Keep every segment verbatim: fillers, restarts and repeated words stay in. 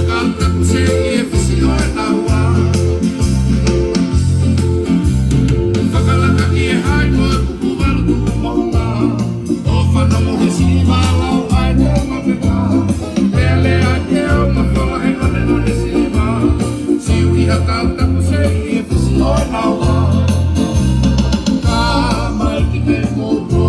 Kata ku se e fisi o e taua. Fakalaka ki e hai mo e kuku valu tuku moʻunga. ʻO fana mo ke siliva lau ai te ma peka. Lele ai te au ma fala he nane nane siliva. Siu ki ha kata ku se e fisi o e taua. Ka mai ki te moto.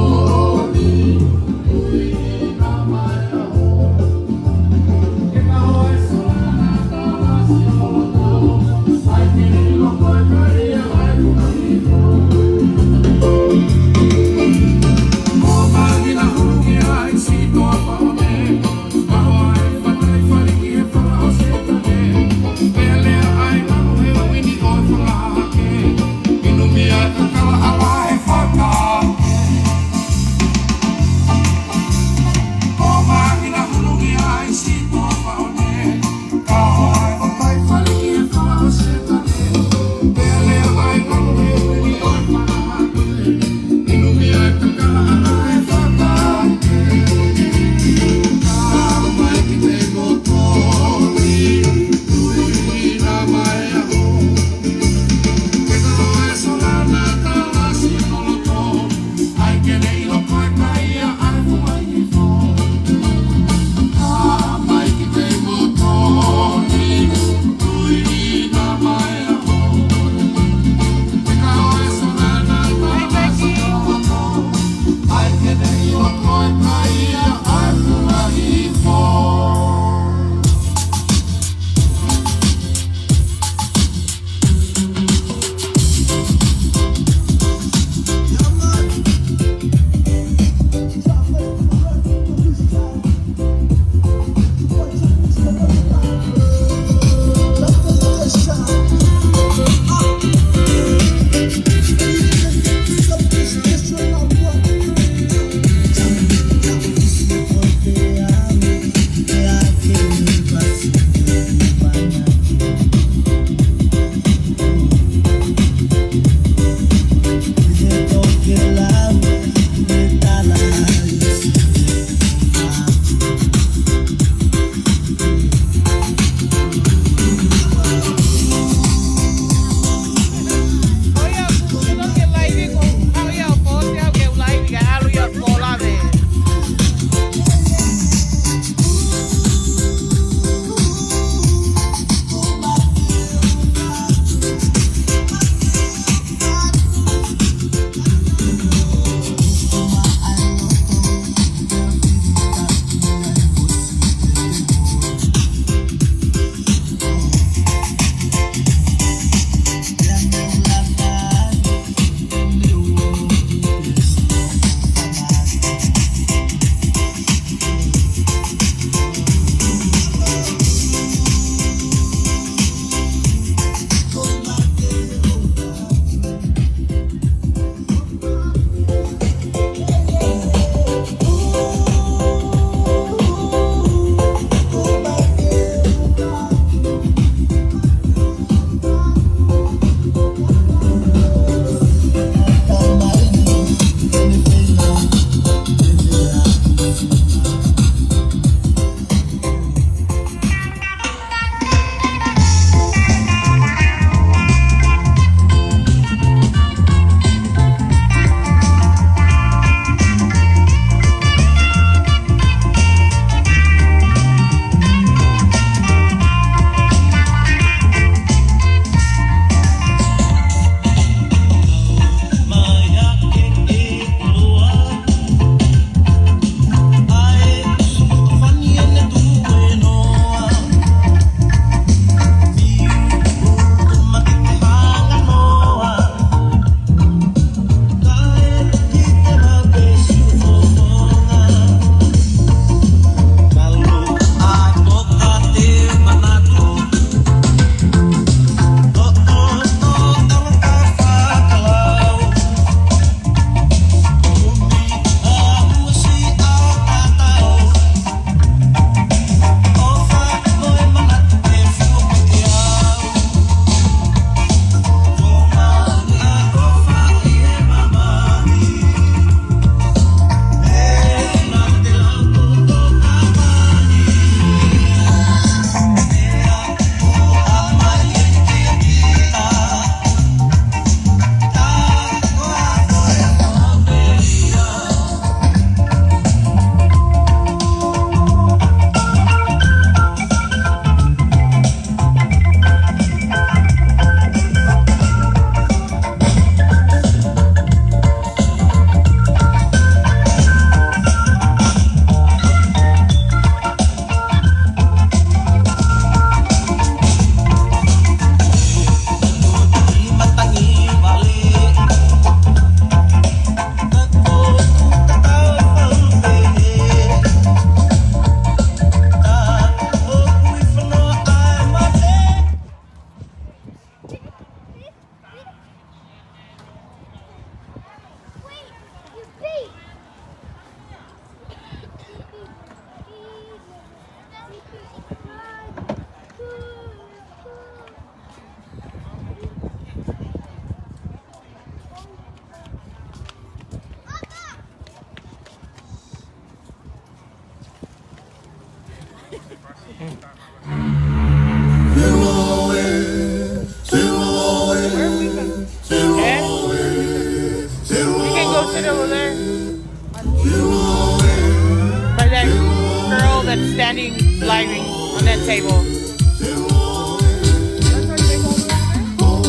Table.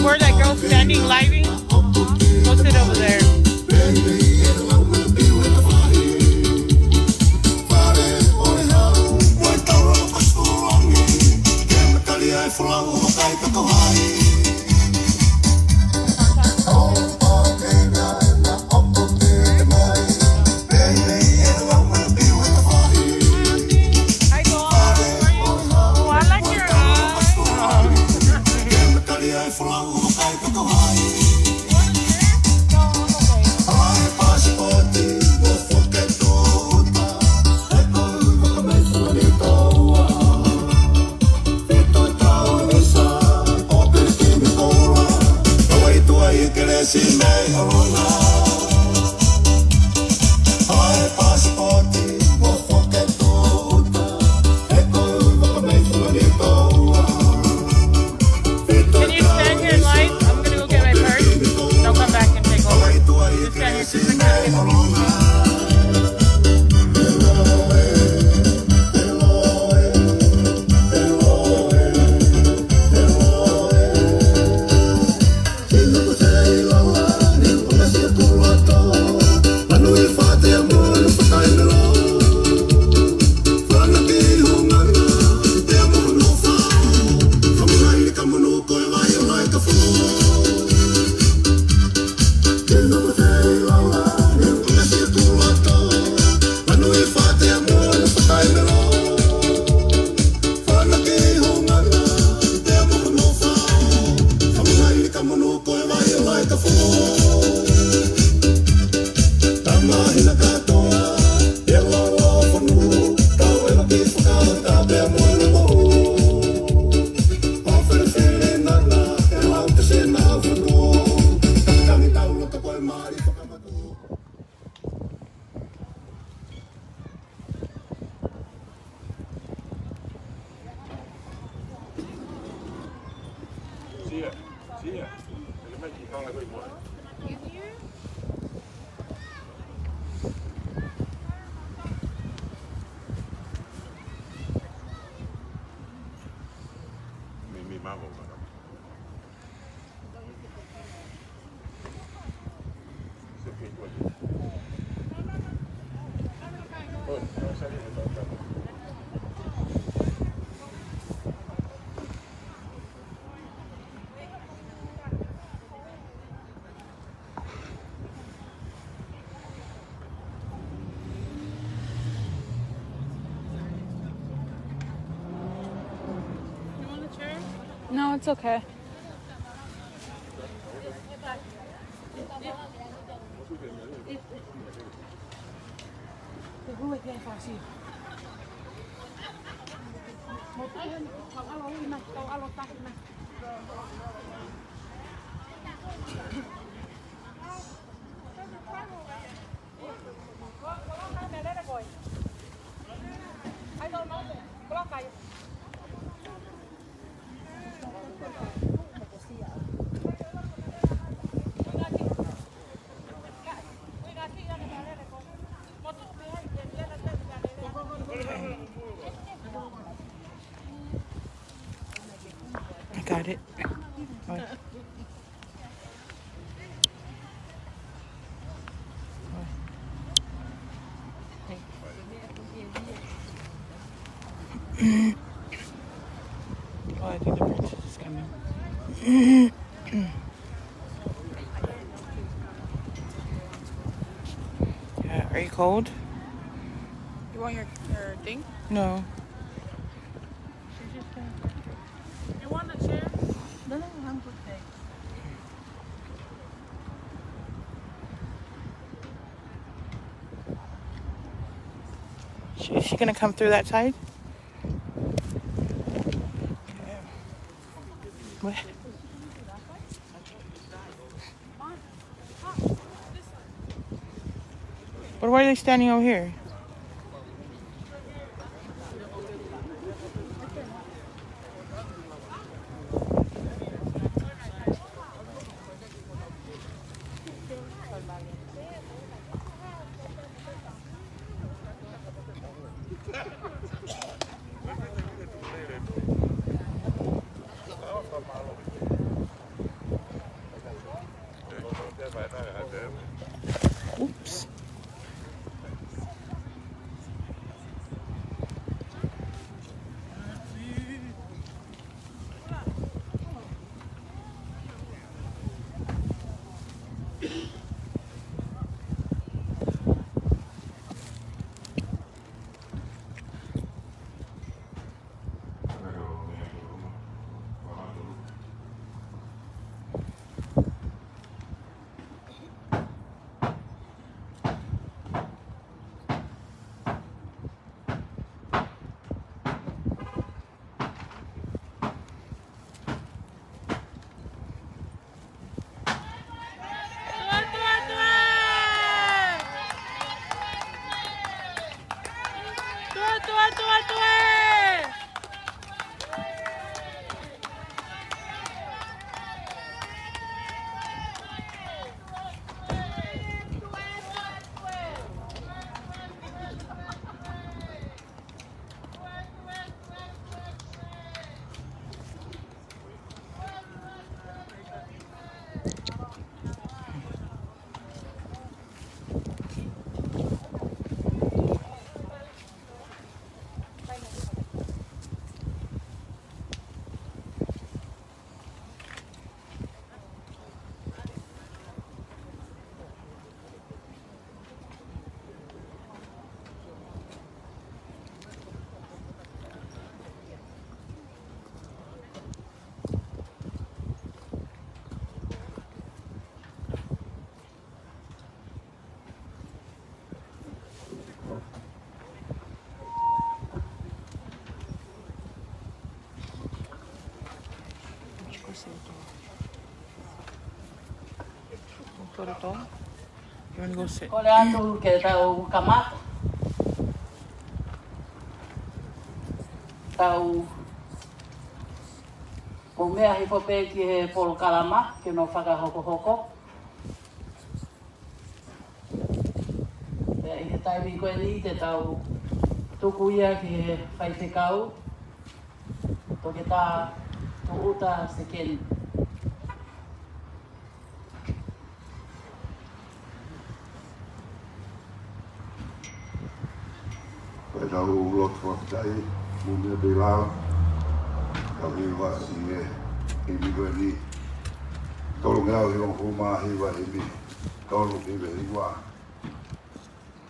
Where that girl standing, living? Go sit over there. Hi, Paul. How are you? Oh, I like your eyes. Oh. You want a drink? No, I'm okay. Can you stand here, Light? I'm gonna go get my purse. I'll come back and take over. Just stand here. You want a chair? No, it's okay. I got it. What? Oh, I think the princess is coming. Yeah, are you cold? You want your, your thing? No. You want a chair? No, no, I'm good, thanks. Is she gonna come through that side? Okay. What? But why are they standing over here? Kole atu ke tau kamata. Tau ʻomai hifo pē ki he polokalama ke nau fakahokohoko. Pea ʻi he taimi ko eni te tau tuku ia ki he faifekau, Toketā Tuʻuta Sekeni. Pea tau lotu fakafetaʻi, mou meʻa pē ʻi lalo, tau hiva ʻi he himi ko eni, tolungeau hivangofulu mā hiva, himi tolu hiva hiva.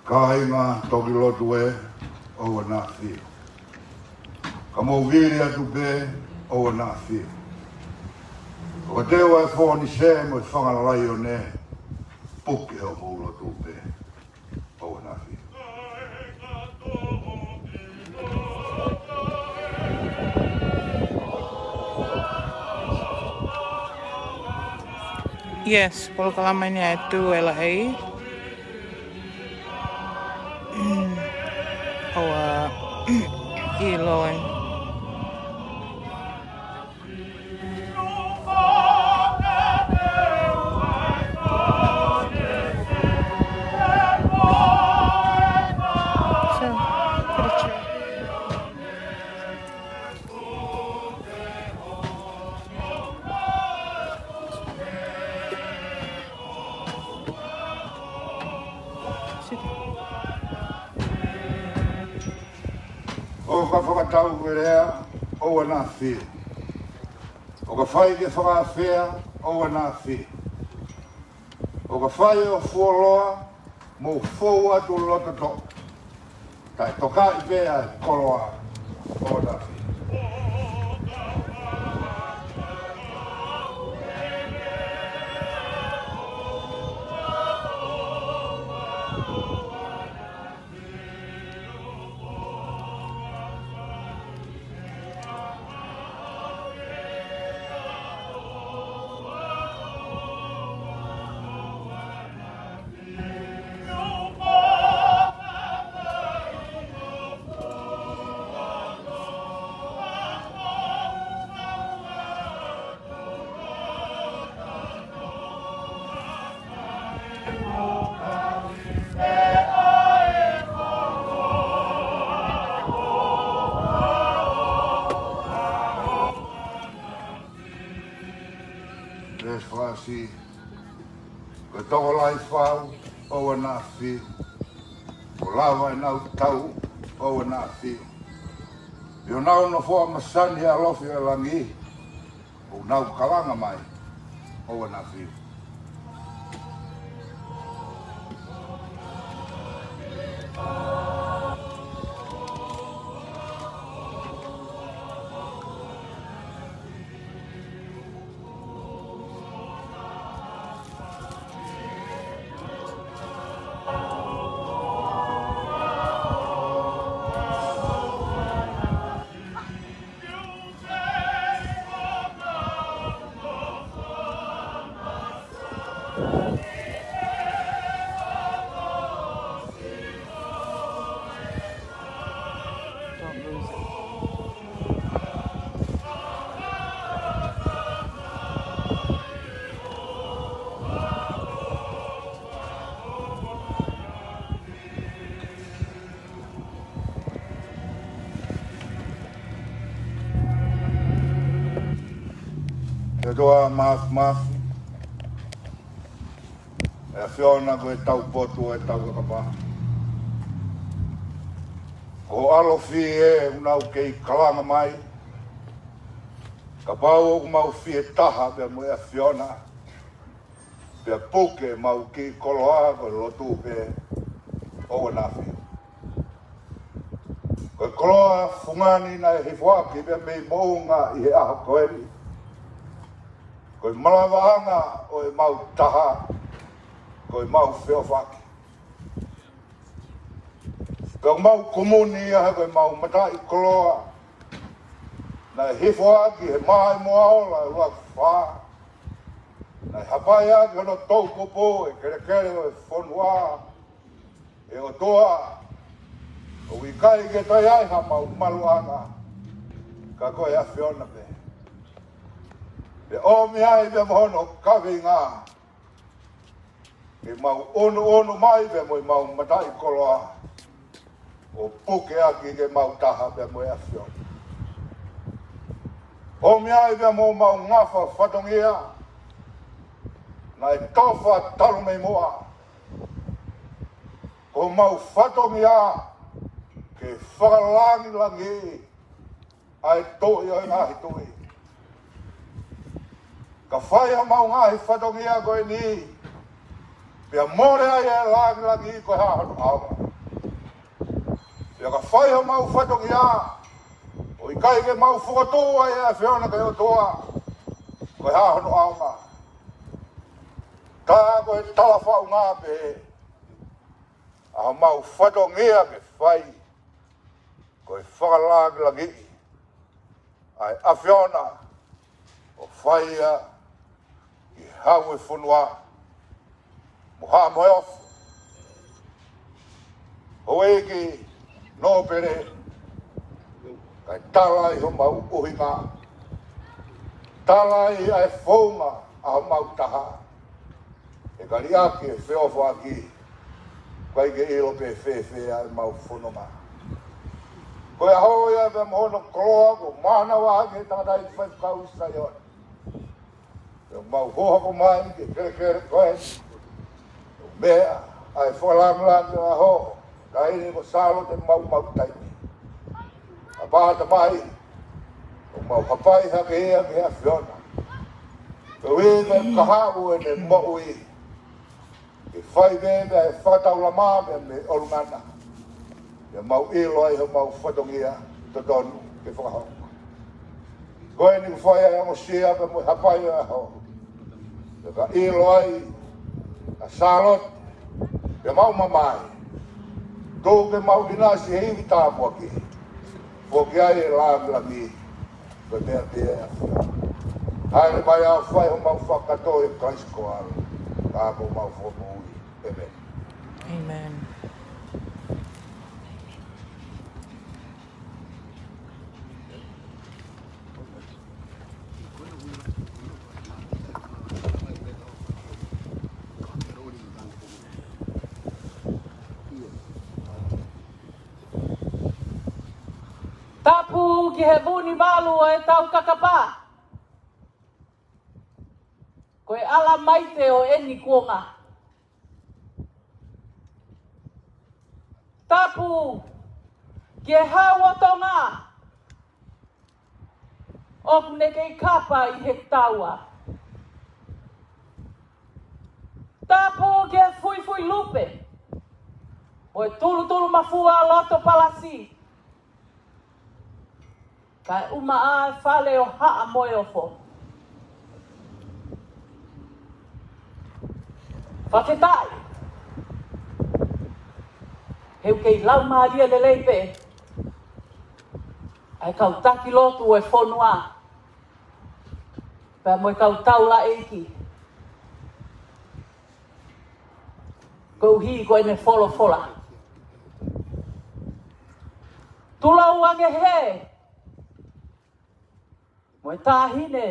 Kāinga toki lotu ē, ʻoua naʻa fio. Ka mou vili atu pē, ʻoua naʻa fio. ʻOku teʻe ʻa e fōnise mo e fanga laione, puke hoʻomou lotu pē, ʻoua naʻa fio. Yes, polokalama eni ʻa e Tū ʻElaʻei. ʻOua ʻiloʻi. So, pretty chill. ʻO ka fakatau ke lea, ʻoua naʻa fio. ʻO ka fai ke fakaafea, ʻoua naʻa fio. ʻO ka fai ʻo fuoloa, mou fou atu loto toʻa. Taʻetokaʻi pē ʻa e koloa, ʻoua naʻa fio. Veesi fā, ko e tokolahi fau, ʻoua naʻa fio. Ko e lava ʻenau tau, ʻoua naʻa fio. Pea ʻoku nau nofoʻa masani he ʻalofi ʻo e langi, ʻoku nau kalanga mai, ʻoua naʻa fio. Don't lose it. ʻE ʻOtua Māfimafi, ʻe ʻAfiona ko e taupotu ʻo e tau kakapa. Ko e ʻalofi ē ʻoku nau kei kalanga mai. Kapau ʻoku mau fie taha pea mo e ʻAfiona, pea puke ʻemau kiʻi koloa, ko e lotu pē, ʻoua naʻa fio. Ko e koloa fungani naʻe hifoaki pē mei moʻunga ʻi he ʻaho ko eni. Ko e malavaʻanga ʻo ʻemau taha, ko ʻemau feʻofaʻaki. Pea ʻoku mau kumuni ia he ko ʻemau mataʻikoloa naʻe hifoaki he Māʻimoaola ʻuluaki fā, naʻe Hapai ʻaki hono toʻukupu ʻa e kelekele ʻo e fonua, ʻe ʻOtua, ʻoku ʻikai ke toe ai hamau maluʻanga, ka ko e ʻAfiona pē. Pea ʻomi ai pea mo hono kaveinga, ke mau ʻunuʻunu mai pea mo ʻemau mataʻikoloa, ʻo puke ʻaki ke mau taha pea mo e ʻAfiona. ʻOmi ai pea mo ʻemau ngafa fatongia, naʻe tofa talu mei muʻa. Ko homau fatongia ke fakalangilangiʻi ʻa e Tuʻi ʻo e ngaahi tuʻi. Ka fai homau ngaahi fatongia ko eni, pea mole ai e langilangi ko e hā hono ʻaonga. Pea ka fai homau fatongia, ʻo ʻikai ke mau fokotuʻu ai e ʻAfiona ko e ʻOtua, ko e hā hono ʻaonga. Tā ko e talafaʻunga pē ʻa homau fatongia ke fai, ko e fakalangilangiʻi ʻa e ʻAfiona, ʻo fai ia ki Hau e fonua, mo Haʻa Moheofo, Houʻeiki Nōpele, kae tala ai homau ʻuhinga, tala ai ʻa e founga ʻa homau taha. ʻE kaliʻaki e feʻofoʻaki, ʻikai ke ʻilo pe fēfē ʻa ʻemau fononga. Ko e ʻaho ia pea mo hono koloa kuo mānava ʻaki ʻe he tangataʻeiki faifekau ʻi Saione. Pea mau hohoko mai ki he kelekele ko eni, ʻo meʻa ʻa e fakalangilangi ʻo e ʻaho, taʻahine ko Sālote Maumau Taimi. ʻApā Tamai, ʻoku mau hapai hake ia ki he ʻAfiona. Pea ui me kahaʻu ʻene moʻui, ke fai pē mei he fakataulama pea mei he ʻulungaanga. Pea mau ʻilo ai homau fatongia totonu ke fakahoko. Ko eni kuo fai ai e ongosia pea mo e hapai ʻo e ʻaho. Pea ka ʻilo ai ʻa Sālote, pea mau mamae. Tuku ke mau ʻinasi he ivi tāpuaki. Foki ai e langilangi, ko e meʻa pē ia ʻa e ʻAfiona. Haele mai ʻa e fai homau fakakātoa ʻia Kalaisi ko ho ʻAlo, ka ko homau Fakamoʻui. ʻĒmeni. ʻĒmeni. Tapu ki he Vunivalu ʻo e Taukakapa. Ko e ʻalamaite ʻo eni kuonga. Tapu ki he Hau ʻo Tonga, ʻoku ne kei kapa ʻi he taua. Tapu ki he Fuifui Lupe mo e Tulutulumafua Loto Palasi, kae ʻumaʻā e fale ʻo Haʻa Moheofo. Fakafetaʻi, he ʻoku kei laumālie lelei pē ʻa e kau taki lotu ʻo e fonua, pea mo e kau taulaʻeiki, koeʻuhi ko ʻene folofola. Tulou ange hē mo e taʻahine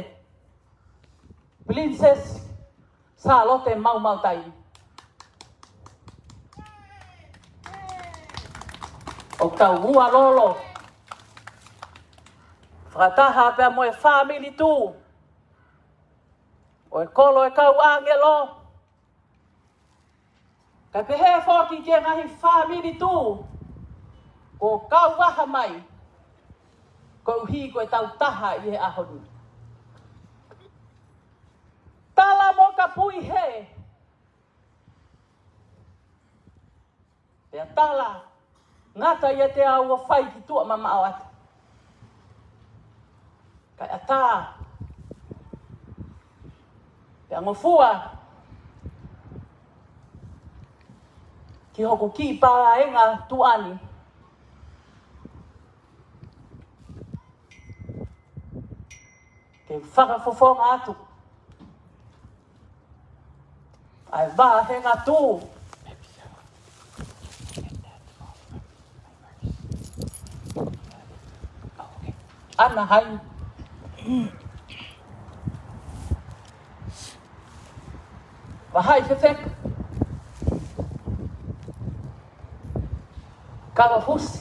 Pilinisesi Sālote Maumau Taimi. ʻOku tau ua lolo fakataha pea mo e fāmili tuʻu ʻo e kolo ʻo e kau ʻāngelo. Kae pehē foki ki he ngaahi fāmili tuʻu kuo kau vaha mai, koeʻuhi ko e tau taha ʻi he ʻaho ni. Tala mo ka pui hē, pea tala ngata ʻiate au ʻo fai ki tuʻa mamaʻo atu. Kae ʻatā pea ngofua ki hoku kiʻi palaenga tuʻa ni, ke fakafofonga atu ʻa e vāhenga tū. Anaheim. Vahaʻi fefeka. Kavahusi.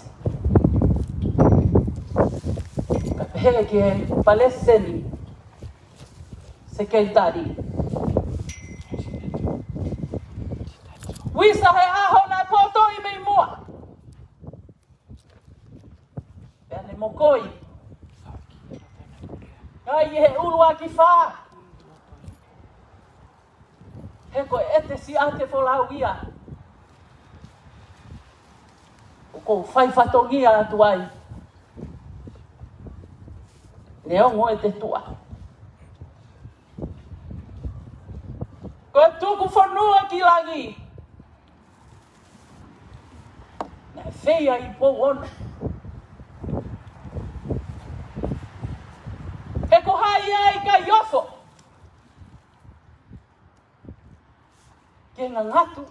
Ka pehē ki he palesiteni. Sekelitali. Visa he ʻaho naʻe poto ʻi mei muʻa. Pea ne mokoi. Ngai he ʻuluaki fā. He ko e ʻetesi ʻa e folau ia. ʻOku ou fai fatongia atu ai. Neongo e te tuʻa. Ko e tuku fonua ki langi. Naʻe feia ʻi Pouono. He ko hai ai ka i ofo. Ke ngangatu.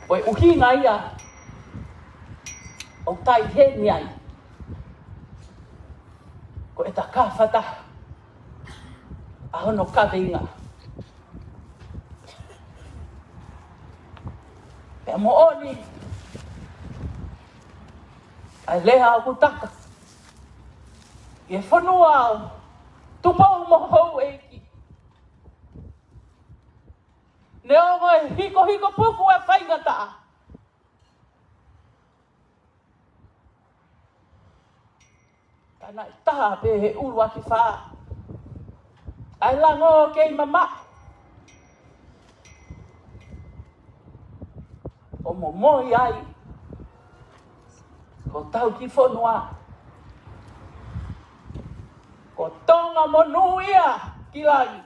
Ko e ʻuhinga ia ʻoku tai heni ai. Ko e takafata ʻa hono kaveinga. Pea moʻoni ʻa e lea ʻoku taka. ʻI he fonua ʻo Tupou mo Houʻeiki. Neongo e hikohiko puku e faingataʻa. Ka naʻe taha pē he ʻuluaki fā. ʻA e lango kei mamaʻo. ʻO momoi ai. Ko tau ki fonua. Ko Tonga monū ia ki langi.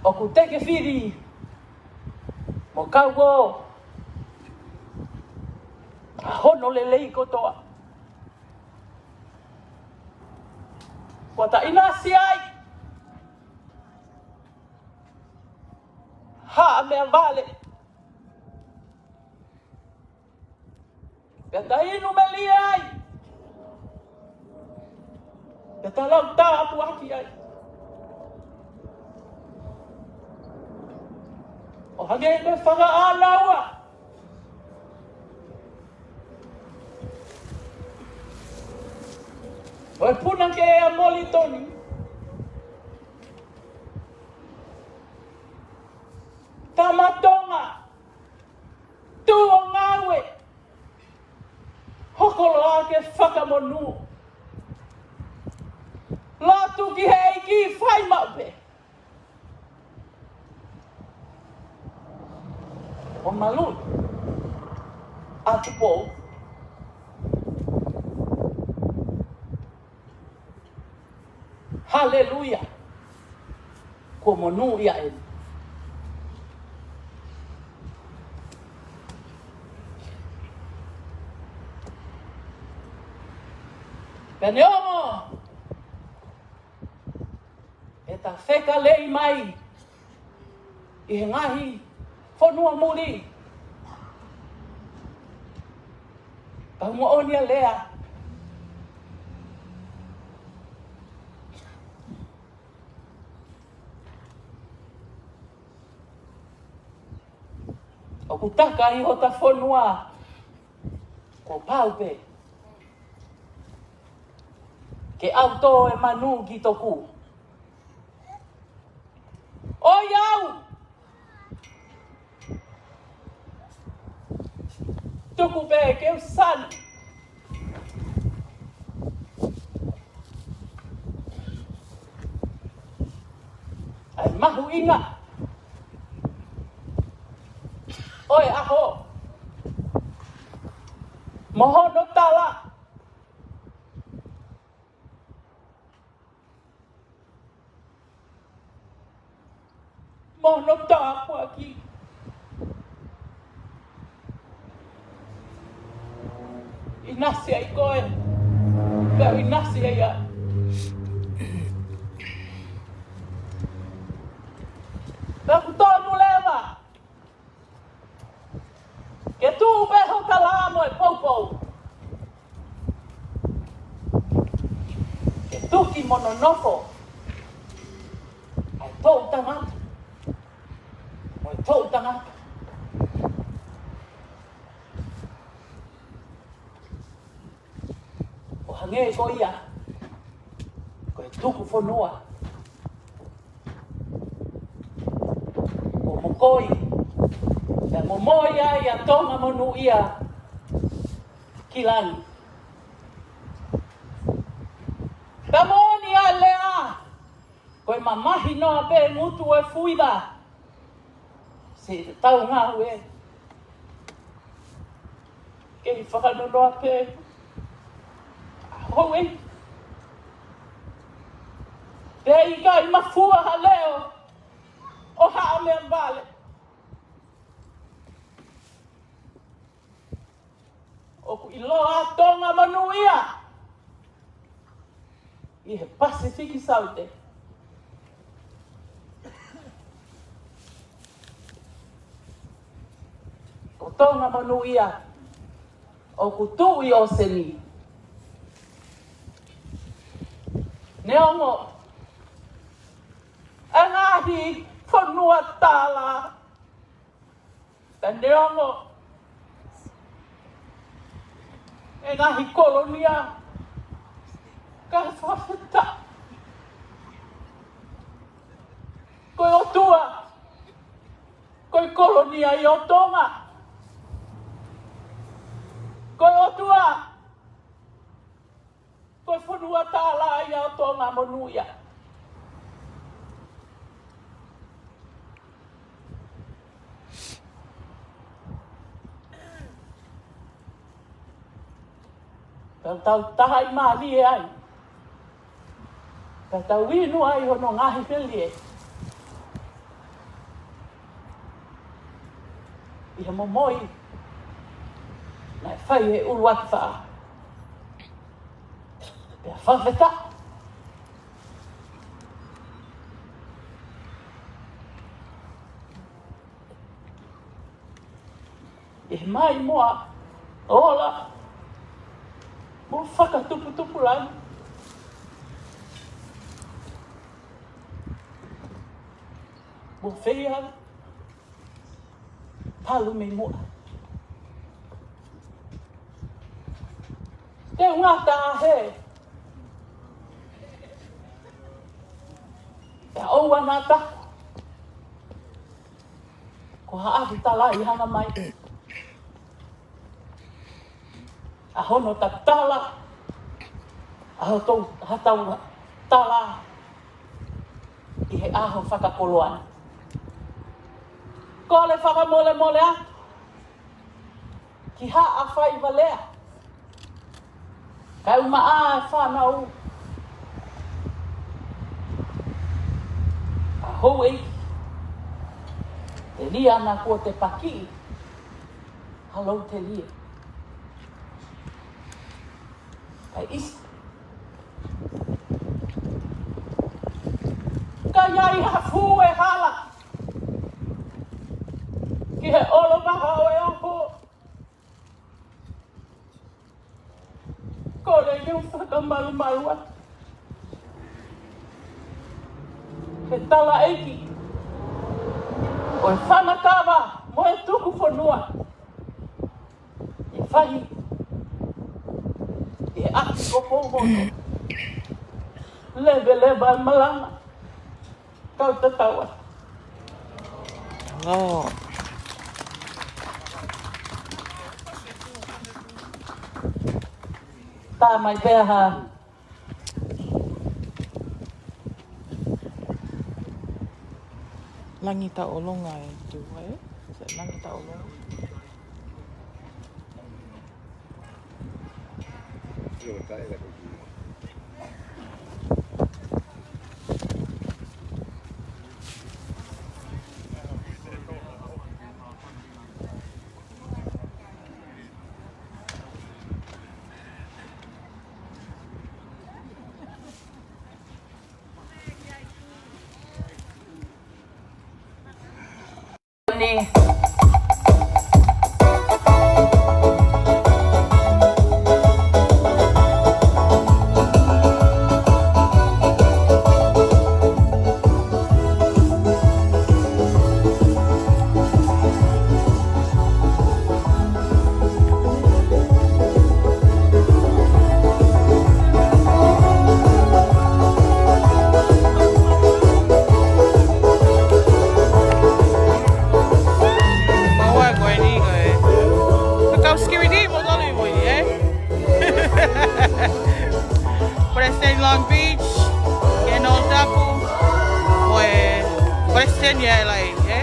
ʻOku teke fili mo kau ʻo ʻa hono lelei kotoa. Kuo ta ʻinasi ai. Haʻa mea vale. Pea ta inu melie ai. Pea ta lau tāpuaki ai. ʻO hangē ko e fakaʻānaua ʻo e punake ʻa Molitoni. Tama Tonga. Tuʻu ʻo ngāue. Hoko loa ke fakamonū. Lotu ki he ʻEiki fai maʻu pē. ʻO malu. ʻA Tupou. Haleluia. Kuo monūʻia eni. Pea neongo ʻeta fekalei mai ʻi he ngaahi fonua muli. Pau moʻoni ʻa e lea. ʻOku taka ʻi hota fonua. Kuo pau pē ke ʻautō e manu ki toku. ʻOiauē. Tuku pē ke u sani. ʻA e mahuʻinga ʻo e ʻaho mo hono tala. Mo hono tāpuaki. ʻI ʻinasi ai koe, pea u ʻinasi ai au. Pea ʻoku tonu leva ke tuʻu pē ho tala mo e poupou, ke tuki mo nonofo ʻa e toʻutangata, mo e toʻutangata ʻo hangē ko ia ko e tuku fonua, ʻo mokoi, pea momoi ai ʻa Tonga monūʻia ki langi. Pea moʻoni ʻa e lea, ko e mamahi noa pē ngutu ʻo e fuiva. Siʻi tau ngāue. Kei fakanonoa pē. Houʻeiki. Pea ʻikai mafua ha leʻo ʻo haʻa meʻavale. ʻOku ʻiloa ʻa Tonga monūʻia ʻi he Pasifiki Saute. Ko Tonga monūʻia ʻoku tuʻu ʻi ʻōseni. Neongo ʻa e ngaahi fonua tālā, pea neongo ʻa e ngaahi kolonia, ka fakafetaʻi ko e ʻOtua, ko e kolonia ʻo Tonga. Ko e ʻOtua, ko e fonua tālā ia ʻo Tonga monūʻia. Tau, tau tahaʻi mālie ai. Tau, tau inu ai hono ngaahi felie ʻi he momoi naʻe fai he ʻuluaki faʻahi. Pea fakafetaʻi ʻi he maʻimoa ola mo fakatuputupu langi. Mo feiā talu mei muʻa. Te u ngata hē. Pea ʻoua naʻa ta ko ha ʻapi tala ʻi hanga mai ʻa hono tatala, ʻa hotau, hotau tala ʻi he ʻaho fakakoloa ni. Kole fakamolemole atu ki Haʻa Faivalea, kae ʻumaʻā e fānau, ʻa houʻeiki telia naʻa kuo te pakiʻi ha lou telia. Kae ʻisi, ka ʻi ai ha fuʻu hala ki he ʻolovaha ʻo e ʻaho, kole ke u fakamalumalu atu he talaʻeiki ʻo e fangakava mo e tuku fonua, ʻi he fahi, ʻi he ʻapi ko Poumono. Leveleva e malanga. Kau tatau atu. Hello. Tā mai pē ha. Langi Taʻolonga e tu, ē? Langi Taʻolonga. Maua ko eni ko e. Ka kau security mo tolu mo eni, ē? Palesiteni Long Beach, Kanolo Tapu, mo e Palesiteni ia L A, ē?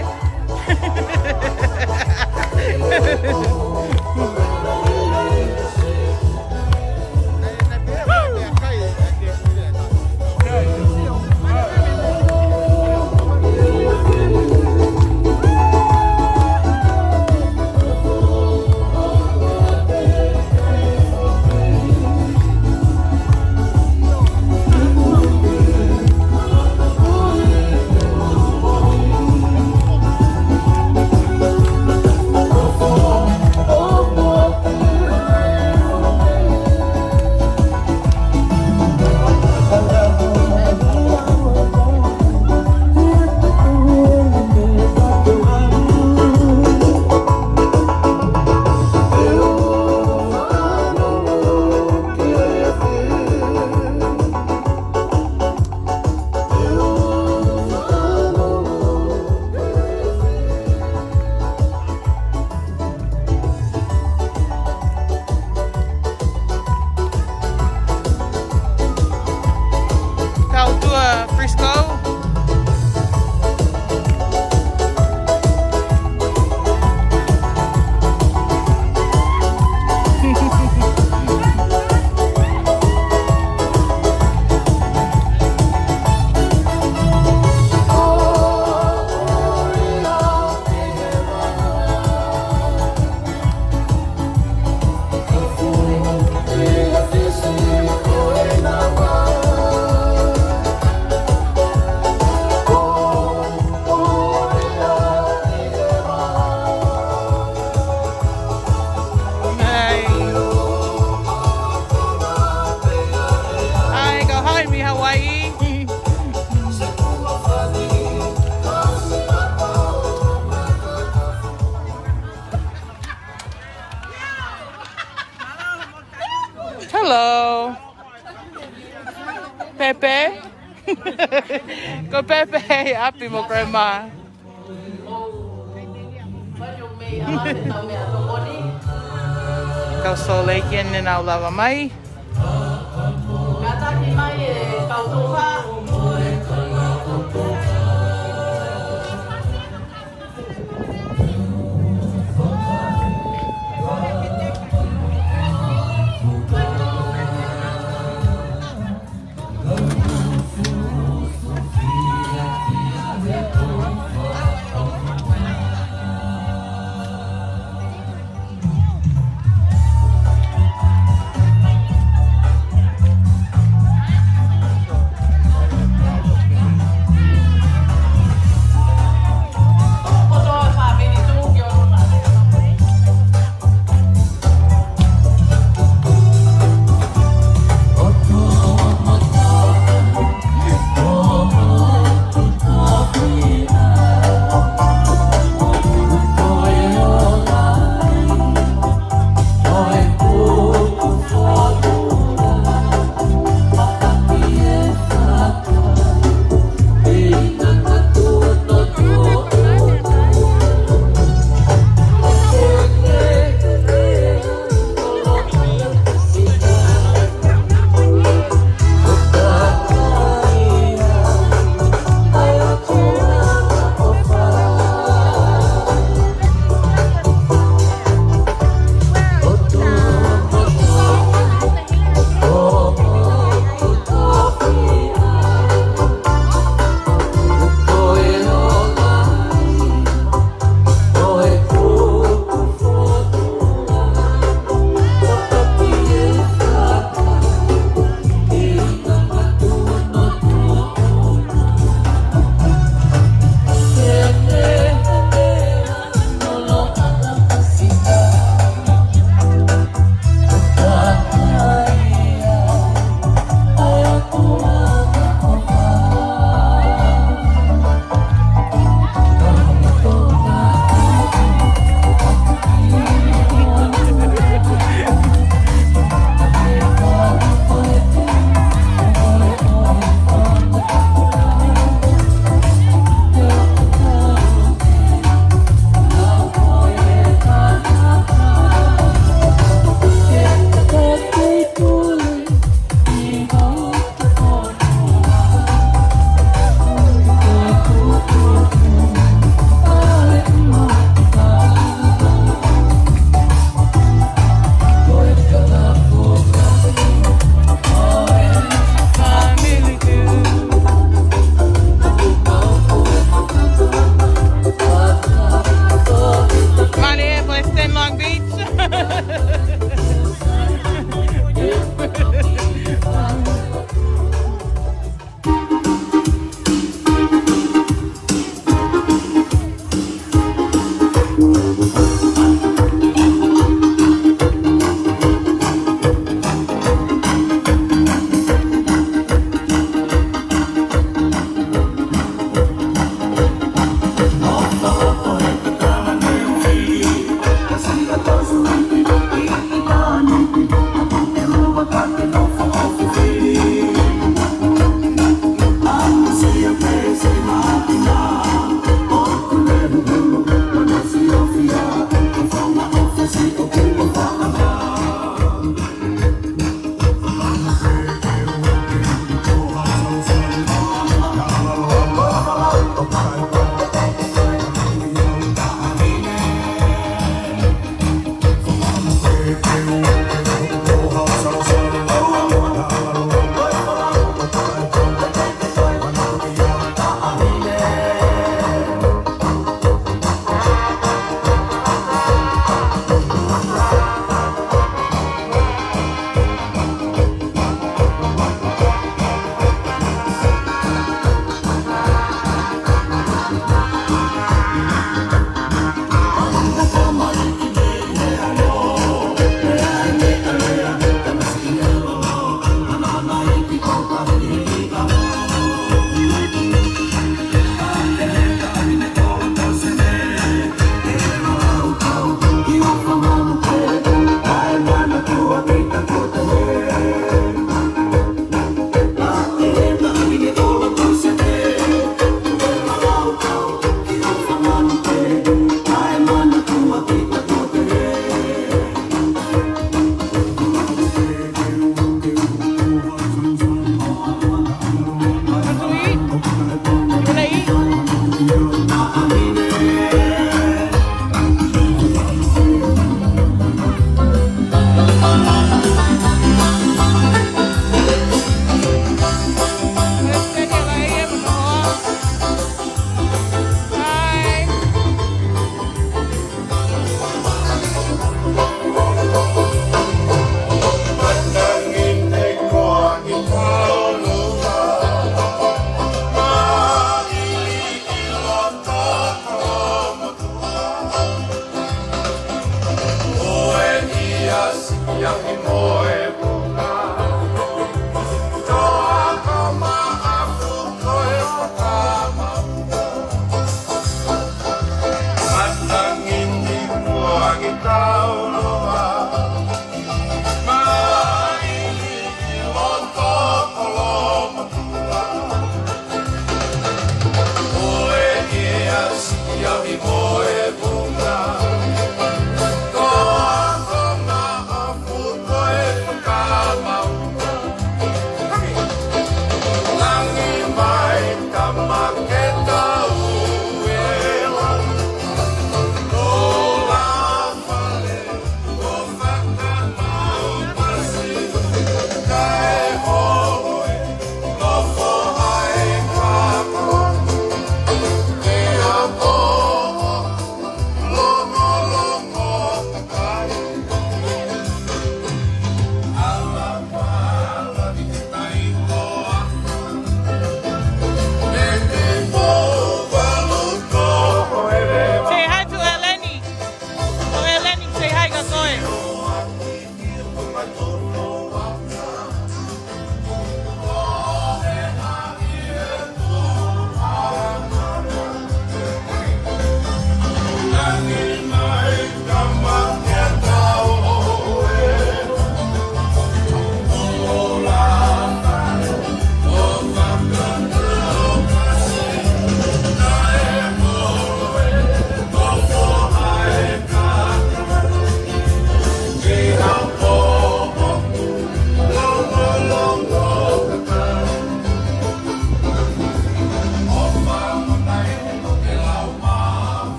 Kau tua Frisco. Ai. Ai, kau Hawaii. Hello. Pepe. Ko Pepe ʻi ʻapi mo Grandma. Kau Salt Lake eni naʻa nau lava mai. Kātaki mai e kau tuha.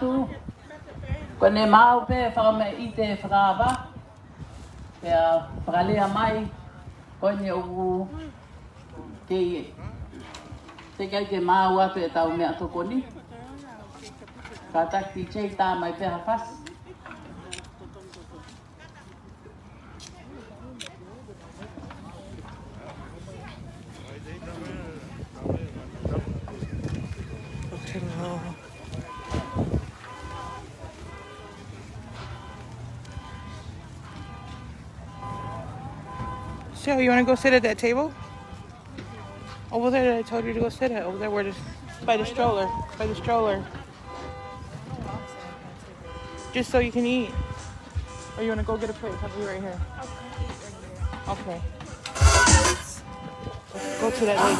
Ko ʻene maau pē fakameʻite fakaava, pea fakalea mai, ko ʻene ʻoku kei, teʻeki ai ke maau atu ʻetau meʻatokoni. Kātaki T J tā mai pē ha fasi. Okay, no. So, you wanna go sit at that table? Over there that I told you to go sit at, over there where the, by the stroller, by the stroller. Just so you can eat. Or you wanna go get a plate? I'll be right here. Okay. Go to that lady.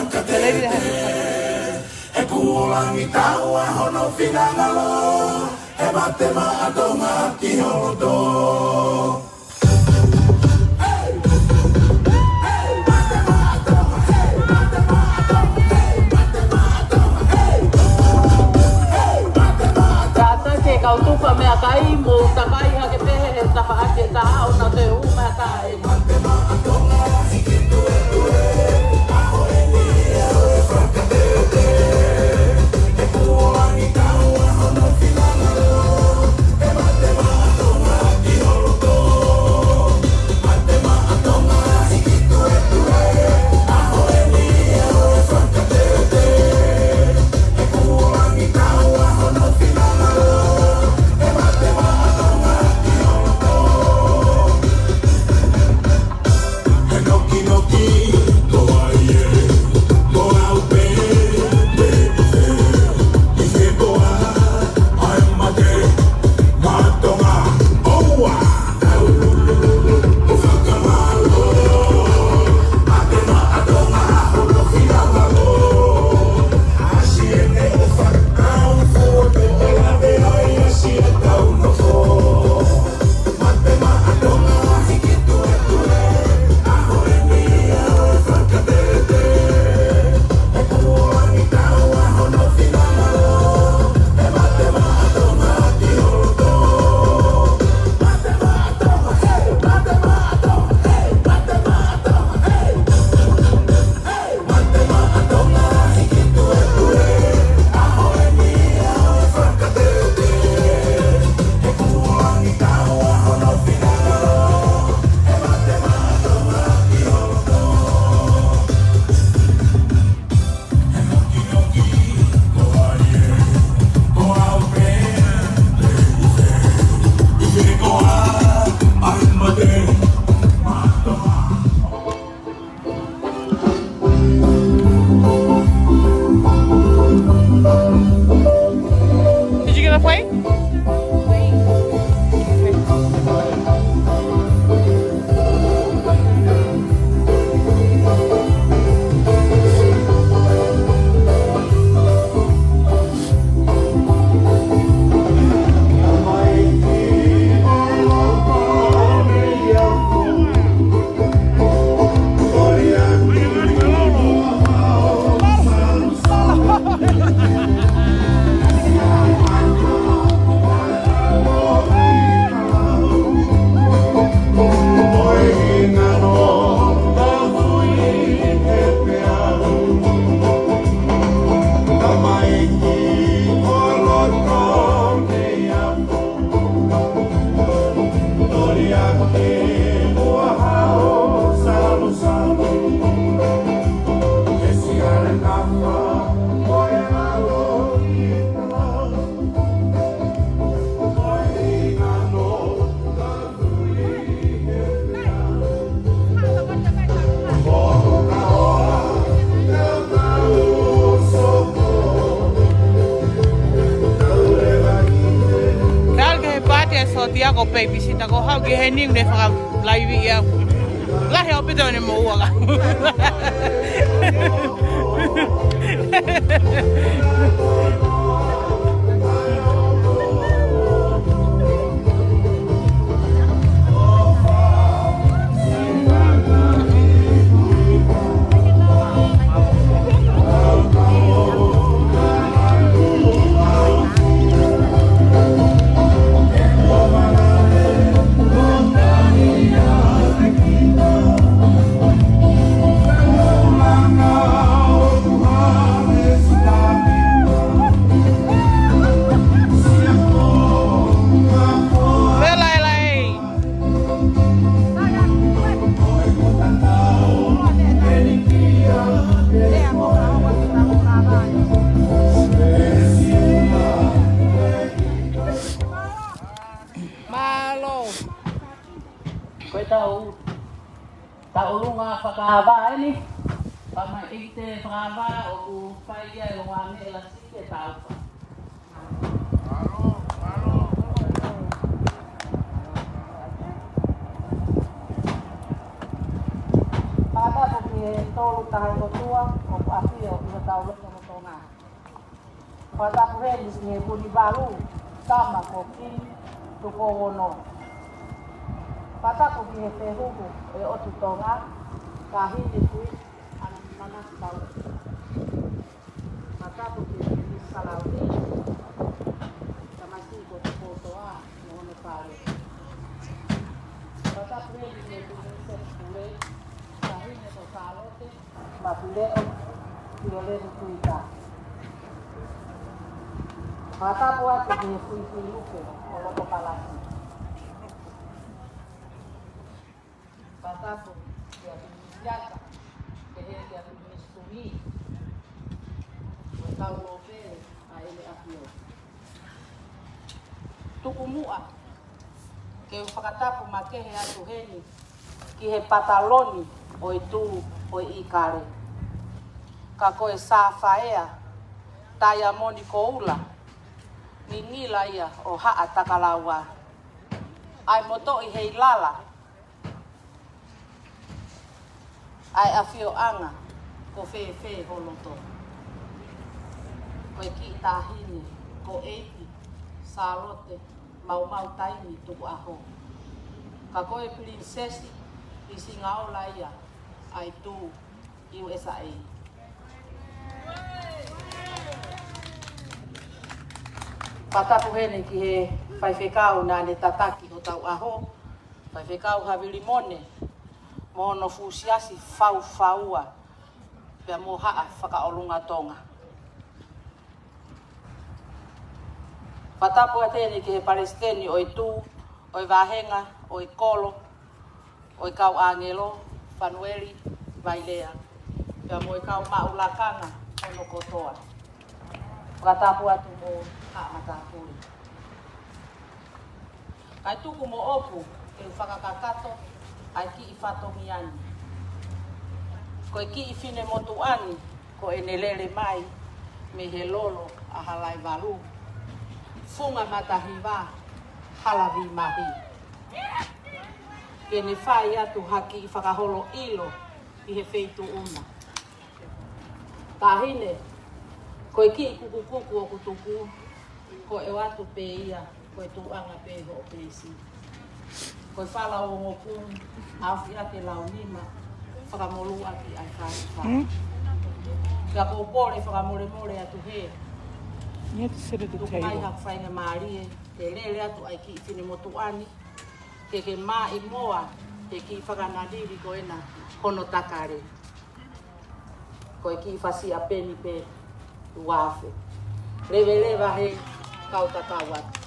The lady that has the plate. He kuolangi taua hono finangalo, he mate maʻa Tonga ki holo tō. Kātaki e kau tufa meʻakai mo tapai hake pē he tafaʻaki ʻe taha ʻo nau toe hū mai ʻa taʻe. Did you get a plate? Kau ki he pāti ʻa Sotia ko e babysitter, ko e hau ki heni ne fakalaivi ia. Lahi ʻaupito ʻene moʻua ka. Ko e tau, tau ʻulunga fakavā eni, pea mai ʻi he fakavā ʻoku fai ai ʻa e ʻulunga meʻalasi ke tau fa. Fakatapu ki he Tolu Tahaʻi ʻOtua ʻoku ʻafio ʻi hotau loto ʻo Tonga. Fakatapu heni ki he Puni Valu, Tama ko Kini Tupouono. Fakatapu ki he Fehuhu ʻo e ʻOtu Tonga, Kahine Kui Anamana Tau. Fakatapu ki he Puni Salauni, Tamasiʻi ko Tupoutoʻa mo hono fale. Fakatapu heni ki he Puni Sepule, Kahine ko Salote Mafileʻo Fioleni Tuita. Fakatapu atu ki he Fuifuilupe ʻo Loto Palasi. Fakatapu kia Puni Siaka, pehē kia Puni Sumi, ʻo e kau lōpele ʻa ʻEne ʻAfio. Tuku muʻa ke u fakatapu makehe atu heni ki he pataloni ʻo e Tū ʻo e ʻIkale. Ka ko e Safaea, Taiamoni Koula, ngingila ia ʻo Haʻatakalaua. ʻA e motoʻi heilala ʻa e ʻafioʻanga, ko fēfē ho loto? Ko e kiʻi taʻahine ko ʻEiki Salote Maumau Taimi Tukuʻaho. Ka ko e pilinisesi ʻi Singaola ia ʻa e Tū U S A. Fakatapu heni ki he faifekau naʻa ne tataki hotau ʻaho, Faifekau Havili Mone, mo hono fuʻu siasi Faufaua, pea mo Haʻa Fakaʻolunga Tonga. Fakatapu atu heni ki he palesiteni ʻo e Tū ʻo e Vāhenga ʻo e Kolo ʻo e Kau ʻĀngelo, Fanueli Vailea, pea mo e kau maʻu lakanga hono kotoa. Fakatapu atu mo Haʻa Matāpule. Kae tuku moʻoku ke u fakakakato ʻa e kiʻi fatongia ni. Ko e kiʻi finemotuʻa ni ko ʻene lele mai mei he lolo ʻa Halaevalu, Funga Matahiva, Halavimahi, ke ne fai atu ha kiʻi fakaholo ʻilo ʻi he feituʻu na. Taʻahine, ko e kiʻi kukukuku ʻoku tuku, ko e ʻoatu pē ia, ko e tuʻuʻanga pē hoʻo peesi. Ko e fala ʻo ongo kumi, ʻaofi ʻaki e lau nima, fakamolū ʻaki ʻa e fāifa. Hmm? Pea ʻoku ou kole fakamolemole atu he, You have to sit at the table. Tuku mai haku faingamālie ke lele atu ʻa e kiʻi finemotuʻa ni, ke ke maʻimoa he kiʻi fakananili ko ena hono takale. Ko e kiʻi fasi ʻa peni pē ua afe. Leveleva he kau tatau atu.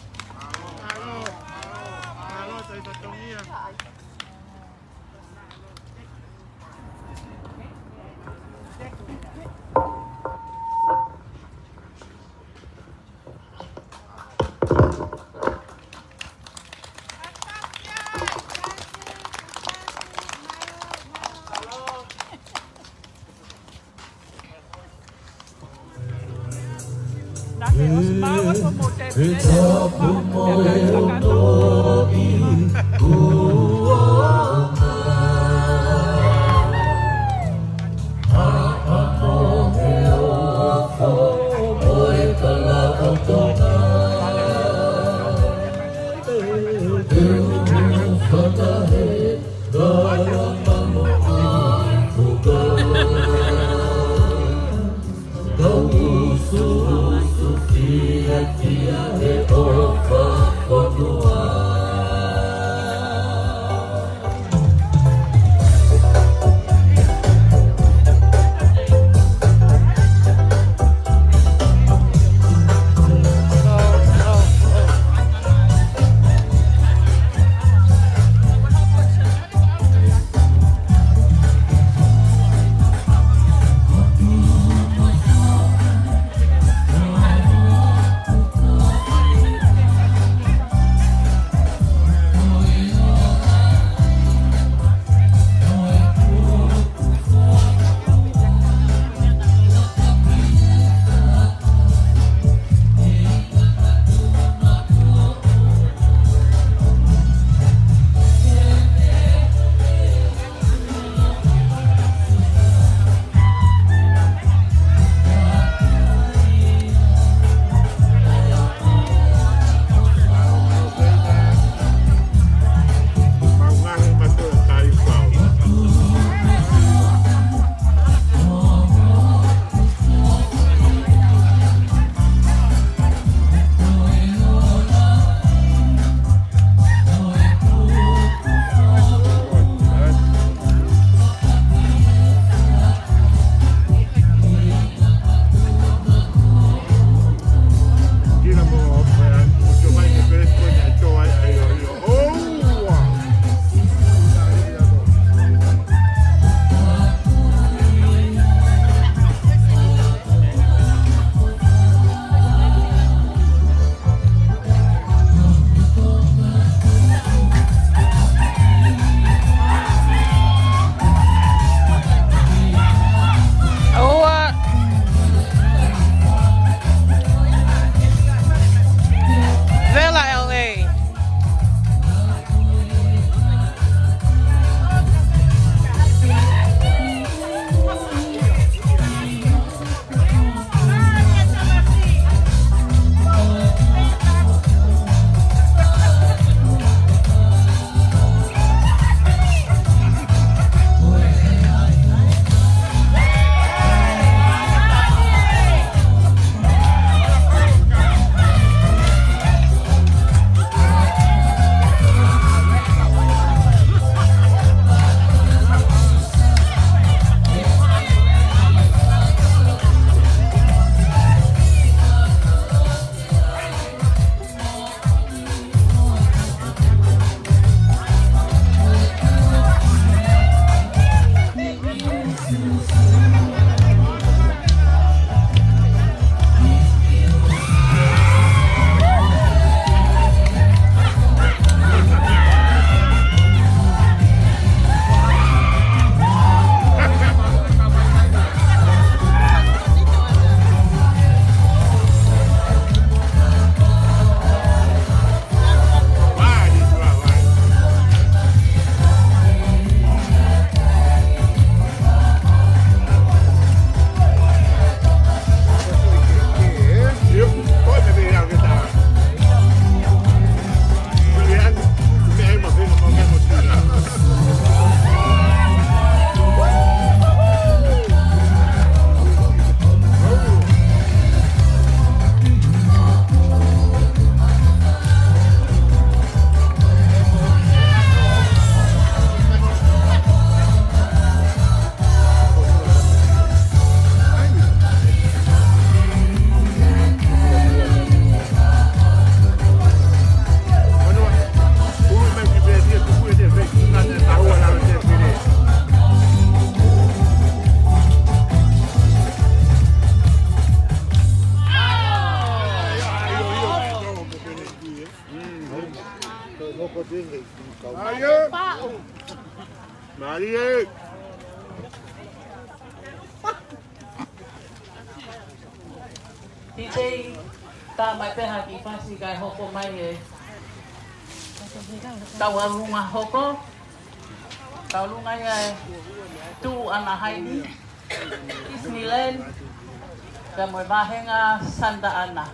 Mālie. Mālie. T J, tā mai pē ha kiʻi fasi kae hoko mai e tauʻolunga hoko. Tauʻolunga ia e Tuʻu ʻAnahaimi, Disneyland, pea mo e vāhenga Santa Ana.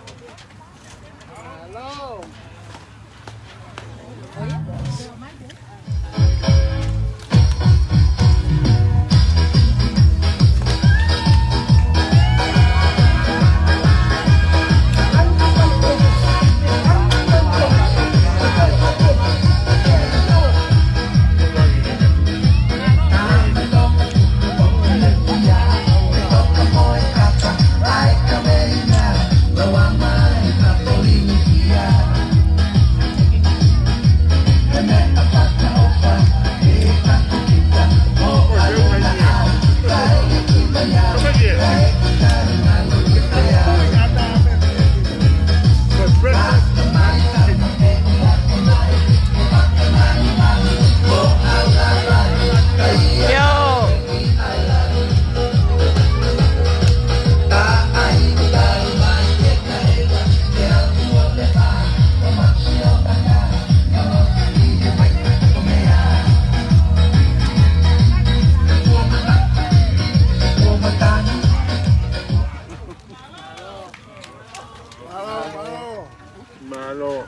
Mālō.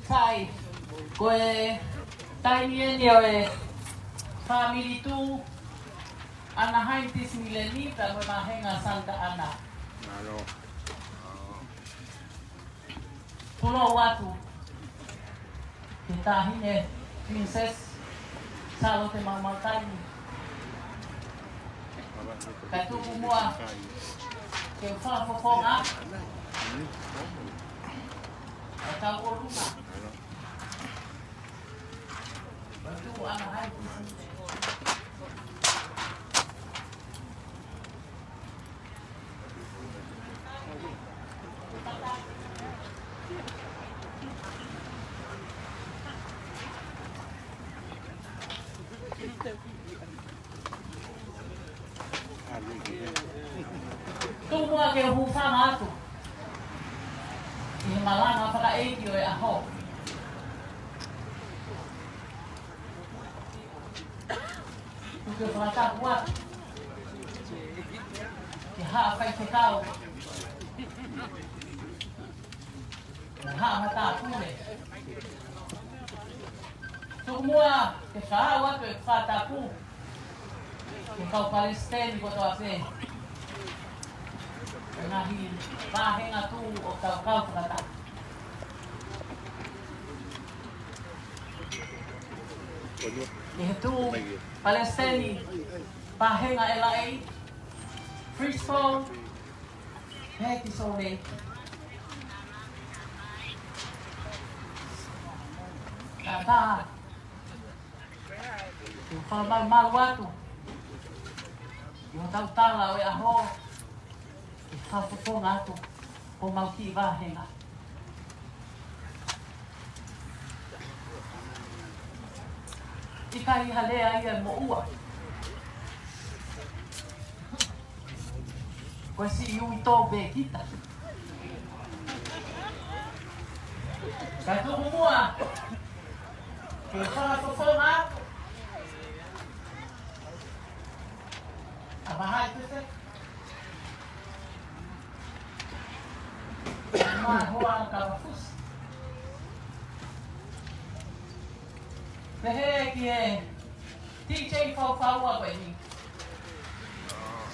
Sai, ko e taimi eni ʻo e fāmili Tuʻu ʻAnahaimi Disneyland pea mo e vāhenga Santa Ana. Mālō. Tulou atu ki he Taʻahine Princess Sālote Maumautai. Kae tuku muʻa ke u fakafofonga ʻa e tauʻolunga. Tuʻu ʻAnahaimi. Tuku muʻa ke u hūfanga atu ʻi he malanga fakaʻeiki ʻo e ʻaho. Tuku ke u fakatapu atu ki he haʻa faifekau, ki he haʻa matāpule. Tuku muʻa ke u fakatapu atu e fakatapu ki he kau palesiteni kotoa pē ʻo e ngaahi vāhenga Tuʻu ʻoku tau kau fakataha. Ki he Tuʻu Palesiteni Vāhenga L A, Frisco, pehē ki Salt Lake. Kātaki, ʻoku ou fakamalumalu atu ʻi hotau tala ʻo e ʻaho, ʻi he fakafofonga atu homau kiʻi vāhenga. ʻIkai ha lea ia ʻe moʻua. Ko e siʻi uitou pē kita. Kae tuku muʻa ke u fakafofonga atu ʻa Vahai Pese. Mahoa Kalafusi. Pehē ki he D J faufaua ko eni,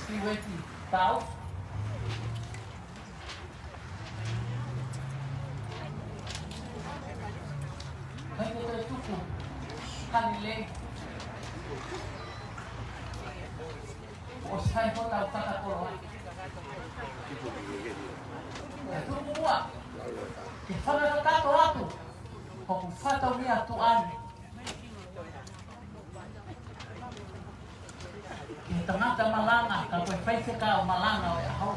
Siueti Tau. Kae ke toe tuku ka lelei. ʻOsi fai hotau fakakoloa. Kae tuku muʻa ke fakakakato atu hoku fatongia tuʻa ni ki he tangata malanga, ka ko e faifekau malanga ʻo e ʻaho.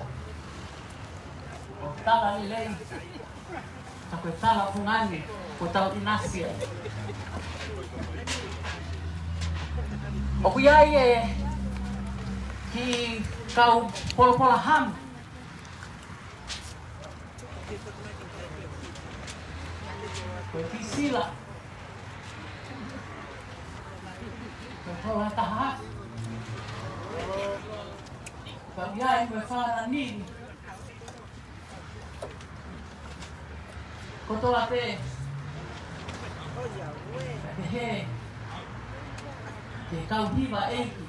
ʻO tala lelei Ka ko e tala fungani, ko tau ʻinasi ai. ʻOku ʻi ai e kiʻi kau polopola hamu. Ko e kiʻi sila. Ko e tola taha. Ka ʻi ai mo e fānau ni. Ko tola pē. Ke he. Ke kau hiva ʻeiki.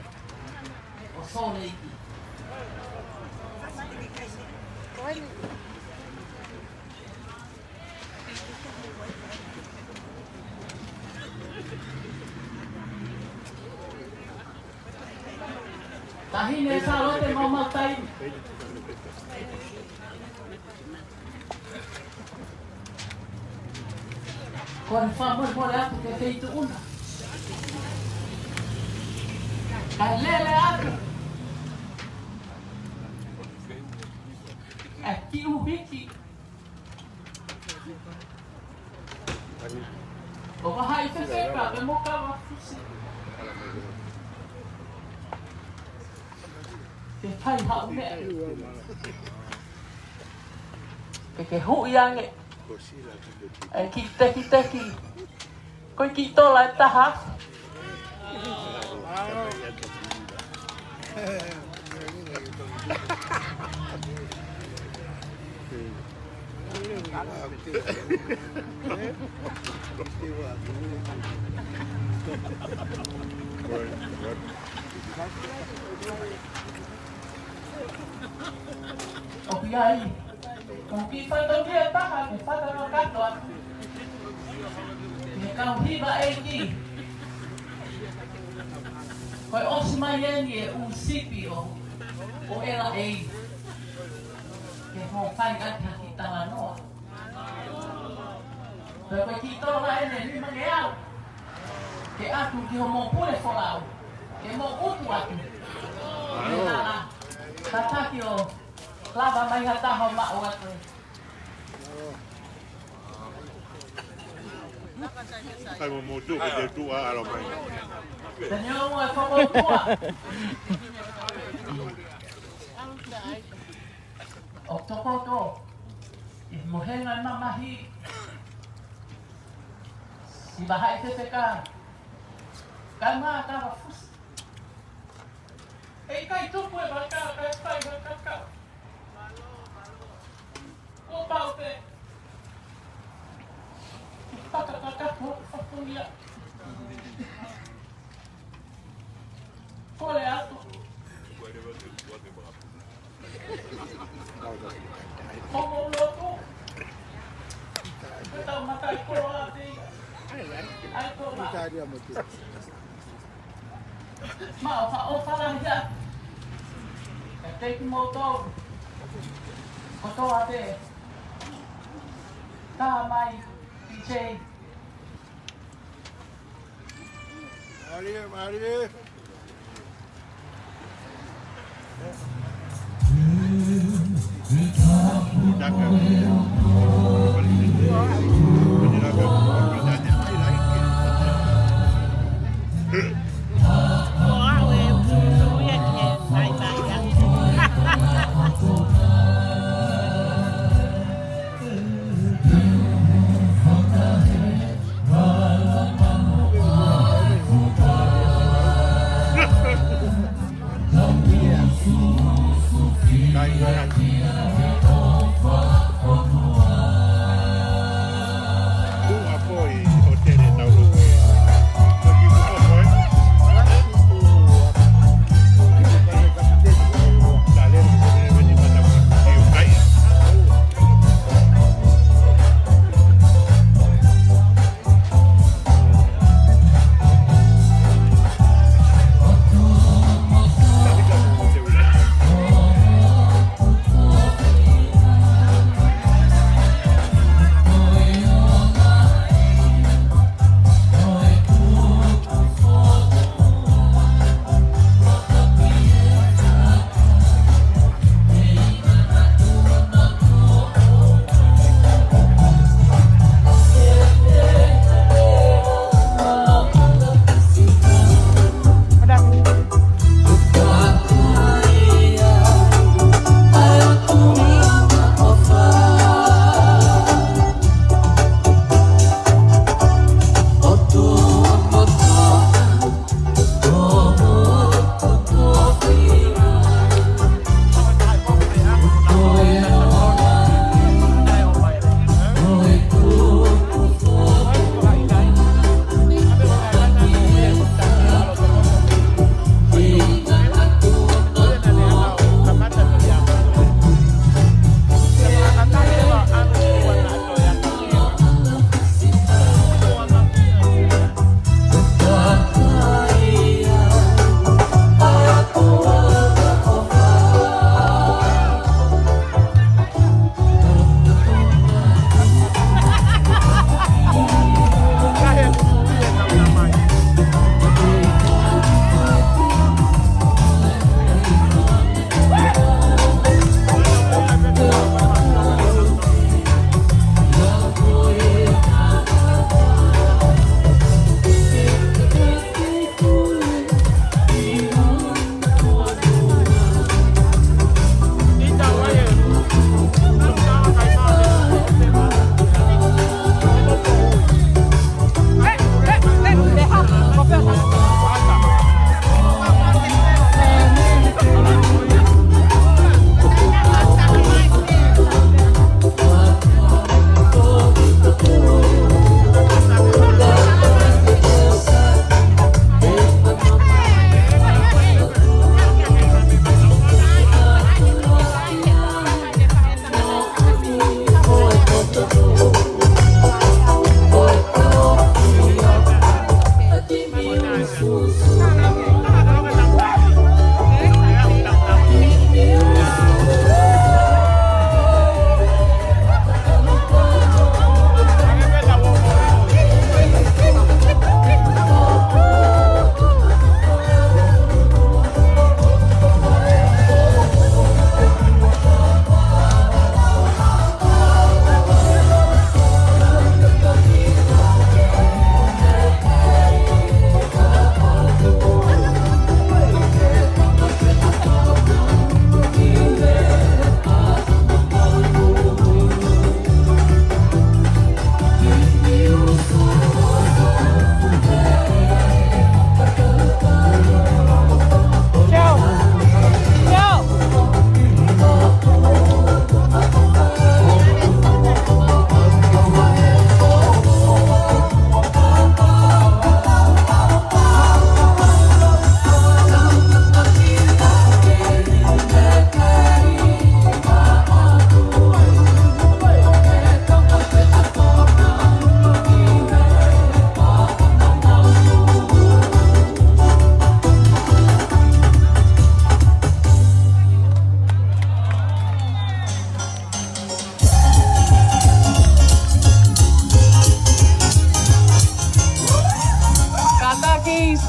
ʻO Sōleki. Taʻahine Sālote Maumautai. Ko e fakamolemole atu ki he feituʻu na. Kae lele atu e kiʻi uhiki ʻo Vahaʻi Fefeka pea mo Kavafusi. Ke fai haʻu meʻa. Ke ke huʻi ange e kiʻi tekiteki. Ko e kiʻi tola ʻe taha. ʻOku ʻi ai. Ko e kiʻi fatongia ʻe taha ke fakakakato atu. Ke kau hiva ʻeiki. Ko e ʻosi mai eni e ʻū sipi ʻo, ʻo ʻEla ʻEi. Ke mo fai atu ha kiʻi talanoa. Pea ko e kiʻi tola ʻeni ʻe nimangeau. Ke ʻatu ki hoʻomo pule folau. Ke mo ʻutu atu. Ke lala. Tataki ʻo lava mai ha taha ʻo maʻu atu. Kai mo motu ke te tu a alo mai. Te nio mo e fokoutua. ʻO tokoto. ʻI he mohenga e mamahi. Siʻi Vahaʻi Fefeka. Kae mo Kavafusi. ʻE ʻikai tupu e vaka, kae fai vaka kau. Kuo pau pē. Fakakakato, fakuia. Kole atu. Homo lotu. Ke tau makai koloa atu. ʻAi koloa. Mau fa o fa la ya. Ka te ki mo to. Ko to a te. Ta mai. P J. Marie, Marie.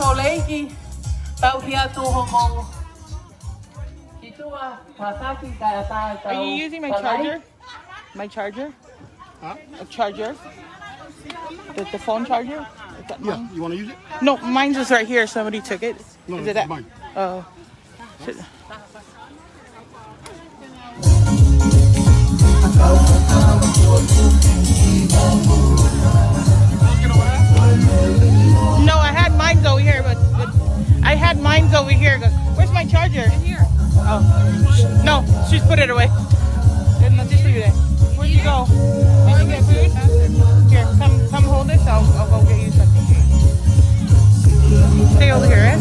Ko Leiki, tau ki atu homou ki tuʻa, kātaki kae ʻatā e tau. Are you using my charger? My charger? Huh? A charger? The, the phone charger? Is that mine? Yeah, you wanna use it? No, mine's just right here. Somebody took it. No, no, it's mine. Oh. Shit. No, I had mine over here, but, but I had mine over here. Where's my charger? Right here. Oh. No, she's put it away. Then I'll just leave it there. Where'd you go? Did you get food? Here, come, come hold this. I'll, I'll go get you something. Stay over here, eh?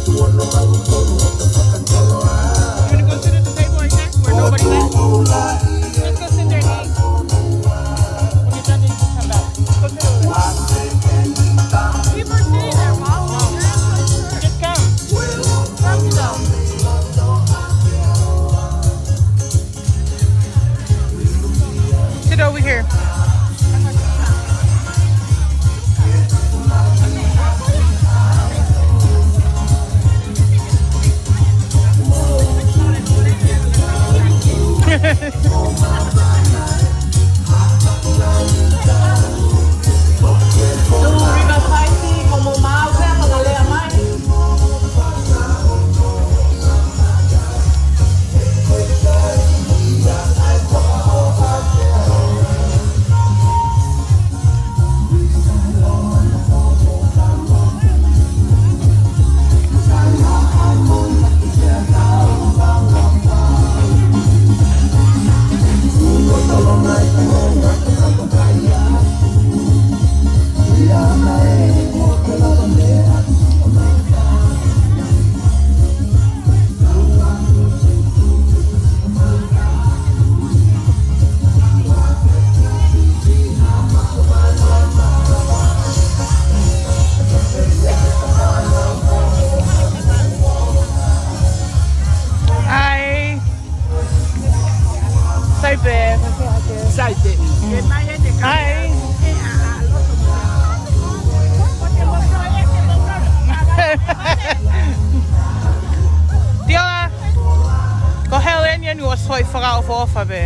You wanna go sit at the table right there where nobody left? Just go sit there and eat. When you're done, then you can come back. Go sit over there. People are sitting there, Mom. Just come. Come, you go. Sit over here. ʻAi. Saipe. Saipe. ʻAi. Tioa. Ko Helen ia ni ua soi fakaʻofoʻofa pē.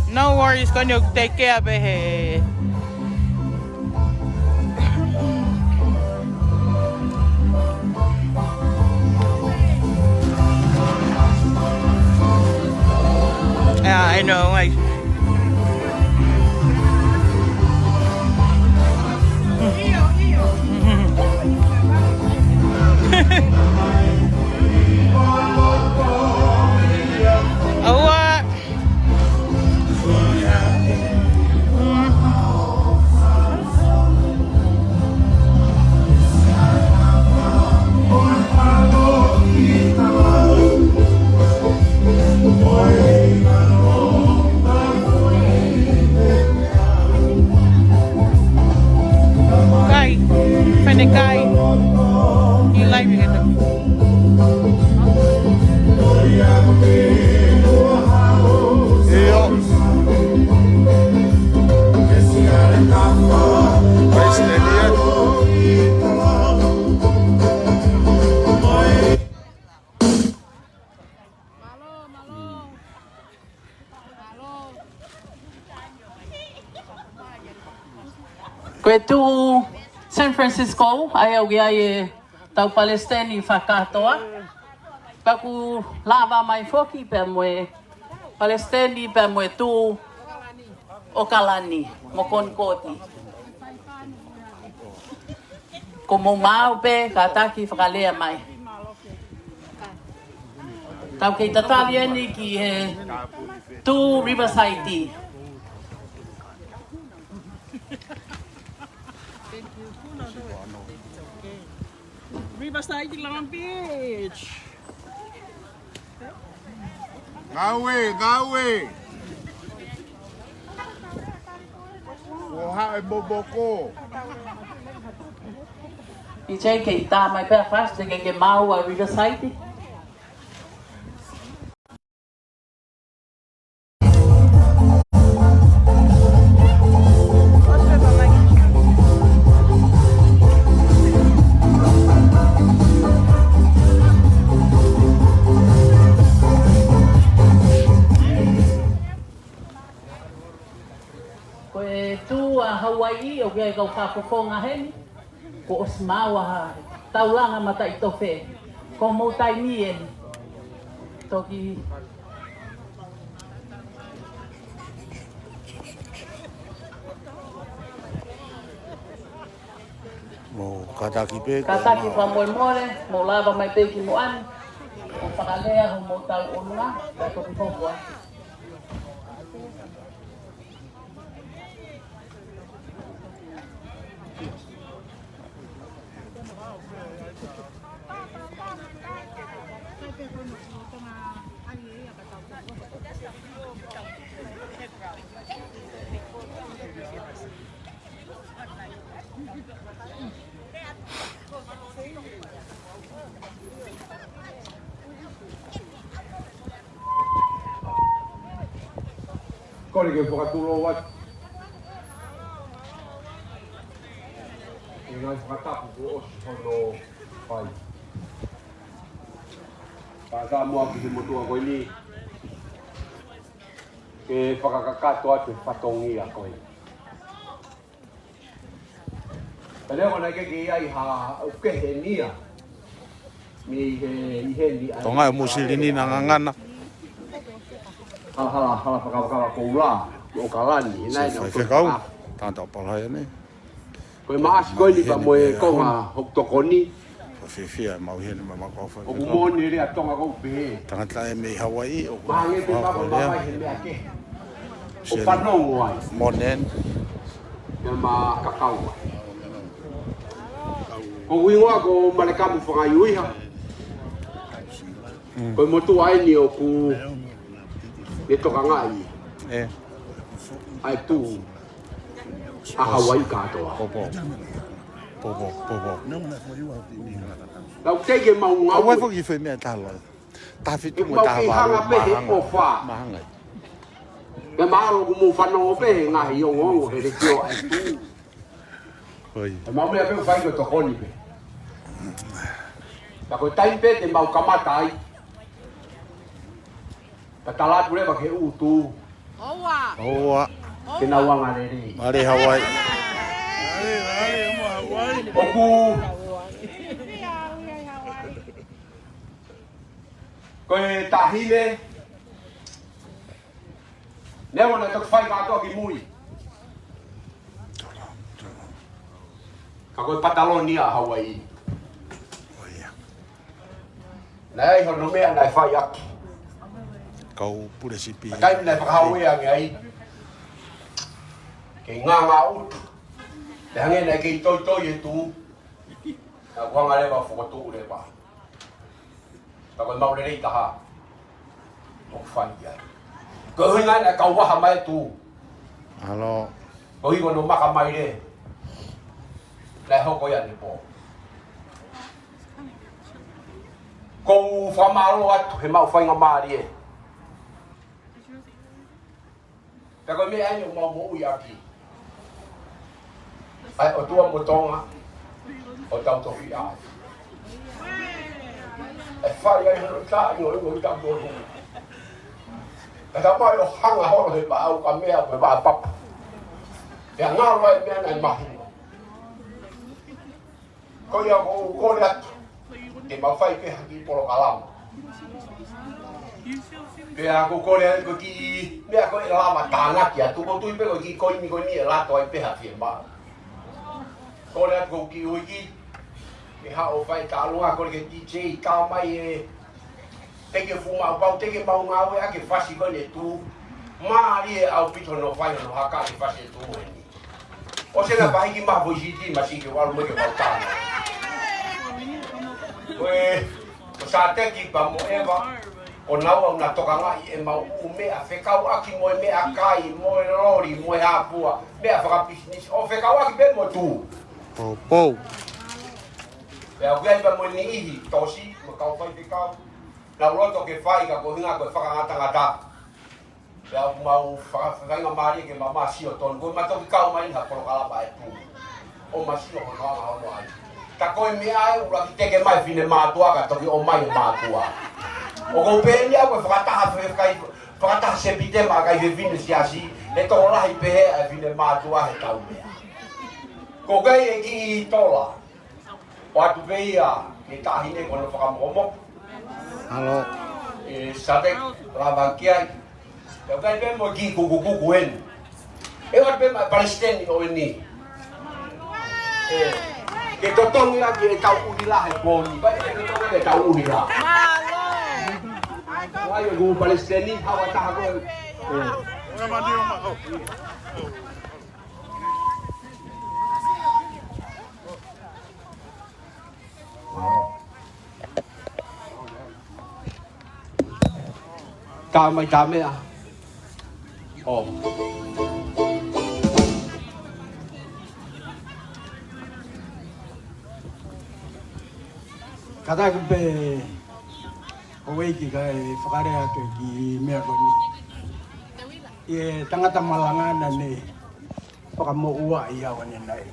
No worries, ko eni ʻoku take care pē he. Yeah, I know. I... Oh, what? Kai, fene kai. You like me, Ko e tuʻu San Francisco, ʻa ia ʻoku ʻi ai e tau palesiteni fakakātoa. Pea ʻoku lava mai foki pea mo e palesiteni pea mo e tuʻu ʻOkalani mo Konikoti. Ko mou maau pē, kātaki fakalea mai. Tau kei tatali eni ki he Tū Riverside. Riverside Long Beach. Ngāue, ngāue. Kuo haʻu e momoko. ʻIo, kei tā mai pē ʻa Fast, ke ke maʻu ʻa Riverside. Ko e tū ʻa Hauaiʻi ʻoku ʻi ai e kau fakafofonga heni. Kuo ʻosi maʻu ha taulanga mataʻitofe. Ko hoʻomou taimi eni. Toki Mou kātaki pē, kātaki fakamolemole, mou lava mai pē ki muʻa ni. ʻO fakalea hoʻomou tauʻolunga, kae toki hoko ā. Kole ke fakatulou atu. ʻI he ngaahi fakatapu kuo ʻosi hono fai. Pea taumuʻa ki he motuʻa ko eni. Ke fakakakato atu e fatongia ko ē. Pea neongo naʻe ʻikai ke ʻi ai ha ʻukehe nia. Mei he, ʻi heni ʻa e Tonga e Musilini na ngangana. Hala, hala, hala fakavakava koula, ʻo Kalani, he naʻe Fai fekau, tangata ʻo Palahai ʻanai. Ko e maʻasi ko eni pea mo e konga hoku tokoni. Fiefia, mau heni, mau mako fai. ʻOku moʻoni e lea Tonga ʻoku pehē. Tangata ē mei Hauaiʻi, ʻoku mahalo pē papa mamahi he meʻa kehe. ʻO fanongo ai. Monen. Pea ma kakau ai. Ko hoku hingoa ko Malekamu Fangaiuiha. Mm. Ko e motuʻa eni ʻoku ne tokangaʻi. ʻE. ʻA e tū. ʻA Hauaiʻi kātoa. Popo. Popo, popo. Lau teke mau ngau. Au e foki fai meʻa talo. Tafitu mo taha valu, mahanga. Pea mahalo ʻoku mou fanongo pē he ngaahi ongoongo he leitiō ʻa e tū. ʻE mau meʻa pē ʻoku fai ko e tokoni pē. Ka ko e taimi pē te mau kamata ai. Ka tala atu leva ke utu. ʻOua. ʻOua. Ke nau anga lelei. Male Hauaiʻi. ʻOku ko e taʻahine. Neongo naʻe toki fai kātoa ki mui. Ka ko e pataloni ʻa Hauaiʻi. Naʻe ʻi ai hono meʻa naʻe fai ʻaki. Kau pule sipi. Ka taimi naʻe fakahauʻi ange ai. Kei nganga utu. Te hangē naʻe kei toitoi e tū. Naʻa ku hanga leva fokotuʻu leva. Ka ko e maʻu lelei taha. ʻOku fai ai. Ko e ʻuhinga naʻe kau vaha mai e tū. Alo. Ko e ʻuhinga hono maka mai lē. Naʻe hoko ia ne pō. Ko u fakamālō atu he maʻu faingamālie. Pea ko e meʻa eni ʻoku mau moʻui ʻaki. ʻA e ʻOtua mo Tonga, ʻo tau tofiʻa. ʻE fai ai hono tā, ʻi ʻo ʻi ʻo tau tofiʻa. Ka ta mai ʻo hanga holo he vaʻa ukamea, he vaʻa papa. Pea ngalo ai meʻa naʻe mahino. Ko ia ʻoku ou kole atu. Te mau fai pē ha kiʻi polokalama. Pea ʻoku ou kole atu ko e kiʻi meʻa ko ē lava tānaki atu. ʻOku ou tui pē ko e kiʻi koini ko eni ʻe lato ai pē ha fiemaʻu. Kole atu ko e kiʻi uiki. ʻE haʻu ʻo fai tālunga kole ke D J tā mai e Teʻeki fuʻu maʻu pau, teʻeki mau ngāueʻaki e fasi ko eni ʻe tuʻu. Mālie ʻaupito hono fai hono haka e fasi ʻe tuʻu eni. ʻOsi ʻena pahiki maha foʻi siti masi ke ʻalu mai ke mau tana. Ko e, ko Sateki pea mo ʻEva, ko naua ʻoku na tokangaʻi ʻemau ʻū meʻa fekauʻaki mo e meʻakai, mo e loli, mo e hāpua, meʻa fakapisinisi, ʻo fekauʻaki pē mo tuʻu. Pou, pou. Pea ʻoku ʻi ai pē mo e niʻihi, tosi, mo e kau faifekau. Nau loto ke fai ka ko e ʻuhinga ko e fakangatangata. Pea ʻoku mau fa-, fakafaingamālie ke ma ma sio tonu. Ko e ma toki kau mai ha polokalama ʻe tuʻu. ʻO ma sio hono anga hono ʻai. Ka ko e meʻa ʻe ʻuluaki teke mai fine mātuʻa ka toki ʻomai e mātuʻa. ʻOku ou pehē ni au ko e fakataha fe-, kai, fakataha Sepitema kai fefine siasi. ʻE tokolahi pehē ʻa e fine mātuʻa he tau meʻa. Ko kai e kiʻi tola. ʻOatu pē ia, ke tahi ne kono fakamokomoko. Alo. ʻE, Sate, lava ki ai. ʻOku ʻi ai pē mo e kiʻi kukukuku eni. ʻE ʻoatu pē maʻa e palesiteni ʻo eni. ʻE, ke totongi ʻaki e tau ʻuhila he pōni. Pea ke totongi e tau ʻuhila. ʻOku ʻi ai ʻoku palesiteni, hawa taha ko ē. ʻE. Tā mai tā meʻa. ʻO. Kātaki pē ʻo ʻEiki kae fakalea atu e kiʻi meʻa ko eni. ʻI he tangata malanga naʻa ne fakamoʻua ʻi au ʻanenai.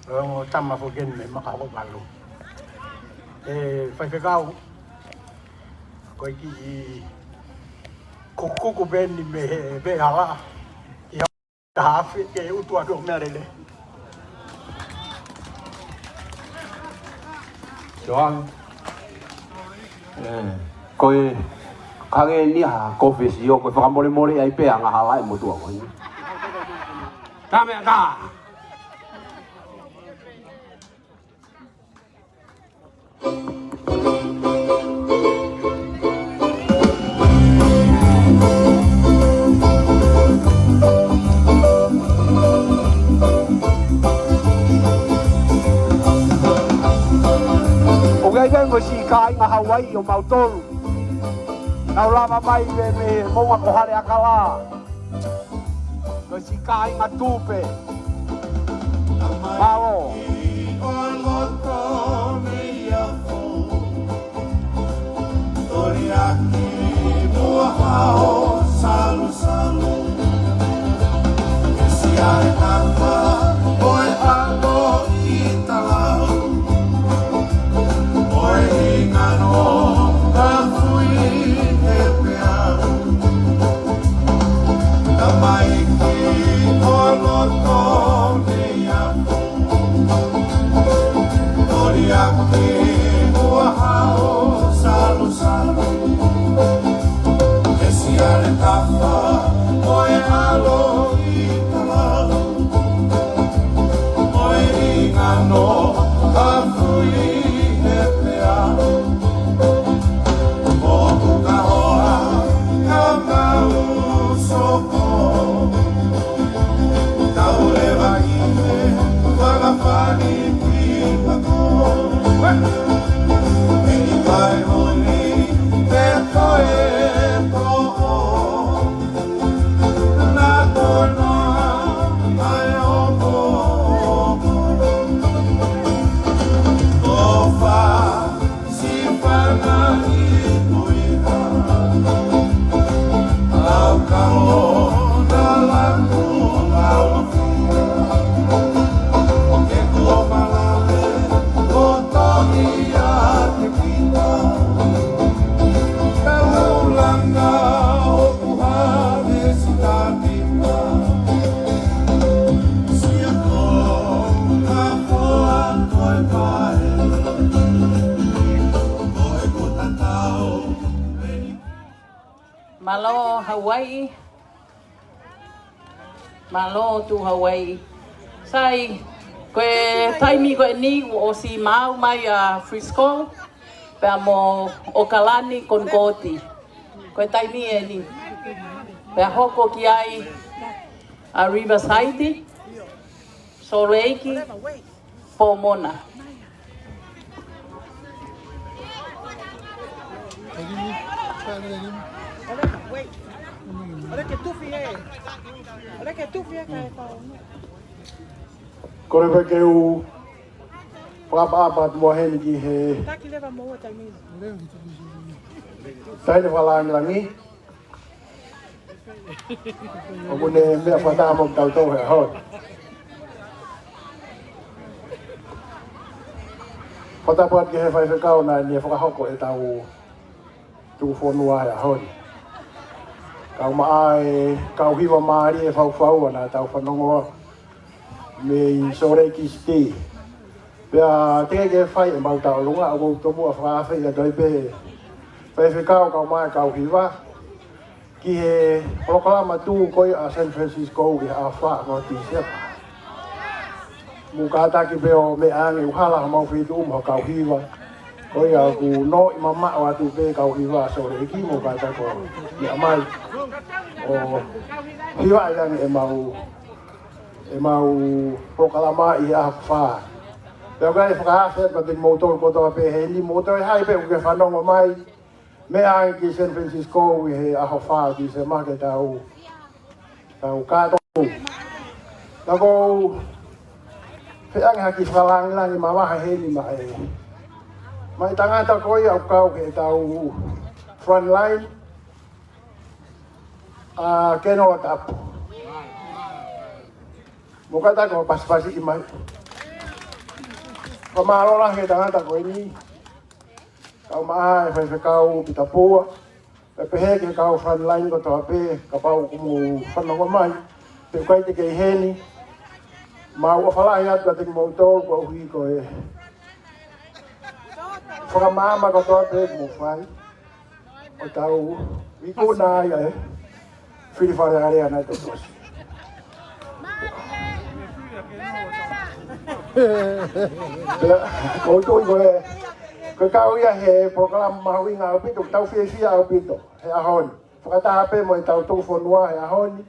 ʻO e ongo tama foki eni mei Makahokovalu. ʻE faifekau, ko e kiʻi kukuku pē eni mei he, mei he hala. ʻI ha taha afe ke utu atu ʻo meʻa lele. Joan. ʻE, ko e, hangē ni ha kōfesi ʻo ko e fakamolemole ai pē ʻa e ngaahi hala ʻi he motuʻa ko eni. Tā meʻa tā. ʻOku ʻi ai pē mo e siʻi kāinga Hauaiʻi ʻo mautolu. Nau lava mai mei, mei he moʻunga ko Haleakalā. Ko e siʻi kāinga Tupe. Mālō. Toriaki mo hao salusalu. Sialetapa ʻo e ʻato ʻi talau. ʻO e hingano ka fui he peau. Tamaiki ʻo loto nei aku. Toriaki mo hao salusalu. Sialetapa ʻo e ʻalo ʻi talau. ʻO e hingano ka fui he peau. ʻO Pukahoa ka mau soko. Tau leva ʻi he fakafani pipako. Miki kai honi te koe toko. Mālō Hauaiʻi. Mālō Tuʻi Hauaiʻi. Sai, ko e taimi ko eni kuo ʻosi maau mai ʻa Frisco. pea mo ʻOkalani Konikōti. Ko e taimi ʻeni. Pea hoko ki ai ʻa Riverside, Sōleki, Pomona. Kole pē ke u fakaʻapaʻapa atu muʻa heni ki he Taʻahine Fakalāngilangi. ʻOku ne meʻa fakataha mo kitautolu he ʻaho ni. Fakatapu atu ki he faifekau naʻa ne fakahoko ʻetau tuku fonua he ʻaho ni. Kau maʻa e kau hiva mālie e faufaua naʻa tau fanongo mei Sōleki Siti. Pea teʻeki ke fai ʻemau tauʻolunga, ʻoku ou tomuʻa fakaafeʻi atu ai pē faifekau kau maʻa e kau hiva ki he polokalama tuʻu ko ia ʻa San Francisco ki he ʻaho fā ʻo Tīsema. Mou kātaki pē ʻo meʻa ange ʻuhala homau feituʻu mo e kau hiva. Ko ia ʻoku nounou mamaʻo atu pē kau hiva Sōleki, mou kātaki ʻo meʻa mai ʻo hivaʻi ange ʻemau, ʻemau polokalama ʻi he ʻaho fā. Pea ʻoku ou fakaafeʻi atu kiate kimoutolu kotoa pē heni, mou toe hai pē ʻoku ke fanongo mai, meʻa ange ki San Francisco ʻi he ʻaho fā ʻo Tīsema ke tau, tau kātoa. Ka ʻoku ou fie ʻoange ha kiʻi fakalāngilangi mamafa heni maʻa e, maʻa e tangata ko ia ʻoku kau he ʻetau front line, ʻa Kenolo Tapu. Mou kātaki ʻo pasipasiʻi mai. Fakamālō lahi ki he tangata ko eni. Kau maʻa e faifekau Pita Pua, pea pehē ki he kau front line kotoa pē, kapau ʻoku mou fanongo mai, pe ʻoku ʻikai te ke ʻi heni, mau ʻofa lahi atu kiate kimoutolu koeʻuhi ko e fakamaama kotoa pē ʻoku mou fai. ʻO tau ikuna ai e fili Fale Alea naʻe tokosi. Pea, ʻoku ou tui ko e, ko e kau ia he polokalama mahuʻinga ʻaupito, tau fiefia ʻaupito he ʻaho ni. Fakataha pē mo ʻetau tuku fonua he ʻaho ni.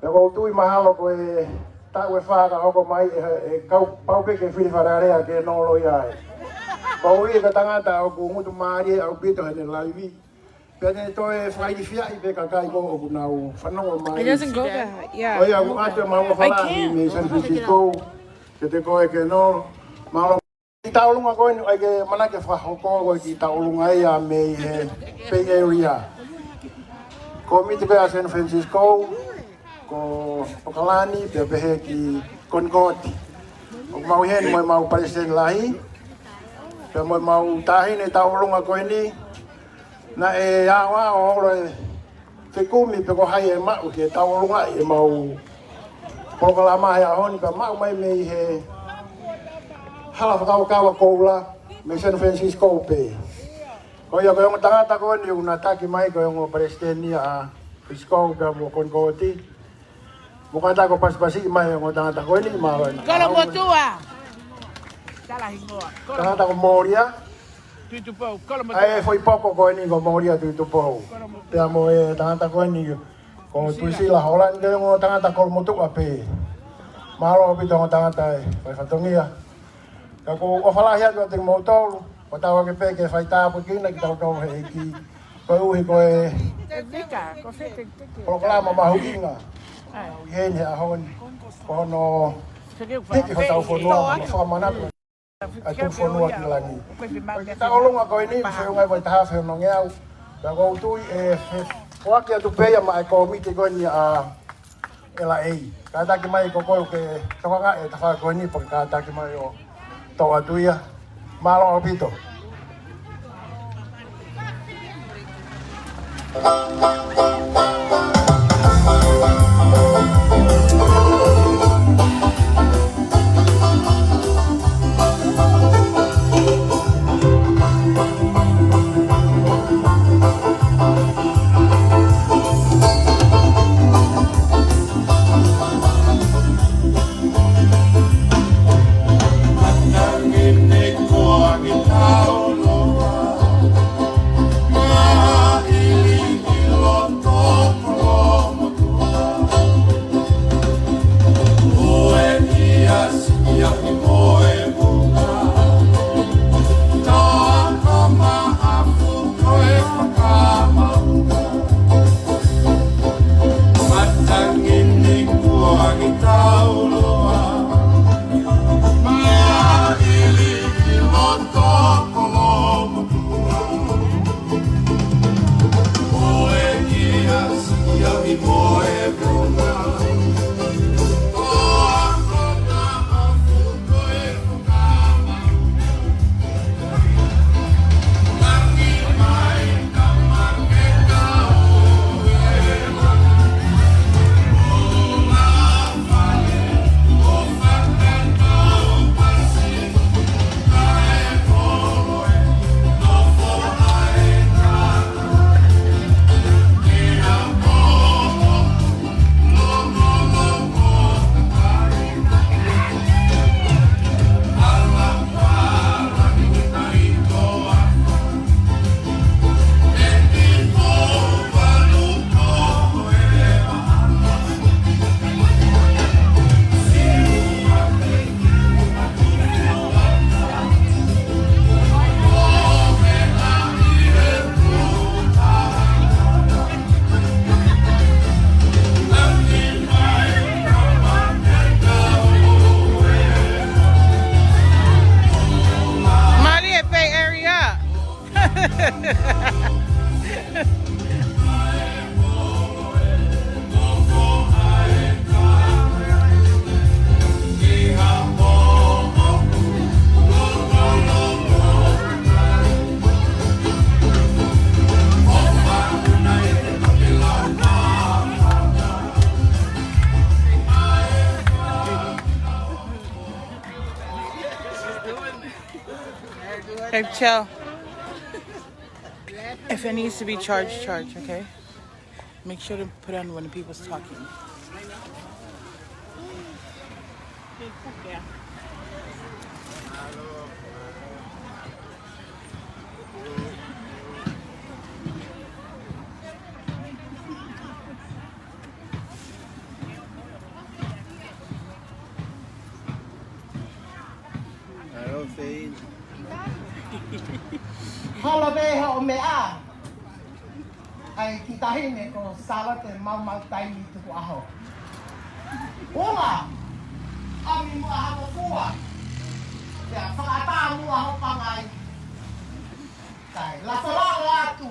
Pea ʻoku ou tui mahalo ko e taʻu ʻe fā ka hoko mai ʻe, ʻe kau pau pē ke fili Fale Alea Kenolo ia ai. Koeʻuhi ko e tangata ʻoku ngutu mālie ʻaupito heʻene laivi. Pea ne toe fakailifiaʻi pē kakai ko ē ʻoku nau fanongo mai. It doesn't go there. Yeah. ʻOku ou ʻoatu ʻemau ʻofa lahi mei San Francisco kiate koe Kenolo. Mālō. Kiʻi tauʻolunga ko eni ʻoku ʻikai ke manako ke fakahoko, ko e kiʻi tauʻolunga ia mei he Bay Area. Kōmiti pē ʻa San Francisco, ko ʻOkalani, pea pehē ki Konikōti. ʻOku mau ʻi heni mo ʻemau palesiteni lahi, pea mo ʻemau taʻahine tauʻolunga ko eni, naʻe aʻu ʻo holo e fekumi pe ko hai ʻe maʻu ke tauʻolungaʻi ʻemau polokalama he ʻaho ni, pea maʻu mai mei he hala fakakaukau koula mei San Francisco pē. Ko ia ko e ongo tangata ko eni ʻoku na taki mai ko e ongo palesiteni ʻa Francisco pea mo Konikōti. Mou kātaki ʻo pasipasiʻi mai e ongo tangata ko eni, mālō. Kolomotuʻa. Tala hingoa. Tangata ko Molia. Tuitupou, Kolomotuʻa. ʻA e foʻi poko ko eni ko Molia Tuitupou. Pea mo e tangata ko eni ko Tuisila Holani, ko e ongo tangata Kolomotuʻa pē. Mālō ʻaupito ongo tangata e fai fatongia. Ka ʻoku ou ʻofa lahi atu kiate kimoutolu, ʻo tau ake pē ke fai tāpuekina kitautolu he ʻEiki. Koeʻuhi ko e polokalama mahuʻinga ʻi heni he ʻaho ni, ko hono hiki hotau fonua, mo fakamanatu ʻa e tuku fonua ki langi. Ko e kiʻi tauʻolunga ko eni, feʻunga mo e taha afe ono ngeau. Pea ʻoku ou tui ʻe, ʻe foaki atu pē ia maʻa e kōmiti ko eni ʻa L A. Kātaki mai ko koe ʻoku ke tokangaʻi e tafaʻaki ko eni, pea kātaki mai ʻo toʻo atu ia. Mālō ʻaupito. Okay, ciao. If it needs to be charged, charge, okay? Make sure to put on when the people's talking. Holo pē hoʻo meʻa. ʻAi ki tahi ne ko Sālote Maumau Taimi Tukuʻaho. Ua, ʻomi muʻa hoʻo fua. Pea fakaʻatā muʻa hoʻo pangai. Kae lasolalo atu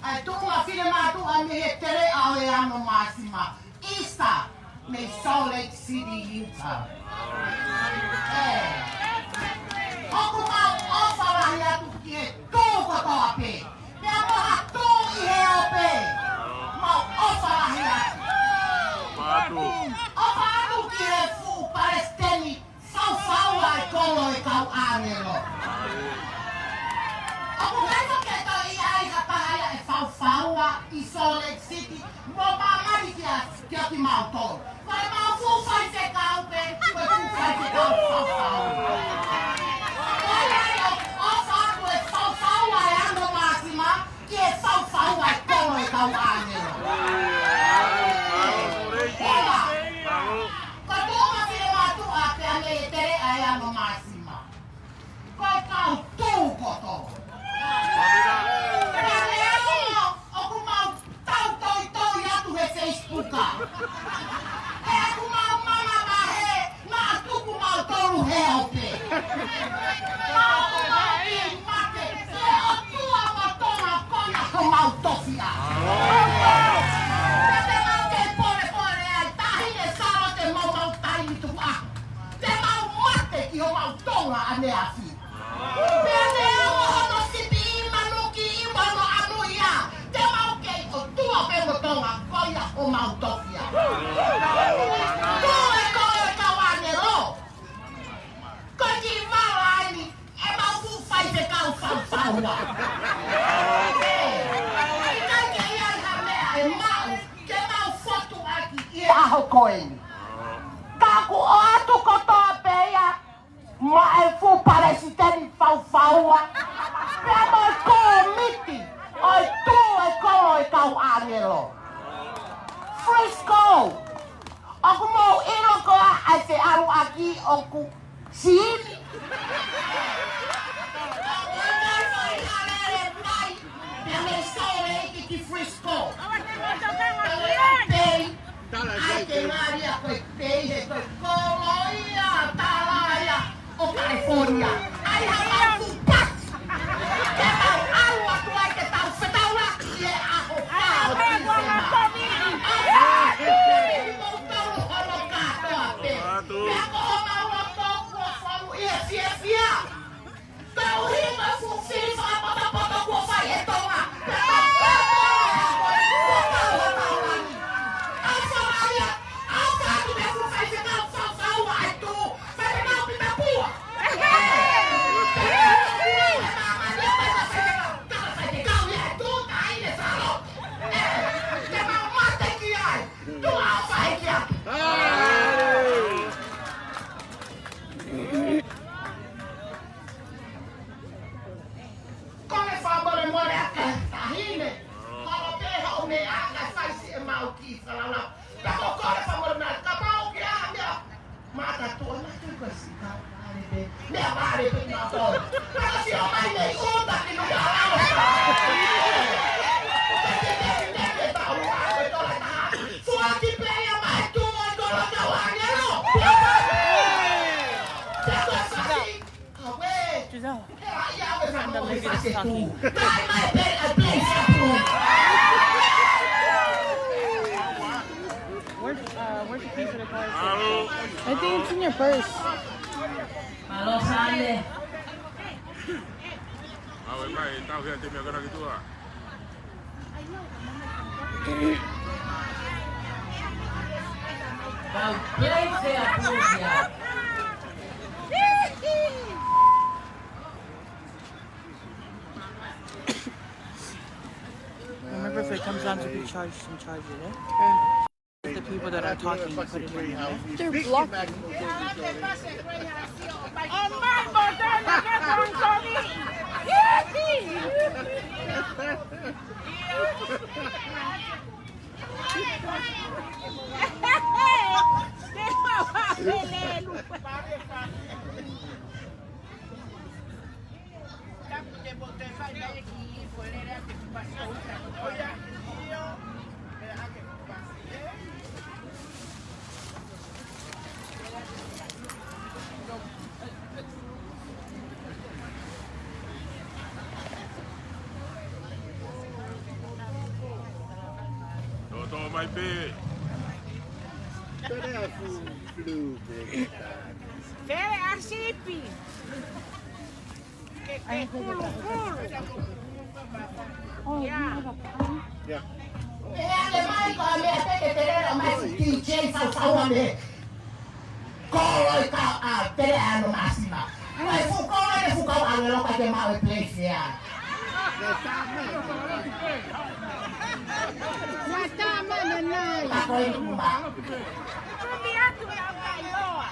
ʻa e tuʻunga finemātuʻa mei he teleʻa ʻo e Ano Māsima, Easter, mei Salt Lake City, Utah. ʻE, ʻoku mau ʻofa lahi atu ki he tuʻu kotoa pē. Pea mo ha tuʻu ʻi he ope. Mau ʻofa lahi atu. ʻOfa atu ki he fuʻu palesiteni faufaua ʻa e kolo ʻo e kau ʻāngelo. ʻOku ʻikai ke toe ʻi ai ha taha ia ʻe faufaua ʻi Salt Lake City mo māmani kia, kia kimautolu. Ko e mau fuʻu faifekau pē, ko e fuʻu faifekau faufaua. Ko ia ai ʻoku ʻofa atu e faufaua ʻa e Ano Māsima ki he faufaua ʻa e kolo ʻo e kau ʻāngelo. Ua. Ko e tuʻunga finemātuʻa pea mei he teleʻa ʻo e Ano Māsima, ko e kau tuʻu kotoa. Pea leo ʻoku mau tau toitoi atu he Facebook. He ʻoku mau mama mahe, naʻa tuku mautolu he ope. Mau mau ʻi mate, he ʻOtua mo Tonga ko ia homau tofiʻa. Pea te mau kei polepole ai, Taʻahine Sālote Maumau Taimi Tukuʻaho. Te mau mate ki homau Tonga ʻaneafi. Pea te amo hono sipi ʻi manuki ʻi mono anu ia. Te mau kei ʻOtua pē mo Tonga ko ia homau tofiʻa. Ko e kolo ʻo e kau ʻāngelo. Ko e kiʻi vala eni, ʻe mau fuʻu faifekau faufaua. ʻIkai ke ʻi ai ha meʻa ʻe maʻu ke mau fotu ʻaki ʻi he ʻaho ko eni. Ka ʻoku ʻoatu kotoa pē ia maʻa e fuʻu palesiteni faufaua, pea mo e kōmiti ʻo e tuʻu e kolo ʻo e kau ʻāngelo. Frisco, ʻoku mou ʻilo koā ʻa e feʻaluʻaki ʻoku Sini. Pea mei Salt Lake ki Frisco. Pei. ʻAi ke ngali a koe pei he koe kolo ia, tala ia ʻo California. ʻAi ha mau fuʻu pasi. Ke tau ʻalu atu ai ke tau fetaulaki he ʻaho fā ʻo Tīsema. ʻAi ha mau fuʻu pasi. Pea ko homau loto kuo fonu ʻi he fiefia. Ka ʻuhinga fuʻu fili fakapotopoto kuo fai ʻe Tonga. Pea ka ko e hako kuo kau ha tau langi. ʻAufaʻia, ʻaufaʻia, pea fuʻu faifekau faufaua ʻa e tuʻu. Faifekau Pita Pua. Pea ka ko e māmani ʻa e faifekau. Ka faifekau ia ʻa e tuʻu, Taʻahine Sālote. Te mau mate ki ai. Tuʻa ʻofa hiki atu. Kole fakamolemole ʻa e taʻahine. Holo pē hoʻo meʻa kae fai siʻemau kiʻi falala. Pea ko e kole fakamolemole kapau ʻoku ʻi ai ha meʻa mātuʻa, mātuʻa ko e sika. Vale pē. Meʻa vale pē na tō. Pea ko e sio mai nei ʻuta ki nuka alo. Teke, teke, teke, tau ua ko e tola taha. Fuaki pē ia mai tuʻu ʻo e kolo ʻo e kau ʻāngelo. Pea ko e fasi. Awe. Giselle. Somebody is talking. Where's, uh, where's the key for the car? I think it's in your purse. Mālō Sale. Awe mai, tau hea te mea kara ki tua. Kau play fair, Pūkia. Charge and charge it, eh? Yeah. The people that are talking, you put it in there. They're blocking. Tō, tō mai pē. Pele a fu, flu, pele a sipi. Ke, ke kulu, kulu. Oh, yeah. Pele a le mai ko a mea te ke pele a mai si D J sau sau a me. Kolo i ka a pele a no masima. Ai fuko a le fuko a le loka ke mau e place ya. Sa tama na nai. Ka ko i kuma. Kumi atu na kai loa.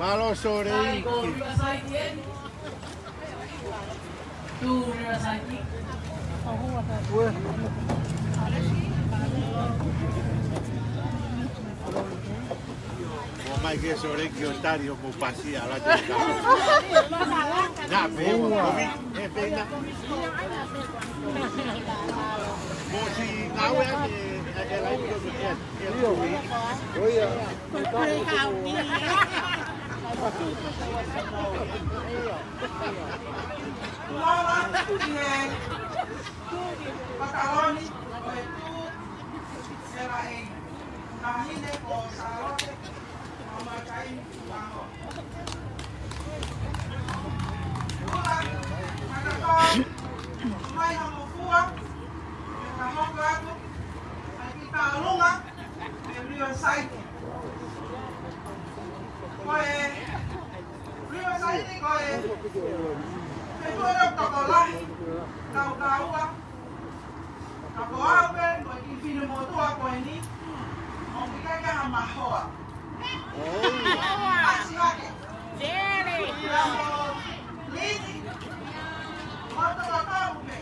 Mālō Sōleki. Ko mai ke Sōleki ʻo tali ʻo mo pasi ala te ka. Nā pe ua kovi e pena. Mo si ngāue ake ake lai ko e. Lava ki he pataloni ʻo e tū ʻe laʻei. Taʻahine ko Sālote Maumataini Kuaho. Ula, matakoa, mai ha mofua, me ka hoko atu, mai ki Taulunga, me Rio Saiti. Ko e Rio Saiti, ko e, te tuʻu e tokolahi, kaukaua, ka ko au pē, ko e kiʻi finemotuʻa ko eni, ʻoku ʻikai ke ha mahoa. ʻAsi hake. Liti, moto ko tau pē.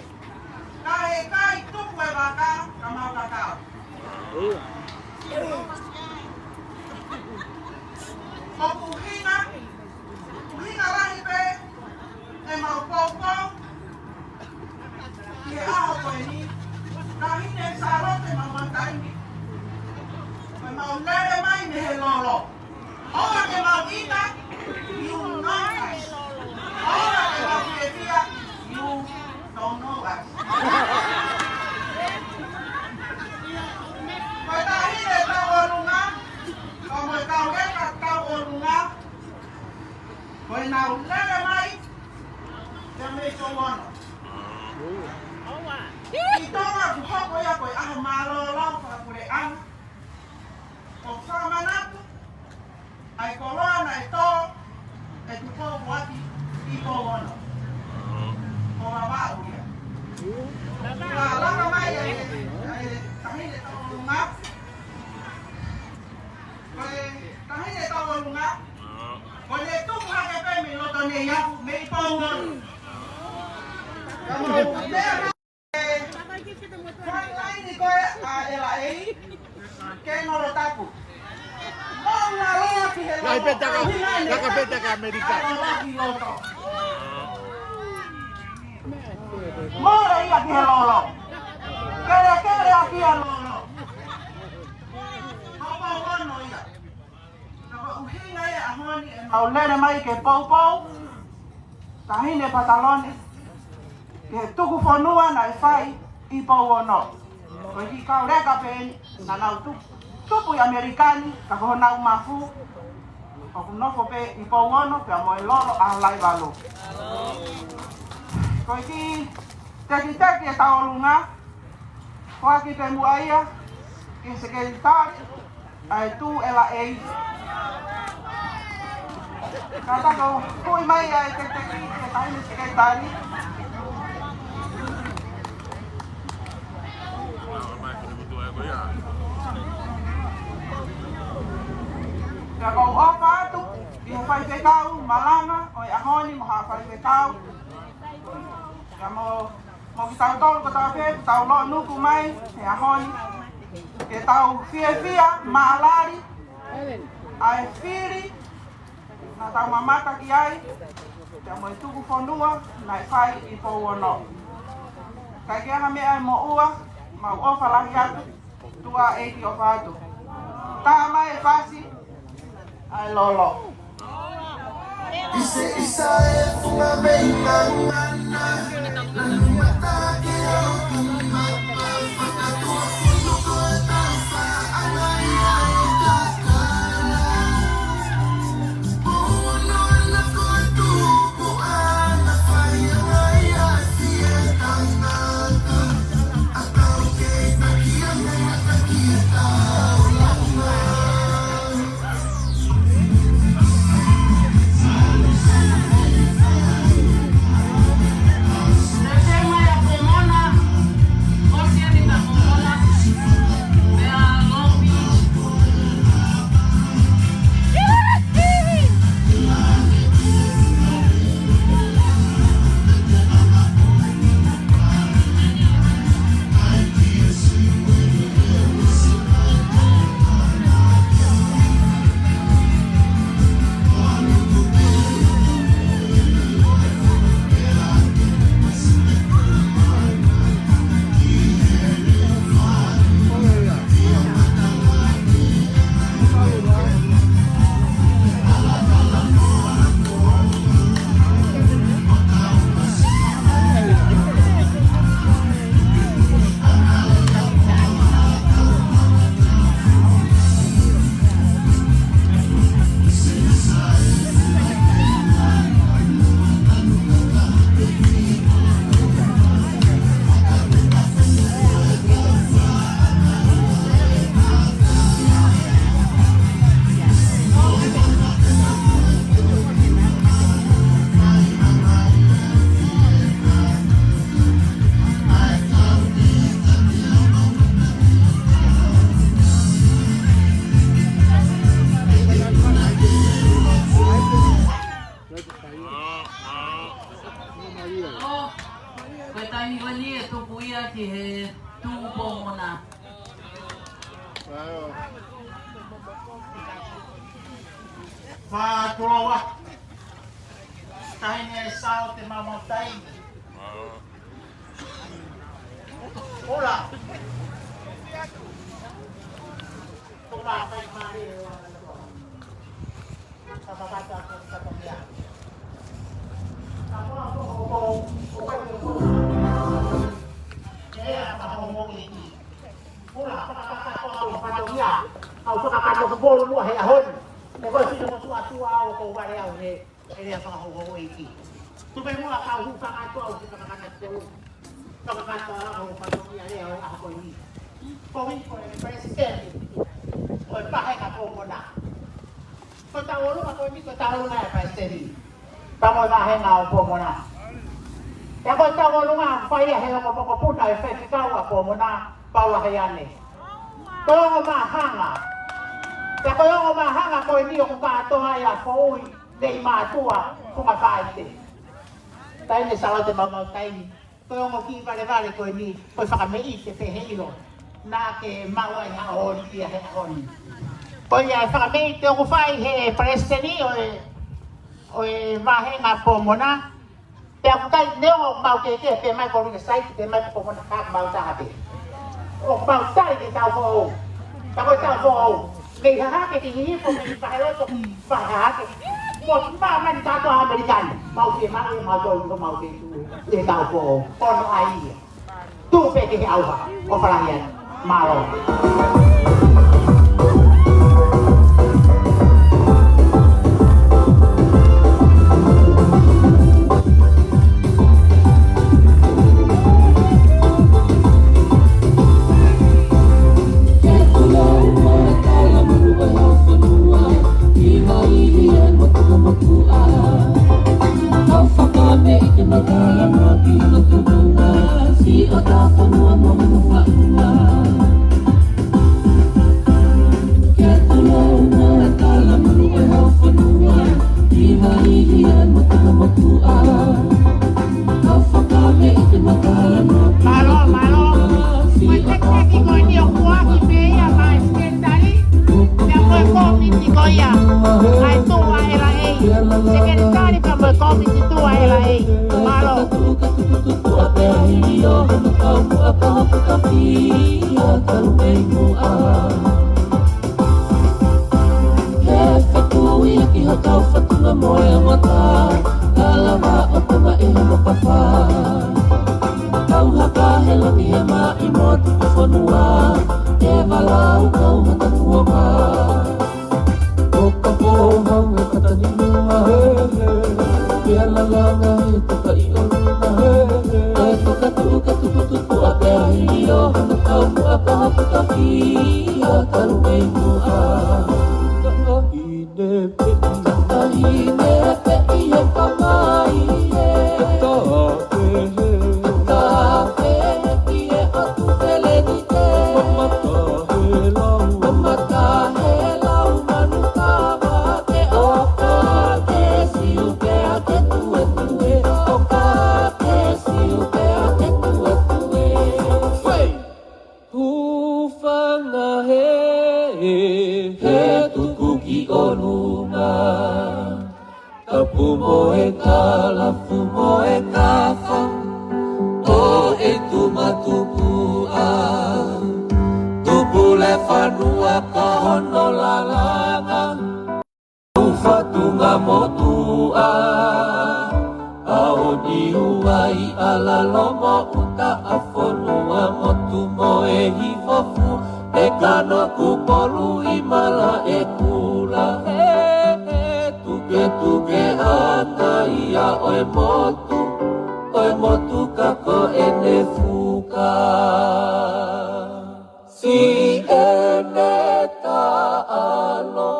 Ka heʻikai tuku e vaka, ka mau kakau. ʻOku ʻuhinga, ʻuhinga lahi pē ʻemau poupou ki he ʻaho ko eni, Taʻahine Sālote Maumataini, ʻemau lele mai mei he lolo. ʻOua te mau ʻita, you know us. ʻOua te mau fiefia, you don't know us. Ko e taʻahine Tauʻolunga, ko e kau leka Tauʻolunga, ko ʻenau lele mai, te me so ono. ʻI Tonga ʻoku hoko ia ko e ʻaho mālōlō fakapuleʻanga. ʻOku fakamanatu ʻa e koloa naʻe tō ʻe Tupou Foaki ʻi Pouono. Ko Vavaʻu ia. Ka laka mai ʻa e, ʻa e taʻahine Tauʻolunga. Ko e taʻahine Tauʻolunga. Ko ʻene tupu hake pē mei loto Neiafu, mei Pouono. Ka mau pea Frontline ko ē ʻa e laʻei, ke nolo tapu. Mo ngalo ki he lolo. Lahi pē taka, ʻuhinga ne taka pē taka ʻAmelika. Ngalo ki loto. Mo le ia ki he lolo. Kelekele ʻa ki he lolo. Hoko ono ia. Ka ko e ʻuhinga ia ʻaho ni ʻemau lele mai ke poupou, taʻahine Patalone, ki he tuku fonua naʻe fai ʻi Pouono. Ko e kiʻi kau leka pē eni, naʻa nau tu-, tupu ʻi ʻAmelika ni, ka ko honau mafu ʻoku nofo pē ʻi Pouono, pea mo e lolo ʻa Laivalu. Ko e kiʻi tekiteki ʻe Tauʻolunga, foaki pē muʻa ia ki he sekelitali ʻa e tū ʻe laʻei. Ka ta ko hui mai ʻa e tekiteki ki he taʻahine sekelitali. Pea ʻoku ou ʻofa atu ki he faifekau malanga ʻo e ʻaho ni mo ha faifekau. Pea mo Mo kitautolu kotoa pē, ʻoku tau lōnuku mai he ʻaho ni, ke tau fiefia maʻalali ʻa e fili naʻa tau mamata ki ai, pea mo e tuku fonua naʻe fai ʻi Pouono. Kae kehe ha meʻa ʻe moʻua, mau ʻofa lahi atu, tuʻa ʻeiki ʻofa atu. Tā mai e fasi, ʻa e lolo. Ise, isa e funga mei mamana. Nanu mata ke au kumapa. Fakatua funu ko e tau fa anga ia e kakana. Pouono ana ko e tupu ana fai anga ia e fie tangata. A tau kei taki a me mataki e tau launga. Fā Tuloa. Taʻahine Sālote Maumau Taimi. Ola. Tō mai mai. Fakakata ko ka ko ia. Ka ko ko ko ko ko ko. Ke a ka ko mo ki. Ola, fakakata ko au fatongia. Au fakakata ko bolu mua he ʻaho ni. Ko ko si ko tu atu au ko vale au he. Area fakahouhouʻeiki. Tupe muʻa ka u hūfanga atu au ki he fakakata te u. Fakakata au fatongia lea ʻo e ʻaho ko eni. Ko au ko e palesiteni ʻo e Vāhenga Pomona. Ko e tauʻolunga ko eni, ko e tauʻolunga ʻa e palesiteni. Pea mo e Vāhenga ʻo Pomona. Pea ko e tauʻolunga ʻoku fai ʻe he ongo mokopuna ʻo e faifekau ʻa Pomona, Paula Heane. Ko e ongo māhanga. Pea ko e ongo māhanga ko eni ʻoku kātoa ai ʻa Foʻui, Nei Mātuʻa, Funga Faite. Taʻahine Sālote Maumau Taimi, ko e ongo kiʻi valevale ko eni, ko e fakameʻite pē he ʻilo. Naʻa ke maʻu ai haʻo ʻōlita he ʻaho ni. Ko ia e fakameʻite ʻoku fai he palesiteni ʻo e, ʻo e Vāhenga Pomona. Pea ʻoku ʻikai neongo ʻoku mau kehekehe pē mai ko Ringa Saiti pē mai ko Pomona ka mau taha pē. ʻOku mau tali ki he taʻu foʻou. Ka ko e taʻu foʻou. Mei Hahake ki Hihifo, mei Vaheloto ki Vahe Hahake. Mo māmani kātoa ʻAmelika ni. Mau fiemaʻu ʻe mautolu ko mau ke tuʻu ʻi he taʻu foʻou. Ono ai ia. Tuʻu pē ki he ʻauha ʻo Falahiani. Mālō. Mālō, mālō. Ko e tekiteki ko eni ʻoku ʻohake pē ia maʻa e sekelitali. Pea ko e kōmiti ko ia ʻa e Tuʻa L A. Sekelitali pea mo e kōmiti Tuʻa L A. Mālō. He fekui ʻaki hotau fatunga mo e mata, ka lava ʻo tama ʻi hono kafa. Kau haka he langi he maʻi mo tuku fonua, ke valau kau hata kuonga. ʻO ka pōhau e kata ni nunga he, ke alalanga he tuka i o nunga he, ʻa e fakatuʻu ka tukutuku a pea hili o hana kau mua ka hapu ka ki a kalu mei mua. Ka ʻi ne peʻi. Ka ʻi ne peʻi he kamai he. Ka pehe. Ka pehe ki he ʻotu peleni te. Mamata he lau. Mamata he lau manu kava ke ʻoka ke siu pea ke tuetue. ʻOka ke siu pea ke tuetue. Hei! Hūfanga he, he tuku ki ʻolunga. Tapu mo e kalafu mo e kafa. Ko e tuma tupuʻa. Tupu le fanua ko hono lalanga. Fatunga motuʻa, ʻa o Niuai, ʻAlalo mo ʻUta, ʻa Fonua, Motu mo e Hifofua, ʻe Kanoku, Polu, ʻi Malaʻekula, he, he tuketuke ʻana ia ʻo e motu, ʻo e motu ka ko ʻene fuka. Siʻene taʻalo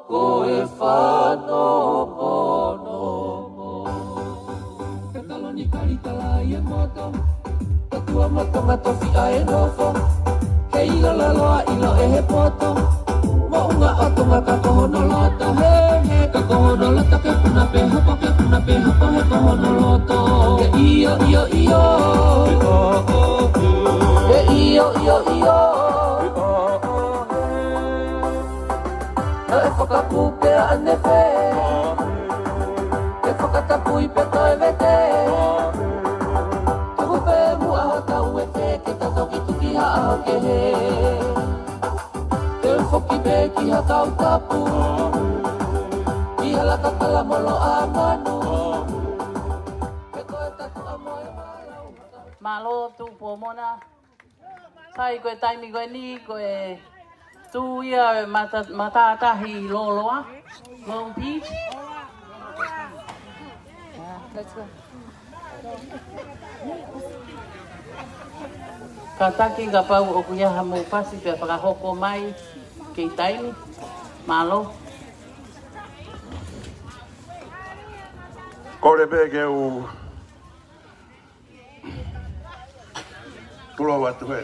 ko e fano ponomo. Kataloni kalitala ia moto. Katua moto matofi a e nofo. He ila laloa ilo e he poto. Moʻunga ʻo Tonga ka ko hono loto. He, he ka ko hono loto ke puna pe hapo, ke puna pe hapo he ko hono loto. Ke io, io, io. He io, io, io. Naʻe fakapuke ʻa ʻene fē, Pe toe vete. Tuku pē muʻa hotau vete ke ta toki tuki ha ʻaho kehe. Te u foki pē ki ha kau tapu. Ki ha laka kala molo ʻa manu. Pe toe tatu ʻa moe mālō. Mālō Tuʻi Pomona. Sai, ko e taimi ko eni, ko e tū ia ʻo e mata-, matātahi lōloa, Long Beach. Kātaki kapau ʻoku ʻi ai haʻamou pasi pea fakahoko mai kei taimi. Mālō. Kole pē ke u Tulou atu he.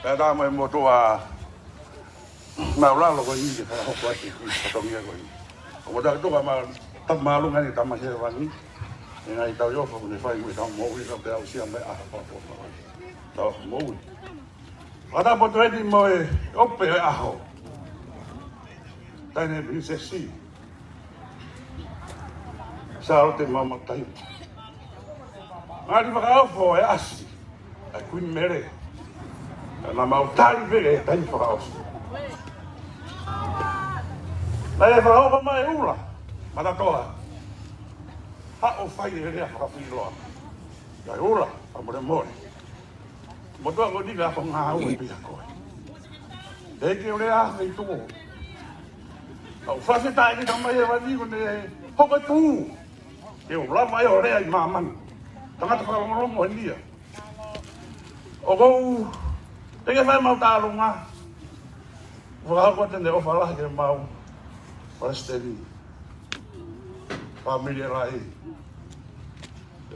Pea tā mai mo toa māʻulalo ko eni ke fakahoko atu ki he fatongia ko eni. ʻO mo tā tuka mā, tā mālunga ni Tamai Hēvani. ʻE ngaahi tau ʻi ʻofa kuo ne fai mo e tau moʻui ka pea ʻosi ʻa mai ʻaho pō pō. Tau moʻui. Fakatapu atu eni mo e ʻope ʻo e ʻaho. Taʻahine Pilinisesi Sālote Mamaʻotahi. Ngali fakaofo e ʻasi ʻa Kuini Mele. Naʻa mau tali pē e taimi fakaʻosi. Naʻe fakahoko mai ʻe Ula Matatoa. Haʻu ʻo fai e lea fakafiloa. Kae Ula, fakamolemole. Motuʻa ko eni ka ko ngāue pē ia ko e. Te ke ole a fei tuko. Au fase tae ni Tamai Hēvani ko ne hoko tū. Ke u lava ʻo lea ʻi māmani. Tangata fakalongolongo eni ia. ʻOku ou, te ke fai mau tālunga. Fakahoko atu ʻene ʻofa lahi ke mau. Palesiteni. Fāmili lahi.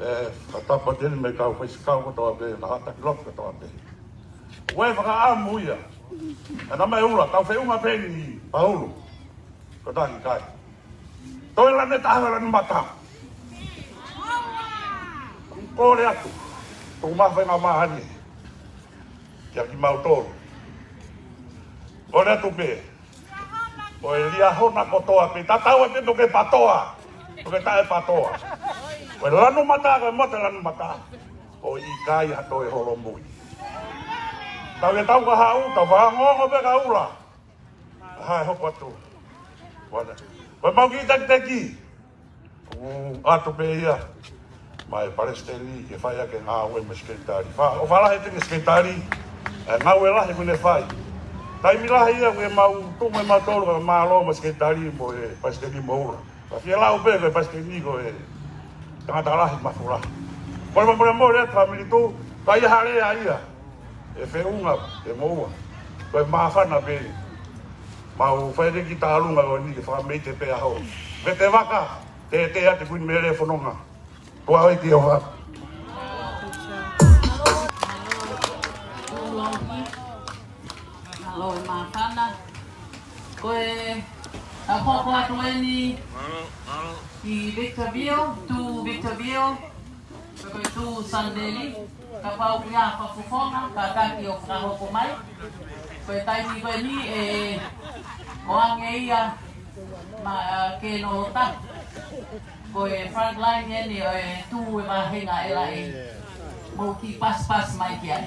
ʻE, fakatapu atu eni mo e kau faifekau kotoa pē, na hata ki loto kotoa pē. Ue fakaʻamu ia. ʻE Tamai Ula, kau feʻunga pē eni Paulu. Ko taki kai. Toe lanu taha lanu mata. Kole atu. Tō mafai ngā mahani. Kia kimautolu. Kole atu pē. ʻO e Liahona kotoa pē, tatau ai pē pe ko e PATOA, pe ko e taʻe PATOA. Ko e lanu mata, ko e motu lanu mata. ʻOku ʻikai ha toe holomui. Tau ke tau ka haʻu, tau fangongo pē ka Ula. Hae hoko atu. Ko e mau kiʻi tekiteki. ʻOku ʻatu pē ia. Mai palesiteni ke fai ake ngāue mo e sekelitali. Fa-, ʻofa lahi atu ki he sekelitali. ʻE ngāue lahi kuo ne fai. Taimi lahi ia kuo mau tuʻu mo e mau tolu ka mālō mo e sekelitali mo e palesiteni mo Ula. Ka fie lau pē ko e palesiteni ko e tangata lahi mafu lahi. Kole fakamolemole atu fāmili Tū, ka ʻi ai ha lea ia. ʻE feʻunga, ʻe moua. Ko e māfana pē. Mau fai ʻene kiʻi tālunga ko eni ke fakameite pē ʻaho. Vete vaka, tētē atu Kuini Mele fononga. Tuʻa ʻofa ki he ʻofa. Mālō e māfana. Ko e, ʻa hoko atu eni ki Victorville, Tū Victorville. Ko e Tū Sanelī, kapau ʻoku ʻi ai ha fakafofonga, kātaki ʻo fakahoko mai. Ko e taimi ko eni ʻe ʻoange ia ma, ʻa, ke nolo ta. Ko e frontline eni ʻo e Tū e vāhenga ʻe lahi. Mou kiʻi pasipasi mai ki ai.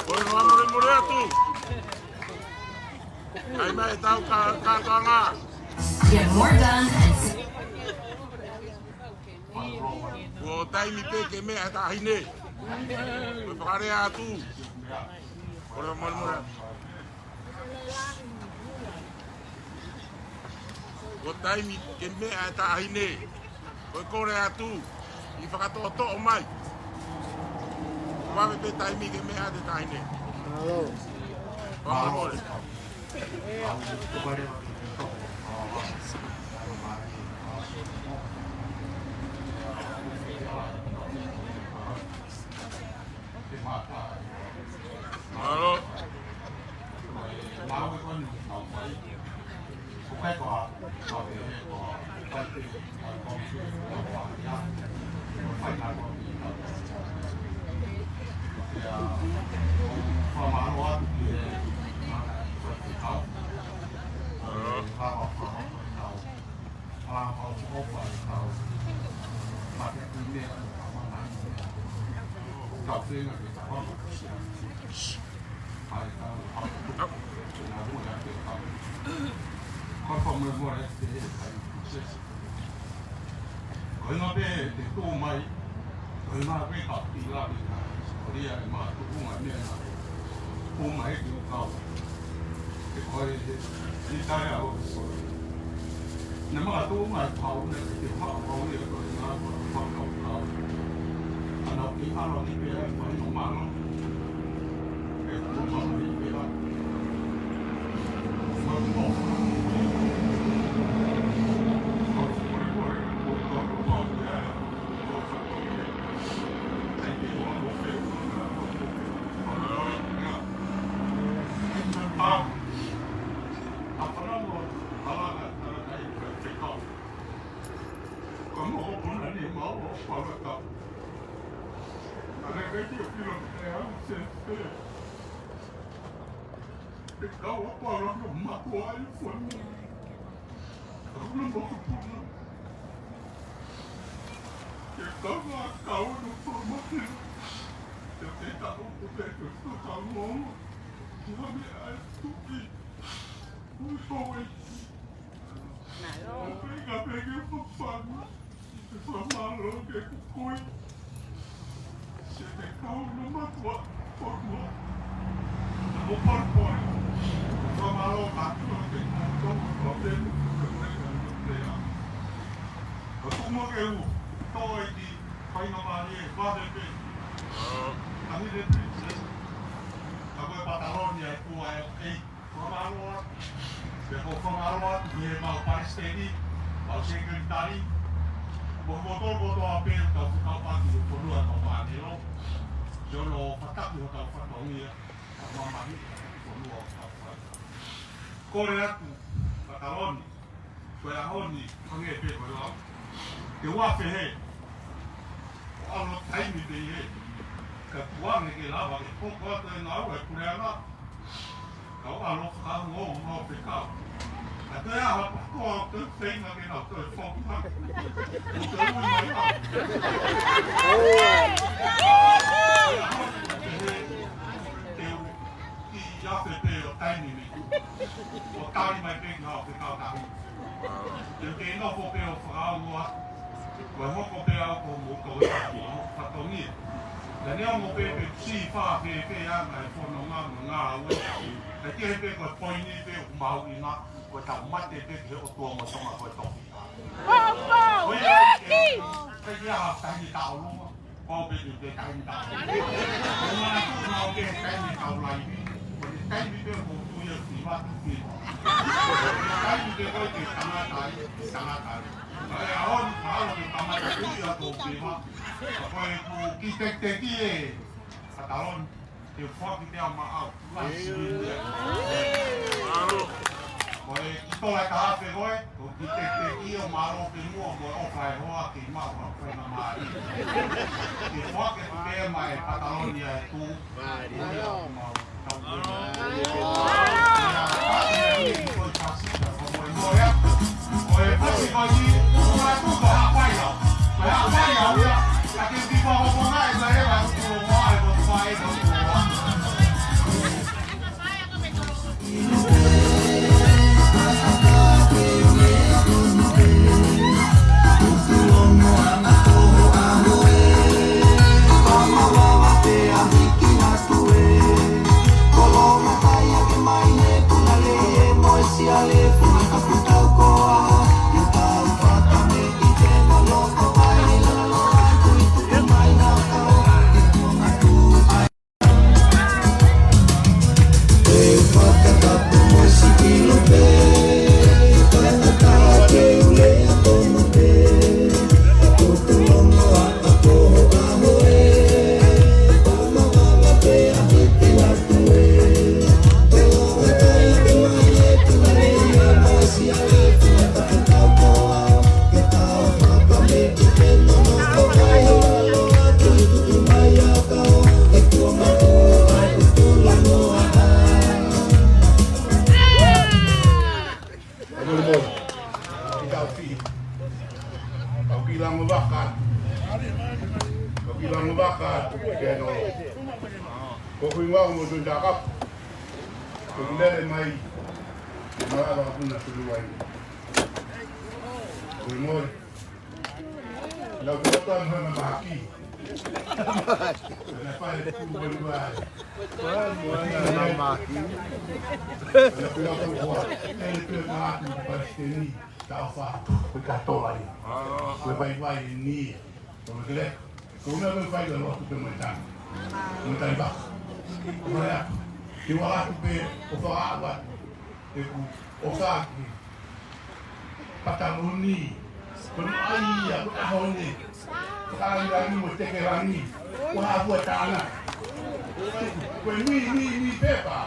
Ko e fakamolemole atu. ʻAi mai e tau ka, ka, ka ngā. Get more done and Kuo taimi pē ke meʻa e taʻahine. Ko e fakalea atu. Kole fakamolemole. Kuo taimi ke meʻa e taʻahine. Ko e kole atu. ʻI fakatoʻotoʻo mai. Kuo vave pē taimi ke meʻa e taʻahine. Mālō. Fakamolemole. Mālō. Ko e fakamolemole atu pē he kai sesi. Ko e ʻuhinga pē te u tō mai, ko e ʻuhinga pē ka pila pē ka, ko ia e makatuʻunga e meʻa naʻe ʻomai ki hoku kau. He ko e, he, ʻi Taia o Solo. Ne makatuʻunga e pau ne ke te haʻa pau ia ko e ngā ko e fakakaukau. Ana o ki ʻalu ni pē ai mai no mano. E ko mano ni pē ai. Ke kau a pala no matua i fonu. Kau na mokopuna. Ke kau a kau no whakamahina. Ke te kau ko te ke whakangō. Ki ha meʻa ʻe tuki. Ui kau e. ʻO pē ka pē ke whawhanu. Fakamālō ki he kukuʻi. Siʻi kau na matua, fakamālō. Ko Paul Paul. Fakamālō kātoa ki he kau tau, kau tēnu, kau tēnu, kau tēnu. Ko tumo ke u, tō i ki, whai na mālie, vave pē. Kami le princess. Ka ko e pataloni ai kua e, ei. Fakamālō atu. Pea ko e fakamālō atu ki he mau palesiteni, mau sekelitali, mo e motu kotoa pē ʻoku tau fekauʻaki he fonua ʻo Maʻanelo. Siʻono fataki hotau fatongia, ʻo mamahi, fonua ʻo tau fai. Kole atu, pataloni, ko e ʻaho ni, hangē pē ko e lau. Ke ua fehe, ʻo ʻalu taimi pē ʻi he, ka kuange ke lava ke hoko atu e ngāue ʻa e puleʻanga, Kau ʻalu fakaongo mo fekau. Ka toe ʻaho pē ko ē ʻoku te feinga ke nau toe foki mai. Ko te ui mai au. Te u ʻi afe pē ʻo taimi ni. ʻO tali mai pē ki hao fekau tahi. Te u kei nofo pē ʻo fakaongo atu. Ko e hoko pē au ko mou tau e taki, ʻo fatongia. Ka neongo pē pe sī fā fēfē ʻa e fononga mo e ngāue. Ka kehe pē ko e poini pē ʻoku mahuʻinga, ko e tau mate pē ki he ʻOtua mo Tonga ko e toki. Ko ia, ʻEiki! Ko ia, taimi taʻolunga. Ko pē ki he taimi taʻolunga. Ko mana tu na o ke taimi taʻolaivi. Ko e taimi pē ʻoku tui ʻa e fiva, fiva. Taimi pē ko e tangata ai, tangata ai. Ko e ʻaho ni, mahalo ke kamata tui ʻa e fiva. Ko e ku ki tekiteki e pataloni, ke foaki pea maʻau. Lasi ni ia. Ko e ki tola ka afe ko e, ko ki tekiteki ʻo mālō ke mua, ko e ʻofa e hoa ke maʻu ha faingamālie. Ke foaki pea mai pataloni ʻa e tu. Mālō. Mālō. Pau mo tui takapu. Ko lele mai. Malava kuna suluai. Ko mole. Lau kua tua mahana mahaki. Na fai ku wai wai. Mahana mahaki. Na kua kua. Ele pē mahaki pasiteni. Tau fa. Ko katoa ia. Ko vai vai ni. Ko le. Ko meʻa ko e fai ʻa e lotu pē mo e tama. Mo e taiva. Ko e atu. Ke ua atu pē ʻo fakaʻau atu. ʻEku ʻofa ki Pataloni. Ko e ʻai ia, ko e ʻaho ni. Fakalangilangi mo e tekelangi. Ko ha fua tāna. Ko e nui, nui, nui pepa.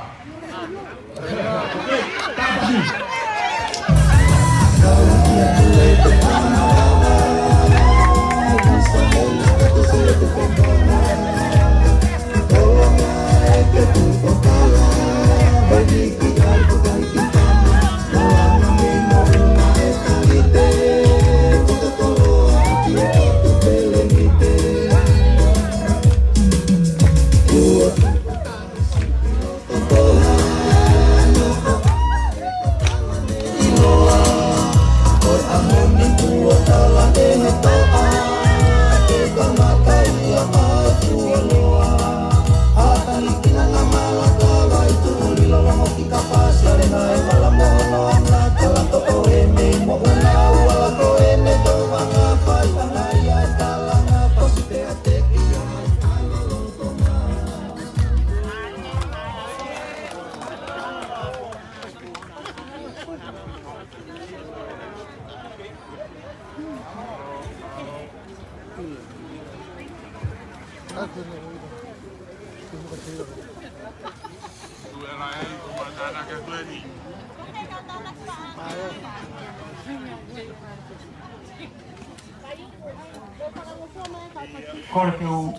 Kole ke u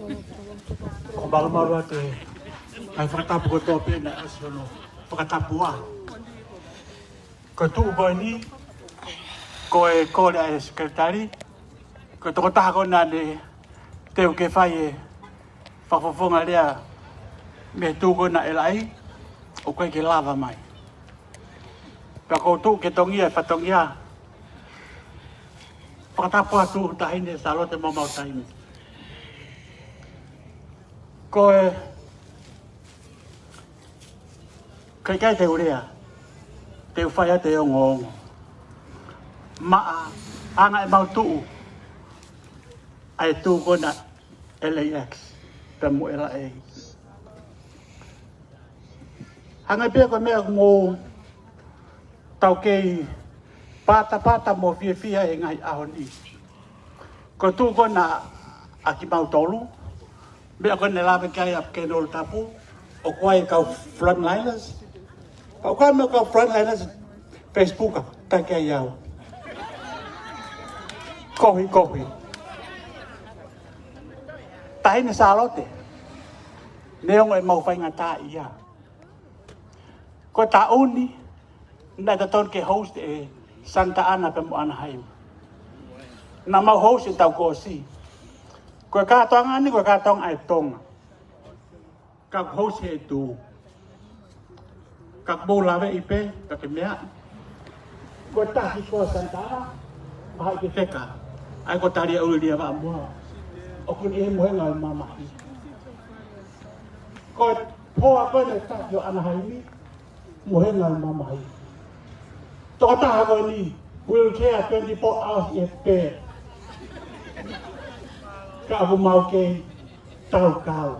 fakamalumalu atu e ngaahi fakatapu kotoa pē naʻe ʻasi hono fakatapu ā. Ko e tuʻu ko eni, ko e kole ʻa e sekelitali, ko e tokotaha ko ena ne teu ke fai e fakafofonga lea mei he tuʻu ko ena ʻe lahi, ʻoku ʻikai ke lava mai. Pea ko e tuʻu ke tongia e fatongia. Fakatapu atu Taʻahine Sālote Maumau Taimi. Ko e, ʻikai ke te u lea, te u fai atu e ongoongo. Maʻa, anga ʻemau tuʻu, ʻa e tuʻu ko ena ʻe lahi ʻaki, pea mo e lahi. Hangē pē ko e meʻa ʻoku mou tau kei patapata mo fiefia he ngaahi ʻaho ni. Ko e tuʻu ko ena ʻa kimautolu, meʻa ko ena ʻe lave ki ai ʻa Kenolo Tapu, ʻoku ʻi ai e kau frontliners. Pea ʻoku ʻi ai mo e kau frontliners Facebook ʻa, taki ai au. Kohi, kohi. Taʻahine Sālote, neongo ʻemau faingataʻaʻia. Ko e taʻu ni, naʻe totonu ke host ʻe Santa Ana pea mo Anaheim. Naʻa mau host e taʻu kuo ʻosi. Ko e kātoanga ni, ko e kātoanga ʻa e Tonga. Ka host he tuʻu. Ka mou laveʻi pē, ka ke meaʻi. Ko e taki ko Santa Ana, mahalo ke feka. ʻAi ko Talia ʻUlia Vaʻamoa. ʻOku ne mohenga ʻo e mamahi. Ko e hoa ko ena taki ʻo Anaheim, mohenga ʻo e mamahi. Tokotaha ko eni, wheelchair twenty-four hours ʻi he pē. Ka ʻoku mau kei taukau.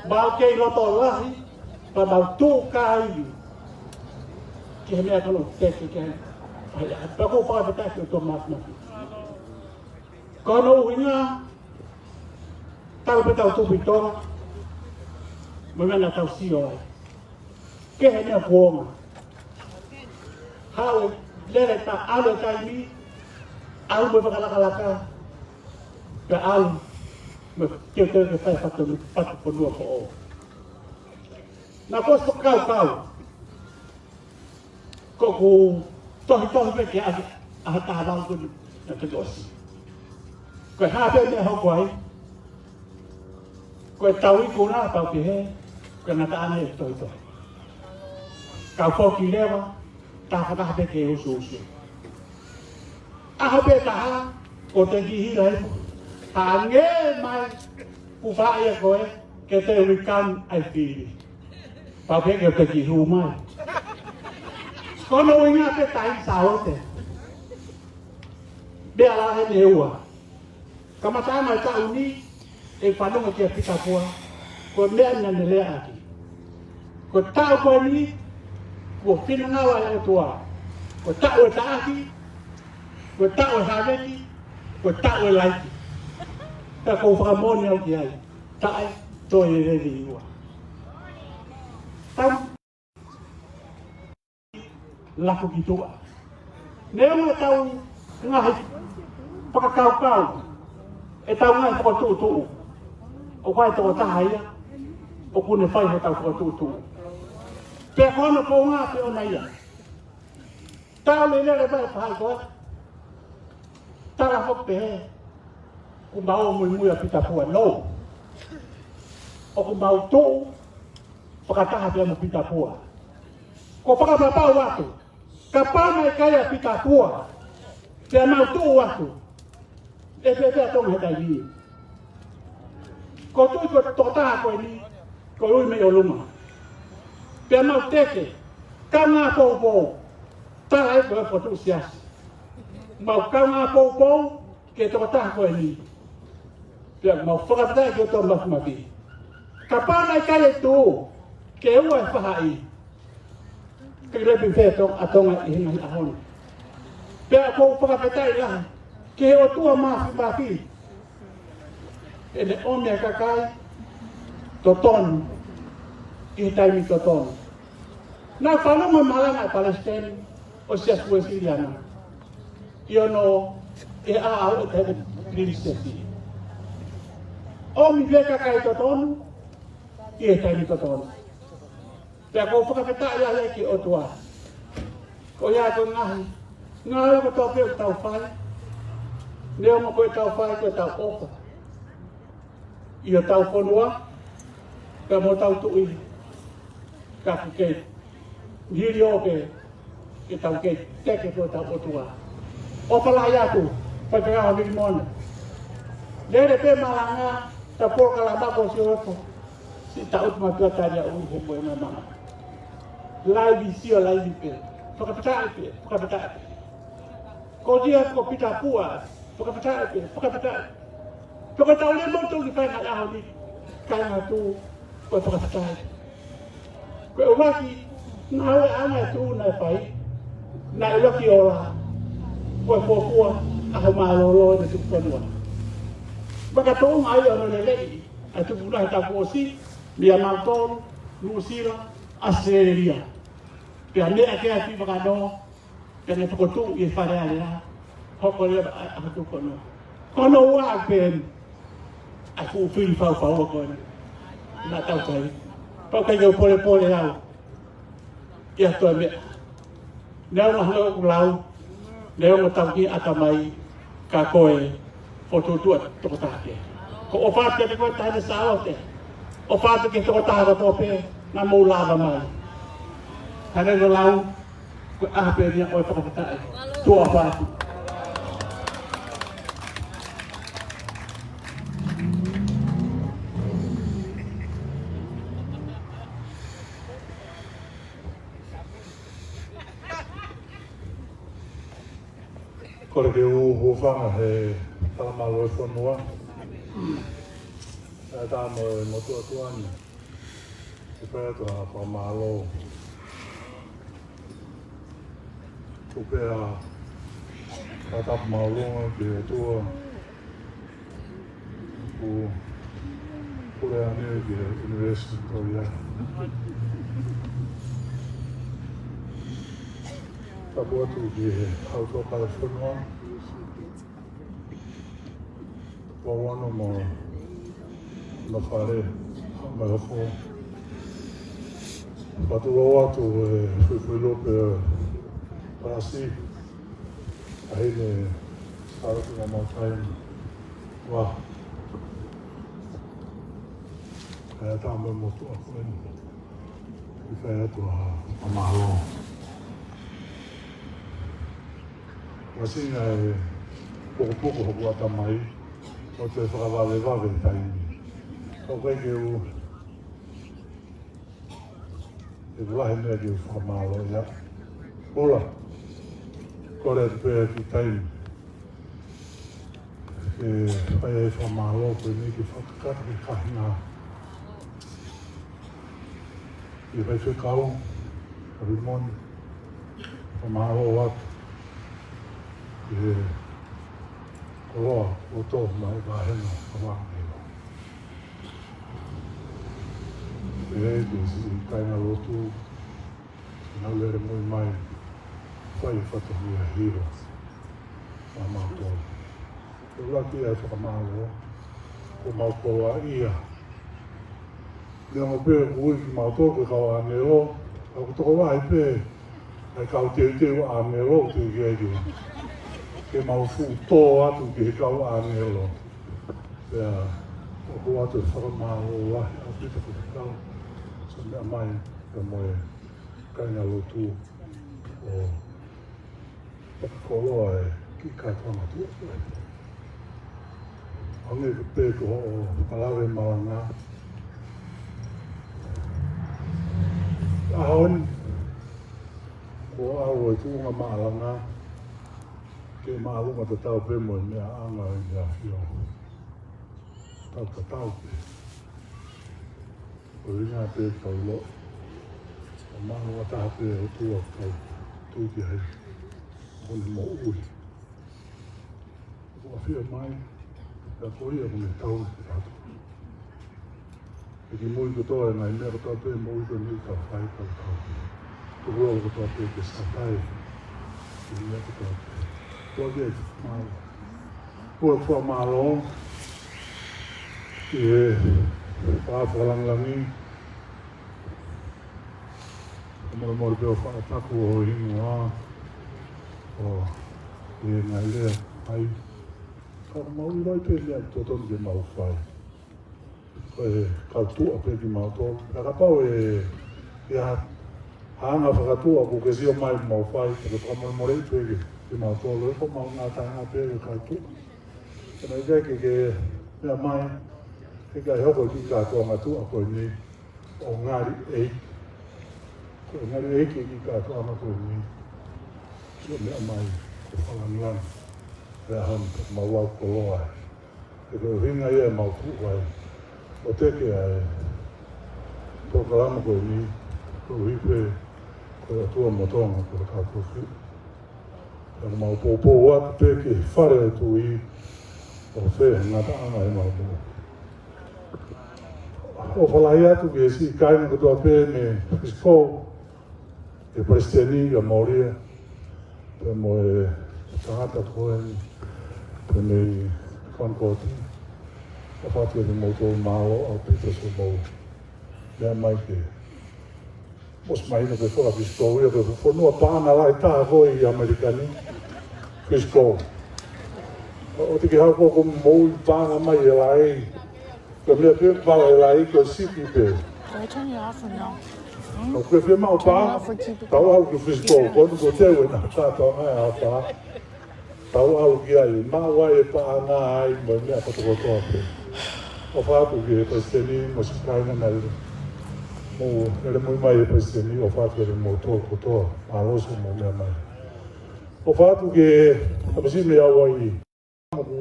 Mau kei loto lahi, pea mau tuʻu kai. Ki he meʻa ko ena ʻoku teke ke ai. Pea ʻoku ou fakafetaʻi ki he ʻOtua Māfimafi. Ko hono ʻuhinga, tau pē tau tupu ʻi Tonga, mo e meʻa naʻa tau sio ai. Kehe e meʻa kuo ongo. Haʻu e lele ta alo taimi, ʻalu mo e fakalakalaka, pea ʻalu mo e teuteu ke fai fatu, fatu fonua ko ē. Naʻa ku ʻosi fakakaukau, ko ʻeku tohitohi pē ke ʻalu ʻa ha taha lau ko eni naʻe toki ʻosi. Ko e hā pē meʻa hoko ai, ko e tau iku na pau pehē, Ko e ngataʻanga e tohitohi. Kau foki leva, taha taha pē ke usuusu. ʻAho pē taha, ko e kiʻi hila ē. Hangē mai, kuo fai ʻe koe, ke te uikam ai fili. Pau pē ke te kiʻi hū mai. Ko hono ʻuhinga pē tai saote. Meʻa lahi ʻe ua. Kamataʻanga e taʻu ni, ʻe fanongo kia Pita Pua, ko e meʻa naʻa ne lea ʻaki. Ko e taʻu ko eni, kuo finangalo ʻa e ʻOtua. Ko e taʻu e taʻaki, ko e taʻu e haveki, ko e taʻu e laiki. Pea ʻoku ou fakamoʻoni au ki ai, taʻe toe lelei ua. Tau laku ki tuʻa. Neongo ʻetau ngaahi fakakaukau, ʻetau ngaahi fokotuʻutuʻu, ʻoku ʻi ai e tokotaha ia ʻoku ne fai hotau fokotuʻutuʻu. Pea ko hono pounga pē ʻona ia. Tau lelele mai pahai koe. Tala foki pehē, ʻoku mau muimui ʻa Pita Pua, no. ʻOku mau tuʻu fakataha pea mo Pita Pua. Ko e fakapapau atu, kapau naʻe ʻikai ʻa Pita Pua, pea mau tuʻu atu, ʻe fēfē ʻa Tonga he taimi ni? Ko e tui ko e tokotaha ko eni, ko e ui mei ʻolunga. Pea mau teke, kaungā poupou, tala ē ko e fokotuʻu siasi. Mau kaungā poupou, ki he tokotaha ko eni. Pea mau fakafetaʻi ki he ʻOtua Māfimafi. Kapau naʻe ʻikai e tuʻu, ke ua e fahaʻi, ke lepi fē Tonga, ʻa Tonga ʻi he ngaahi ʻaho ni. Pea ʻoku ou fakafetaʻi lahi ki he ʻOtua Māfimafi, ʻene ʻomi ʻa e kakai totonu ʻi he taimi totonu. Naʻa ku fanongo he malanga ʻa e palesiteni ʻo e Siasi Uēsiliana ʻi hono ʻi he ʻaho ʻo e Pilinisiasi. ʻOmi pē kakai totonu ʻi he taimi totonu. Pea ʻoku ou fakafetaʻi ai ki he ʻOtua. Ko ia ko e ngaahi, ngaahi ʻoku tau pē ʻoku tau fai. Neongo ko ʻetau fai, ko ʻetau ʻofa ʻi hotau fonua, pea mo hotau tuʻi. Ka ʻoku kei hili ʻo pē, ke tau kei teke ko hotau ʻOtua. ʻOfa lahi atu, Faifekau Filimona. Lele pē malanga, ta polokalama ko si oto. Siʻi taʻu ma tua tali a ui he moe na manga. Laivi sio, laivi pē. Fakafetaʻi pē, fakafetaʻi pē. Ko ia ko Pita Pua, fakafetaʻi pē, fakafetaʻi. Pea ko ʻetau lea motuʻa ki he kāinga ʻaho ni, kāinga atu, ko e fakafetaʻi. Ko e ʻuluaki ngāueʻanga e tuʻu naʻe fai, naʻe ʻuluaki ola, ko e fuofua ʻaho mālōlō ʻene tuku fonua. Makatuʻunga ai ʻa hono lelei ʻa e tuku fonua he taʻu kuo ʻosi, mei a Maltolu, Nuʻusila, ʻAositelēlia. Pea meʻa ke ati fakanoa, pea ne fokotuʻu ʻi he Fale Alea, hoko leva ʻa e ʻaho tuku fonua. Ko hono ua pē eni, ʻa e fuʻu fili faufaua ko eni. Naʻa tau kai. Pau ʻikai ke u polepole au ʻi ha toe meʻa. Neongo hangē ʻoku lau, neongo tau kiʻi ʻatamai, ka ko e fokotuʻutuʻu ʻa e tokotaha kehe. Ko e ʻofa atu kiate koe Taʻahine Sālote. ʻOfa atu ki he tokotaha kotoa pē naʻa mou lava mai. Hangē ko e lau, ko e ʻaho pē eni ia ʻo e fakafetaʻi. Tuʻa ʻofa atu. Kole ke u hūfanga he talamālō e fonua. ʻE tā mo e motuʻa tuʻa ni. Ke pehē atu ha fakamālō. Ko e pehē ha tapu māʻolunga ki he ʻOtua. Ko e pule ane ki he University of Victoria. Tapu atu ki he ʻOtua Kalifonua. Wawano mo hono fale, mo e hoko. Fakatulou atu e fuifui lupe palasi, ʻa hine Sālote Mamaʻotaimi. Wa. ʻa e tama motuʻa ko eni. ʻI fai atu ʻa e fakamālō. Ua singa e pokopoko hoku ʻatamai, ʻo te fakavalevale taimi. ʻOku ʻikai ke u, ʻe lahi meʻa ke u fakamālō ia. Pula, kole atu pē ki taimi. ʻE fai ai fakamālō ko eni ke fakakakato ki he kāinga. ʻI he faifekau, ʻa Rimoni, fakamālō atu. ʻI he koloa, ʻo tō mai ka hena, ka wāngi. ʻE, ki he siʻi kāinga lotu, naʻa nau lele muimui mai, fai fatongia hilo. Mā mautolu. ʻUluaki ʻa e fakamālō, ko mau koloa ia. Neongo pē ʻoku ui kimautolu ko e kau ʻāngelo, ka ʻoku tokolahi pē, ʻa e kau teuteu ʻāngelo, te ke ai ke. Ke mau fuʻu tō atu ki he kau ʻāngelo. Pea, ʻoku ʻoatu e fakamālō lahi ʻaupito ki he kau. Sa meʻa mai, pea mo e kāinga lotu. ʻO fakakoloa e kiʻi kātoanga tuʻa ko ē. Hangē pē ko hoʻo fakalave malanga. ʻAho ni, ko au e tuʻunga malanga, ke mālunga tatau pē mo e meʻaʻanga ʻo e ʻAfio. Tau tatau pē. ʻO ʻuhinga pē kau lo. ʻO mālunga taha pē ʻo tuʻa kau tui ki ai. Mo ne moʻui. ʻO ʻafio mai, pea ko ia mo ne tau ki atu. ʻE ki mui kotoa e ngaahi meʻa kotoa pē moʻui ko eni ka fai ka tau. Tuku ʻo kotoa pē ke satai. Ki he meʻa kotoa pē. Tuʻa ki ai mālō. Ko e fakamālō ki he Fakalāngilangi. Ka mole mole pē ʻo fakatapu ʻo hingoa. ʻO e ngaahi lea ai. Ka mau ʻilo ai pē meʻa totonu ke mau fai. Ko e kau tuʻa pē kimautolu. Ka kapau ʻe, ʻe ʻi ai ha anga fakatuʻa ʻoku ke sio mai mau fai, te ke fakamolemoleʻi pē ke, kimautolu, ʻe ko mau ngataʻanga pē ʻe kau tuʻa. Ka naʻe ʻikai ke, ke meʻa mai, ʻe ʻikai hoko e kiʻi kātoanga tuʻa ko eni, ʻo ngali ʻeiki. Ko e ngali ʻeiki e kiʻi kātoanga ko eni. Sio meʻa mai, ko e fakalāngilangi. Pea hon, mau au koloa. ʻE ko e ʻuhinga ia ʻemau tuʻu ai. ʻO teke ʻa e polokalama ko eni, koeʻuhi pē, ko e ʻOtua mo Tonga, ko e kātofi. ʻE mau poupou atu pē ki he fale ʻo e tui, ʻo fē ngataʻanga ʻemau moʻui. ʻOfa lahi atu ki he siʻi kāinga kotoa pē mei Frisco, ki he palesiteni, ka Moria, pea mo e tangata ko eni, pea mei Concord. ʻOfa atu kiate kimoutolu, mālō ʻaupito siʻomou meʻa mai ke. Mou mahino pē faka Frisco ia, ko e fonua paʻanga lahi taha ko ē ʻi ʻAmelika ni, Frisco. ʻOku ʻikai ke haʻu ko ē ʻo moʻui paʻanga mai ʻi he laʻi. Ko e meʻa pē pala ʻi he laʻi ko e sipi pē. Do I turn it off or no? ʻOku ke fiemaʻu paʻanga, tau ʻalu ki Frisco, ko eni ko e teu ʻena kātoanga ʻa e ʻapa. Tau ʻalu ki ai, maʻu ai e paʻanga ai, mo e meʻa kotokotoa pē. ʻOfa atu ki he palesiteni, mo e siʻi kāinga naʻe lele. Mou lele muimui mai he palesiteni, ʻofa atu kiate kimoutolu kotoa, mālō siʻomou meʻa mai. ʻOfa atu ki he, tamasiʻi mei Hauaiʻi. ʻOku,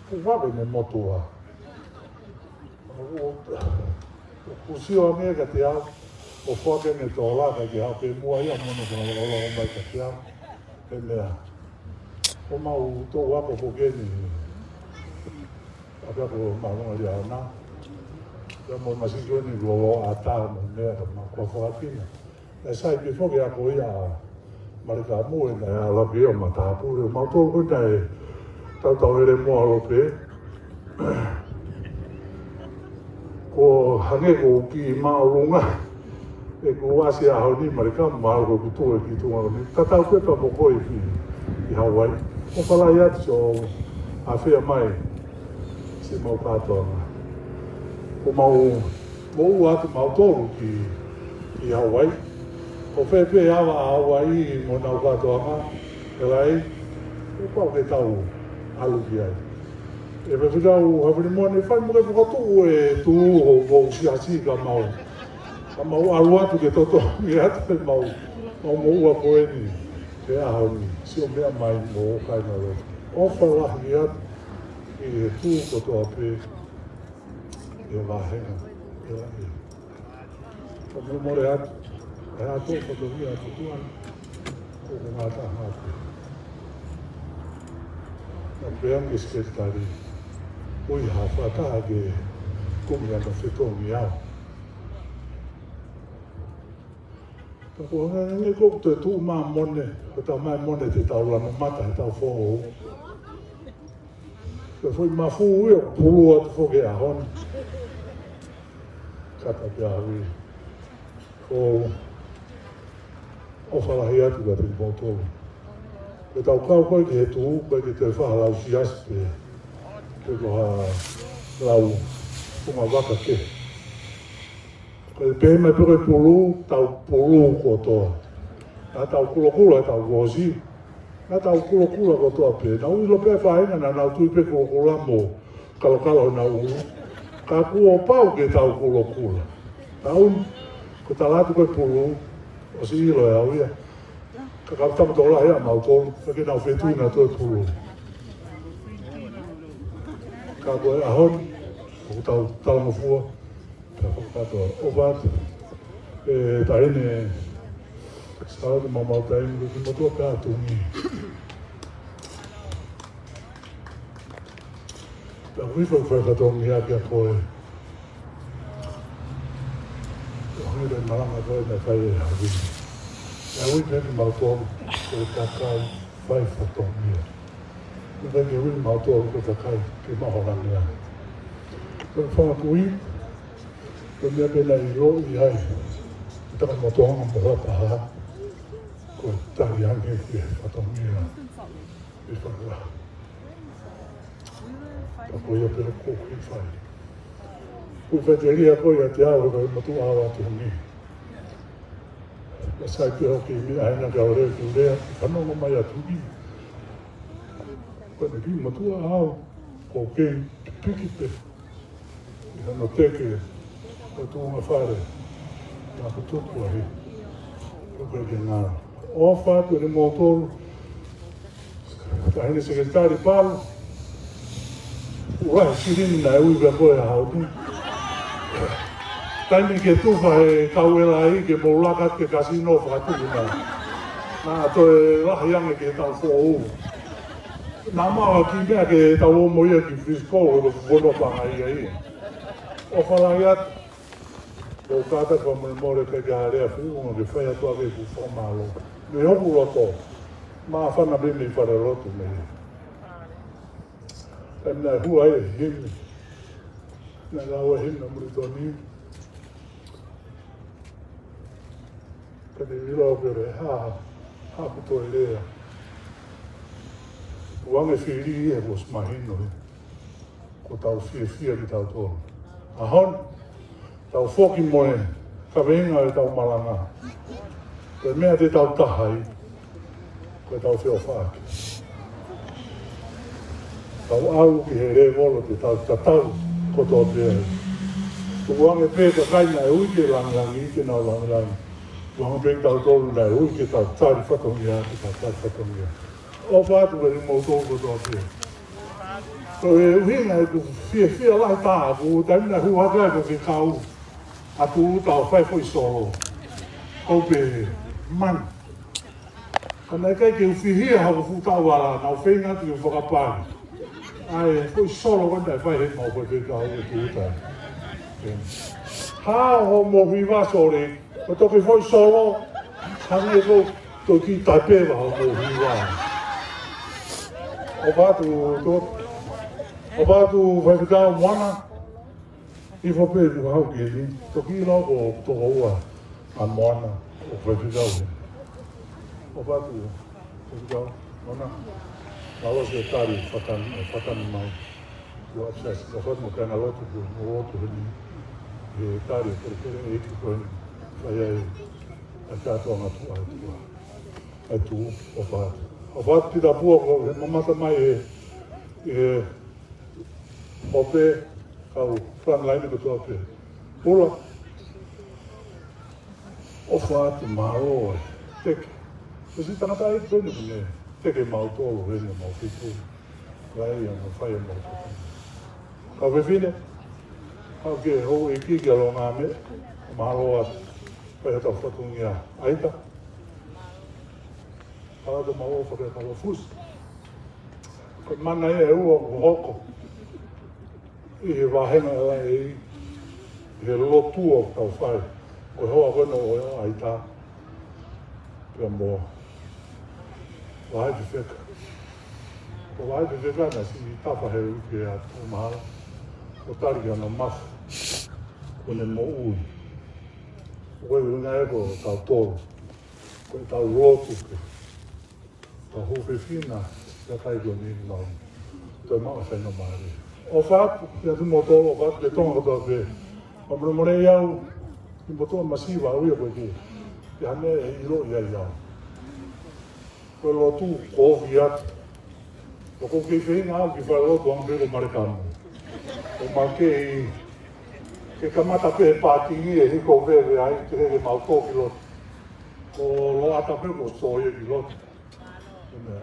ʻoku vave ne motuʻa. ʻOku, ʻoku sio ange kiate au, ʻo foaki ange tola ka ke hape mua ia mo ne kona lolo mai kiate au. He meʻa. ʻO mau tō ako ko eni. ʻApē ko mālō ngali ana. Ia mo masiʻi ko eni lolo ʻatā mo meʻa ka mau kua foaki na. ʻE sai pē foki ʻa ko ia Malika Mue naʻe ʻalu ki ʻo matāpule. Mautolu ko ē naʻe tautau ʻelemo ʻalu pē. Ko hangē ko e kiʻi māʻolunga. ʻE ko ʻasi ʻaho ni Malika māʻolunga ko e kutu e ki tunga ni. Tatau pē pea mo koe ki, ki Hauaiʻi. ʻOfa lahi atu siʻo ʻafio mai. Siʻemau kātoanga. Ko mau moʻua atu mautolu ki, ki Hawaii. Ko fē pē ava ʻa Hawaii mo ʻenau kātoanga, ʻe lahi, ʻe pau ke tau ʻalu ki ai. ʻE Faifekau Hafilimone, fai mo ke fakatuʻu e tuʻu ʻo, ʻo siasi ka mau, ka mau ʻalu atu ke totongi atu ʻemau, mau moʻua ko eni he ʻaho ni. Sio meʻa mai mo kāinga lotu. ʻOfa lahi atu ki he tuʻu kotoa pē ʻi he vāhenga ʻe lahi. Ka mou mole atu, ʻe atu ʻo kotoa atu tuan, ʻoku ngata ngata. Na pea nge seketali, ui ha fata ke kumi ana fetongi au. Ka ko hanga nge ko te tu ma mone, ko ta mai mone te tau lanu mata, he tau fō. Ko e foʻi mafu ia, pulu atu foki ʻaho ni. Kata pē ʻaho ni. Ko ʻofa lahi atu ka te moutolu. Ko tau kau koe ki he tuʻu, ko e ki te faha lau siasi pē. Pe ko ha lau, ko ma vaka ke. Ko e pehē mai pē ko e pulu, tau pulu kotoa. Naʻa tau kulokula, tau kosi. Naʻa tau kulokula kotoa pē. Naʻa ui lo pē fainga, naʻa nau tui pē kulokula mo kalokalo naʻa ulu. Ka kuo pau ke tau kulokula. Tau, ko tala atu ko e pulu, ʻosi ʻilo ʻe au ia. Ka ka tama tō lahi ʻa mautolu, ka ke nau fetui naʻa tō e pulu. Ka ko e ʻaho ni, ʻoku tau talangofua, Ka fakakātoa, ʻofa atu. ʻE, taʻahine, Sālote Mamautaimi, ko e kiʻi motuʻa pē ʻa Tongi. Pea ʻoku ʻi ai e fatongia kia koe. ʻOku ʻi ai e malanga ko ē naʻe fai ʻe Havini. Pea ʻoku ʻi ai pē kimautolu, ko e kakai fai fatongia. Ko e kakai ke ui mautolu ko e kakai ke maholangia. Ko e fanga kui, ko e meʻa pē naʻe ʻiloʻi ai ʻe Takamotoanga mo Hotaha, ko e tali ange ki he fatongia ʻi he fakalahi. Ka ko ia pē ʻoku ou fai. Ko e faʻiteliha ko ia ʻiate au, ko e motuʻa ʻa Tongi. Ka sai pē hoki meʻa ʻi he ʻaho ni ka ʻoku ou lea, ke u lea, fanongo mai ʻa Tongi. Ko e kiʻi motuʻa au, ko e kei piki pē. ʻI hano teke, ko e tuʻunga fale, naʻa ku tuku ai. Ko e kei ngā. ʻOfa atu ʻe moutolu, Taʻahine Sekelitali Palu, ua he silini naʻe ui kia koe ʻa Hautui. Taimi ke tufa he kau ʻe lahi ke mou laka ke kasino fakatuʻu na. Naʻa toe lahi ange ke tau foʻou. Naʻa mau ki meʻa ke tau ō mo ia ki Frisco, ko Fono Pangai ia. ʻOfa lahi atu. Ko kata ko mole mole ke ka lea fuʻu ke fai atu ake ku fakamālō. Mei hoku loto, māfana pē mei fale lotu mei. Taimi naʻe hua e himi. Naʻe lau e himi ʻa Muritoni. Ka te ʻilo pē le ha, ha ku toe lea. Kuange fili e kuo ʻosi mahino e. Ko tau fiefia kitautolu. ʻAho ni, tau foki mo e kaveinga ʻo e tau malanga. Ko e meʻa te tau taha ai, ko e tau feʻofaʻaki. Tau ʻalu ki he lēvolo te tau tatau kotoa pē ai. Tukuange pē kakai naʻe ui ke langilangi, ke nau langilangi. Tukuange pē kitautolu naʻe ui ke tau tali fatongia, ke tau tali fatongia. ʻOfa atu kiate kimoutolu kotoa pē. Ko e ʻuhinga ʻeku fiefia lahi taha, ko e taimi naʻe hū hake ai ko e kau atu ʻo tau fai foʻi solo. Ko e pehē, man. Ka naʻe ʻikai ke u fihia haku fuʻu tau ala, naʻa ku feinga atu ke fakapali. ʻA e foʻi solo ko ē naʻe fai he mau ko e kau ʻo tuʻuta. Hā hoʻomou hiva Sole, ko e toki foʻi solo, hangē ko e toki tape wa hoʻomou hiva. ʻOfa atu, ʻofa atu Faifekau Moana, ʻi fo pē ku hau ke ni, toki lau ko tokoua ʻa Moana, ʻo Faifekau he. ʻOfa atu, Faifekau Moana, mālō e tali, fakani, fakani mai. Ko e upstairs, ka fatu mo kāinga lotu, ko e lotu heni. He tali e kelekele ʻeiki ko eni, fai ai ʻa e kātoanga tuʻa ʻa e tuʻa. ʻA e tuʻu, ʻofa atu. ʻOfa atu Pita Pua ko e mamata mai ʻe, ʻe Hope, kau frontline kotoa pē. Pula. ʻOfa atu, mālō e teke. Ko e siʻi tangataʻeiki ko eni ʻoku ne teke mautolu heni ʻemau fitu. Lai ʻa mau fai ʻemau fitu. Kau fefine, kau ke houʻeiki kia Longame, mālō atu. Fai ʻetau fatongia ʻaita. Kau atu mau ʻofa ke kau fusi. Ko e mana ia ʻe ua ʻoku hoko ʻi he vāhenga ʻa e laʻei, ʻi he lotu ʻoku tau fai. Ko e hoa ko ena ʻo e ʻaita. Pea mo Vahaʻi Fefeka. Ko Vahaʻi Fefeka naʻe siʻi tafa he uike ʻa Tuʻumahala. Ko e tali ki hano mafu. Ko ʻene moʻui. Ko e ʻuhinga ia ko tautolu. Ko ʻetau lotu ke tau hūfefine, ʻa e kakai ko eni mau. Toe maʻu e faingamālie. ʻOfa atu, kiate kimoutolu, ʻofa atu ki he Tonga kotoa pē. Fakamolemole ʻi au, ʻi moutolu masiva au ia ko ē. ʻI ha meʻa ʻe ʻilo ʻi ai au. Ko e lotu, ko e ofi atu. ʻOku ou kei feinga au ke fai lotu ange pē ko Malekamu. ʻO ma kei, ke kamata pē he pākingi ʻe hiko veve ai, ke ke mau tō ki lotu. Ko Loʻata pē ko e sō ia ki lotu.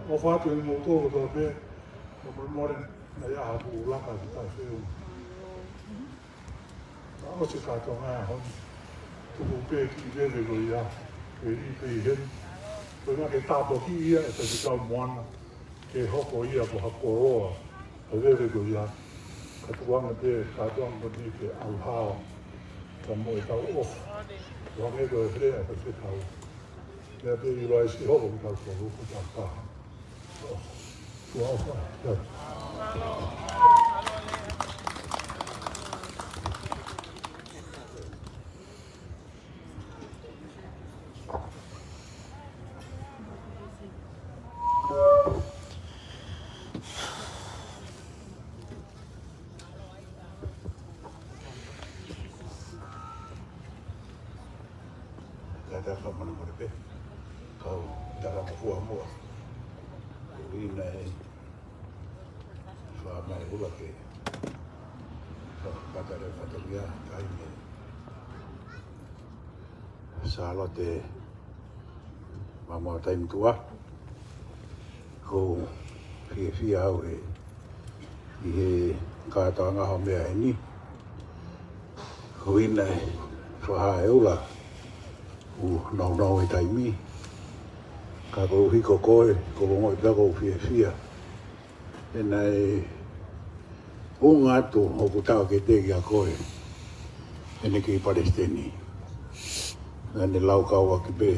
ʻOfa atu ʻi moutolu kotoa pē, fakamolemole, naʻe ʻi ai haʻaku laka ki taʻefeʻunga. Naʻe ʻosi kātoanga ʻaho ni, tuku pē kiʻi veve ko ia, ke lī pē ʻi heni. Ko e ʻuhinga ke tāpuakiʻi ia ʻe Faifekau Moana, ke hoko ia ko ha koloa, ʻa e veve ko ia, ka tuku ange pē kātoanga ko eni ke ʻauhau, ka mo ʻetau ʻofa. Hangē ko e lea ʻa e faifekau. Meʻa pē ʻi loa ʻi Sihova kitautolu ko e taha. Tua ʻofa, tua. Kātaki fakamolemole pē. Kau tala mo fua moa. Ko ʻena ʻe fai mai ʻula ke fakapatale fatongia kai me Sālote Mamoa Taimi Tuʻa. ʻOku ou fiefia au ʻi he kātoanga ʻo e meʻa ʻeni. Ko ʻena ʻe fai ʻe ʻula ʻoku nounou e taimi. Ka koeʻuhi ko koe, ko e ongoʻi pē ʻoku ou fiefia. He naʻe ʻunga atu hoku taʻokete kia koe, ʻene kei palesiteni. Naʻa ne lau kau ʻaki pē,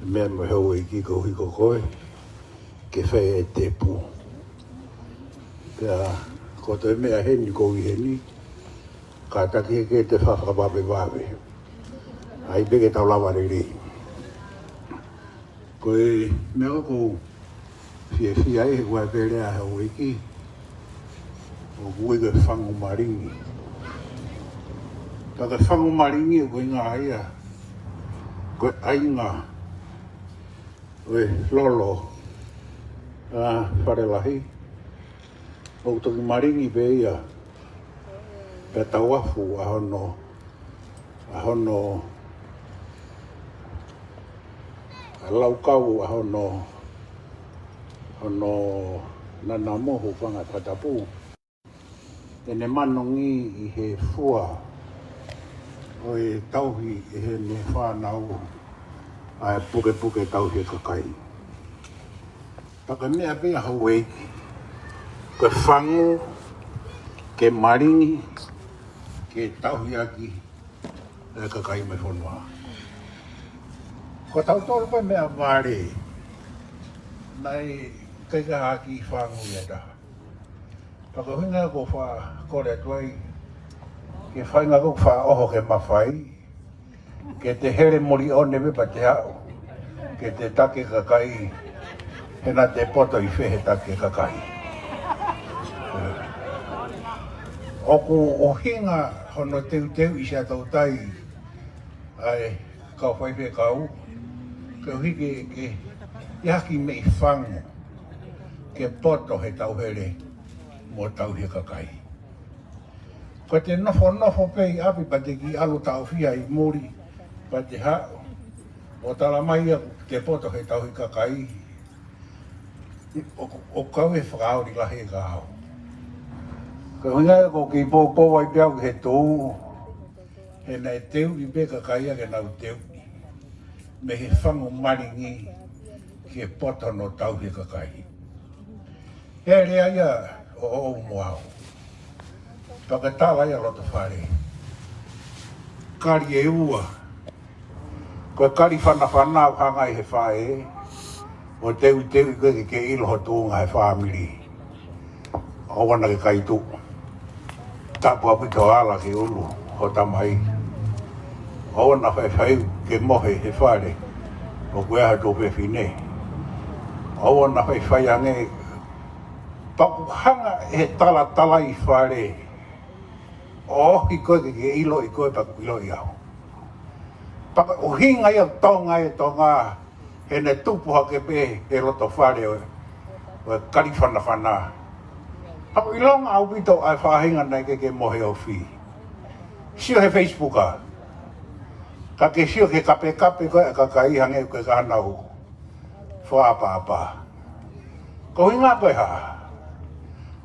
meʻa mo e houʻeiki koeʻuhi ko koe, ke fai e tepu. Pea ko e toe meʻa heni ʻoku ou ʻi heni, kātaki ke te fakavavevave. ʻAi pē ke tau lava lelei. Ko e meʻa ʻoku ou fiefia ai, he ʻoku ʻi ai pē lea he uike, ʻoku ui ko e fangu malingi. Ka ko e fangu malingi ʻoku ʻuhinga ia ko e ʻainga ʻo e lolo ʻa Falelahi. ʻOku toki malingi pē ia, pea tauafu ʻa hono, ʻa hono, ʻa laukau ʻa hono, hono nanamu, hūfanga he fakatapu. ʻEne manongi ʻi he fua ʻo e tauhi ʻe heʻene fānau ʻa e pukepuke tauhi e kakai. Pea ko e meʻa pē ia houʻeiki, ko e fangu, ke malingi, ke tauhi ʻaki e kakai mei fonua. Ko tautolu pē meʻavale, naʻe ʻikai ke ʻi ai ha kiʻi fangu ia taha. Pea ko e ʻuhinga ʻoku ou faʻa kole atu ai, ke fainga ʻoku faʻa ʻoho ke mafai, ke te hele muli ʻo ne pē pea te aʻu, ke te taki e kakai, he naʻa te poto ʻi fē he taki e kakai. ʻOku ʻuhinga hono teuteuʻi Siaʻatoutai ʻa e kau faifekau, koeʻuhi ke, ke ʻi ai ha kiʻi meʻi fangu ke poto he tauhele mo tauhi e kakai. Ko ʻete nofonofo pē ʻi ʻapi pea te kiʻi ʻalu taʻofia ʻi muli, pea te haʻu ʻo tala mai ia te poto he tauhi kakai, ʻo, ʻo kau e fakaoli lahi e kahaʻu. Ko e ʻuhinga ia ʻoku ou kiʻi poupou ai pē au ki he tuʻu, he naʻe teuʻi pē kakai ia ke nau teuʻi mei he fangu malingi ke poto hono tauhi e kakai. He lea ia ʻo, ʻo, ʻo mo au. Pea ko e tala ia loto fale. Kali ʻe ua. Ko e kali fanafana ʻoku hanga ʻe he faʻē ʻo teuteuʻi koe ke ke ʻilo ho tuʻunga he fāmili. ʻOua naʻa ke kaituʻu. Tapu ʻaupito ʻo ala ki ʻulu ho tamai. ʻOua naʻa faifai ke mohe he fale ʻoku ʻi ai ho tuofefine. ʻOua naʻa faifai ange. Pea ʻoku hanga ʻe he talatalaifale ʻo ʻohi koe ke ke ʻiloʻi koe pea ʻoku ʻiloʻi au. Pea ko e ʻuhinga ia ʻo Tonga ē Tonga, he naʻe tupu hake pē he loto fale ʻo, ʻo e kali fanafana. Pea ʻoku ʻilonga ʻaupito ʻa e faʻahinga naʻe ʻikai ke mohe ofi. Sio he Facebook ā. Ka ke sio ki he kapekape ko ē ʻa e kakai hangē ko e ka nau fakaʻapaʻapa. Ko e ʻuhinga ko e hā?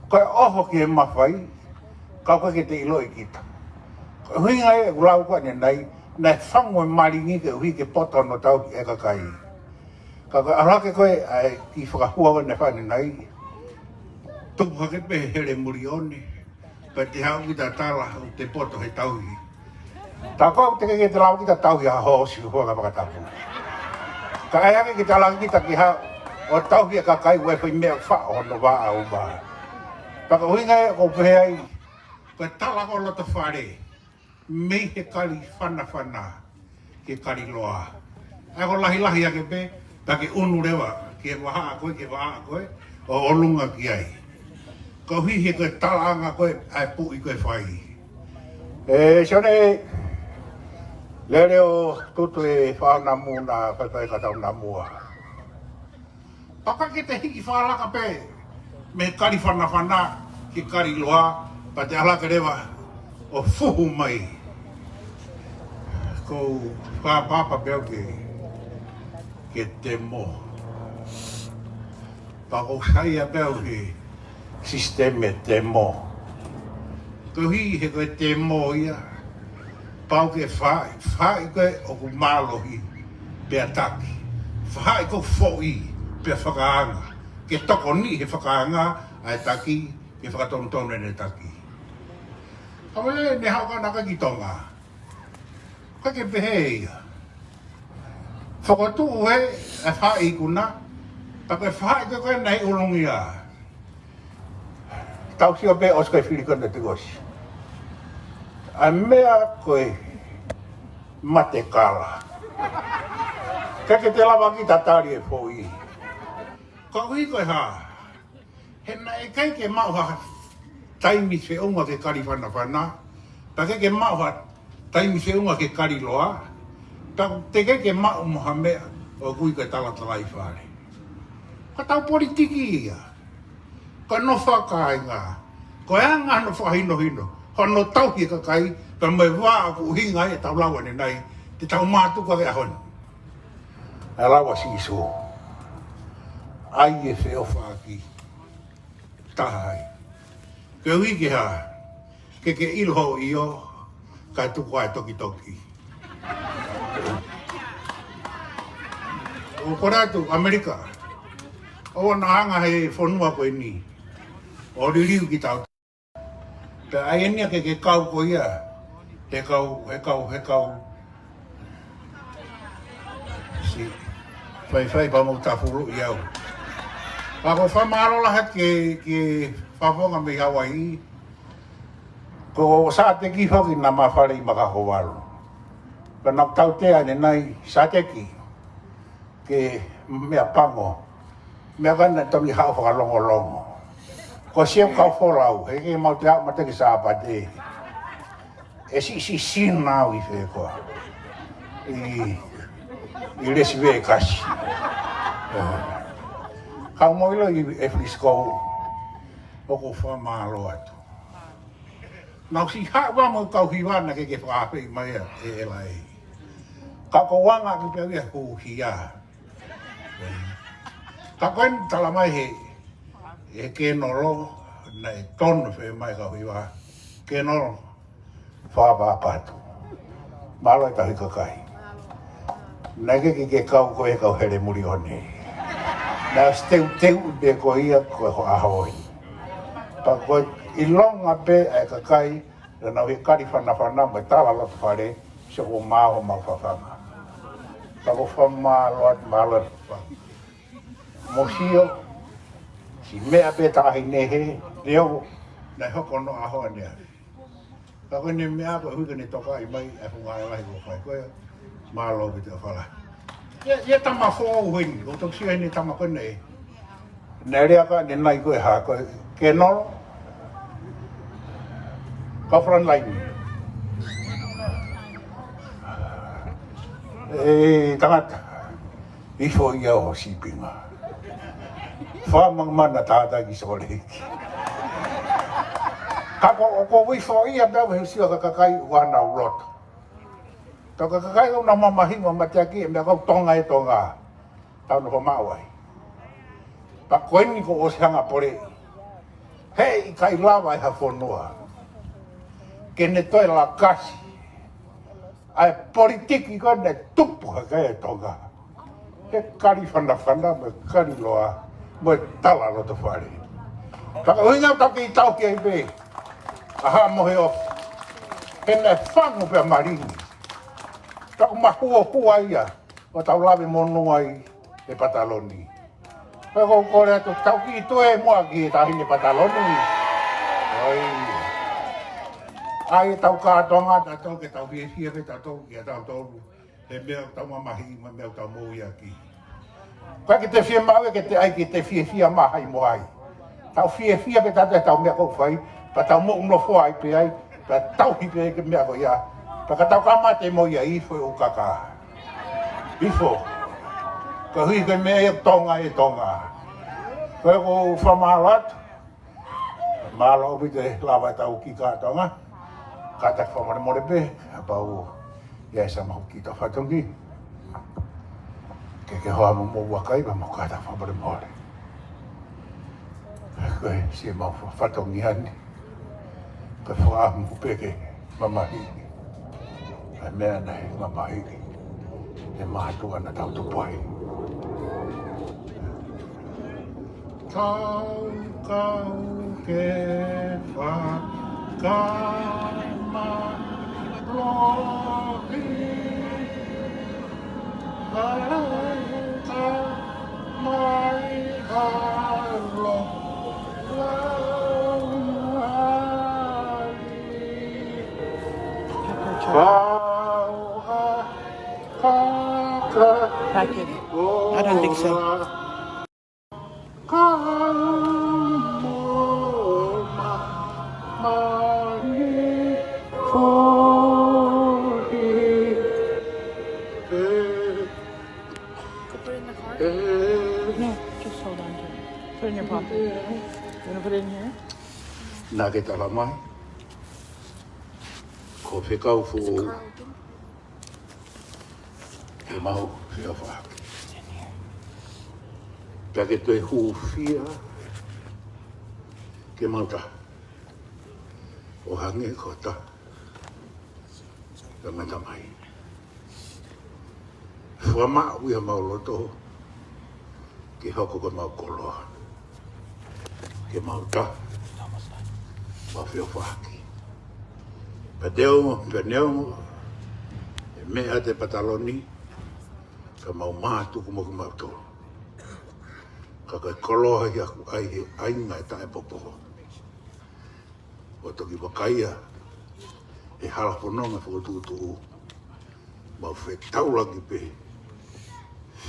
Ko e ʻoho ki he mafai, ka ʻoku ʻikai ke te ʻiloʻi kita. Ko e ʻuhinga ia ʻeku lau ko eni, naʻe, naʻe fangu e malingi koeʻuhi ke poto hono tauhi e kakai. Ka ko e ʻalu hake ko ē ʻa e kiʻi fakahua ko ē naʻe fai ʻanenai, tupu hake pē he hele muli ʻoni, pea te haʻu kita ʻo tala ʻoku te poto he tauhi. Tā ko ē ʻoku teʻeki ke te lava kita ʻo tauhi ha hoosi, hūfanga he fakatapu. Ka ʻai hake kita, lava kita ke haʻu ʻo tauhi e kakai ʻoku ʻikai fai meʻa, faʻo hono vaʻa ʻo vā. Pea ko e ʻuhinga ia ʻoku ou pehē ai, ko e tala ko ē loto fale, mei he kali fanafana ki he kali loa. ʻA ia ko e lahilahi ake pē, pea ke ʻunu leva ki he vahaʻa ko ē, ki he vahaʻa ko ē ʻo ʻolunga ki ai. Koeʻuhi he ko e talaʻanga ko ē ʻa e puʻi ko ē ʻe fai. ʻE Sione, lele ʻo tutu e faʻahinga muna, faifai ka tau na mua. Pea ʻoku ʻikai ke te hiki fakalaka pē mei he kali fanafana ki he kali loa, pea te ʻalu hake leva ʻo fuhu mai. ʻOku ou fakaʻapaʻapa pē au ke, ke temo. Pea ʻoku ou saiʻia pē au he sisitemi e temo. Koeʻuhi he ko e temo ia, pau ke faʻi, faʻi ko ē ʻoku mālohi pea taki. Faʻi ko ē foʻi pea fakaanga. Ke tokoniʻi he fakaanga ʻa e taki, ke fakatonutonu ʻene taki. Ka mo le ne hau ka naka ki Tonga. ʻOku ʻikai ke pehē ia. Fokotuʻu ē, e faʻi ikuna, pea ko e faʻi ko ē naʻe ʻi ʻolunga ia. Tau sio pē ʻosi ko e fili ko ē naʻe tuku ʻosi. ʻA e meʻa ko e mate kala. ʻIkai ke te lava kita ʻo tali e foʻi. Koeʻuhi ko e hā? He naʻe ʻikai ke maʻu ha taimi feʻunga ki he kali fanafana, pea ʻikai ke maʻu ha taimi feʻunga ki he kali loa, pea ʻoku teʻeki ke maʻu mo ha meʻa ʻoku ui ko e talatalaifale. Ko ʻetau politiki ia. Ko e nofo fakakāinga. Ko e anga hono fakahinohino hono tauhi e kakai, pea mo e vā ʻoku ʻuhinga ai ʻetau lau ʻanenai, te tau mātuku ʻaki e ʻaho ni. ʻA e lau ʻa Sīsū. ʻAi e feʻofaʻaki taha ai. Koeʻuhi ke hā? Ke ke ʻilo hoʻo ʻio, kae tuku ʻa e tokitoki. ʻOku ou kole atu, ʻAmelika, ʻoua naʻa hanga he fonua ko eni ʻo liliu kitautolu. Pea ʻai eni ia ke ke kau ko ia he kau, he kau, he kau. Siʻi faifai pea mou tafuluʻi au. Ka ʻoku ou fakamālō lahi ki he, ki he fakafofonga mei Hawaiʻi. Ko Sateki foki naʻa ma fale ʻi Makahovalu. Pea naʻa ku tautea ʻanenai, Sateki, ke meʻapango. Meʻa ko ē naʻe toki haʻu fakalongolongo. Ko e siʻi kau folau, he ʻikai ke mau toe aʻu mei he Sāpate. ʻE siʻisiʻi sino au ʻi fē koā. ʻI, ʻi Las Vegas. Kau mo ʻilo ʻi Frisco, ʻoku ou fakamālō atu. Naʻá ku siʻi haʻu mo e kau hiva naʻe ʻikai ke fakaafeʻi mai ʻe, ʻe L A. Ka ko e anga ʻaki pē ia ʻoku hia. Ka ko eni tala mai he, he kenolo, naʻe tonu fē mai kau hiva. Kenolo, fakapapatu. Mālō e tauhi kakai. Naʻe ʻikai ke, ke kau koe he kau hele muli one. Naʻe ʻosi teuteu pē koe ia ko e ho ʻaho ē. Pea ko e ʻilonga pē ʻa e kakai, naʻa nau he kalifanafana mo e tala loto fale, sio ko mau homau fafanga. Pea ʻoku ou fakamālō atu, mālō e fafanga. Mou sio, siʻi meʻa pē taʻahine he, leo, naʻe hoko hono ʻaho ʻanenai. Ka ko ʻene meʻa ko e hui ke ne tokaʻi mai, ʻa e funga e lahi ko fai ko e, mālō ʻaupito fala. Ia, ia tama foʻou heni, ʻoku ou toki sio heni tama ko eni. Naʻe lea ka ʻanenai ko e hā ko e, kenolo, kau frontline. ʻE tangata, ifo ia ʻo sīpinga. Fakamangmana tātā ki Salt Lake. Ka ko, ʻoku ou ifo ia pea ʻoku ou sio ki he kakai ʻoku ʻi ai honau loto. Tau ka kakai ʻoku nau mamahiʻi mo mateaki e meʻa ko e Tonga e Tonga. Tau nofo maʻu ai. Pea ko eni kuo ʻosi hanga ʻo poleʻi. He ʻikai lava ʻe ha fonua ke ne toe lakasi ʻa e politiki ko ē naʻe tupu hake ai e Tonga. He kalifanafana mo e kaliloa mo e tala loto fale. Ka ko e ʻuhinga ʻoku tau kei tauhi ai pē ʻa Haʻa Moheofo. He naʻe fangu pea malingi. Tau mahuohua ia ʻo tau lave monū ai e pataloni. Pea ʻoku ou kole atu, tau kiʻi toe muʻa ki he taʻahine pataloni. ʻOi. ʻAi ʻetau kātoanga tautolu ke tau fiefia pē tautolu kia tautolu. He meʻa ʻoku tau mamahiʻi mo e meʻa ʻoku tau moʻui ʻaki. ʻOku ʻikai ke te fiemaʻu ia ke te ʻai ke te fiefia maʻa hai mo hai. Tau fiefia pē tautolu ʻetau meʻa ʻoku fai, pea tau moʻunofo ai pē ai, pea tauhi pē ki he meʻa ko ia. Pea ka tau kamata mo ia, ifo e ʻū kaka. Ifo. Koeʻuhi ko e meʻa ia Tonga e Tonga. Ko ia ʻoku ou fakamālō atu. Mālō ʻaupito e lava ʻetau kiʻi kātoanga. Kātaki fakamolemole pē, kapau ʻe ʻi ai ha meʻa ʻoku ou kiʻi toe fatongia. Ke ke hoa mo mo vakai, pea mo kātaki fakamolemole. Ko e siʻi mau fa-, fatongia ni. Ko e fakaʻamu pē ke mamahiʻi ʻa e meʻa naʻe mamahiʻi ʻe he mātuʻa naʻa tau tupu ai. Kau, kau ke fakamālō. Kau ka mai alo. Pack it. I don't think so. Go put it in the car? No, just hold on to it. Put it in your pocket. You wanna put it in here? Naʻa ke tala mai. Ko e fekau foʻou. Ke mau feʻofaʻaki. Pea ke toe hūfia ke mau taha. ʻO hangē ko e taha pea mo e Tamai. Fakamaʻu ʻi homau loto ke hoko ko homau koloa. Ke mau taha, mau feʻofaʻaki. Pea te ongo, pea neongo e meʻa ʻa e pataloni, ka mau mātuku mo kimautolu. Ka ko e koloa ia ʻoku ʻai he ʻainga ʻe taʻepopo. ʻO toki vakaia ʻe he hala fononga fokotuʻutuʻu. Mau fetaulaki pē,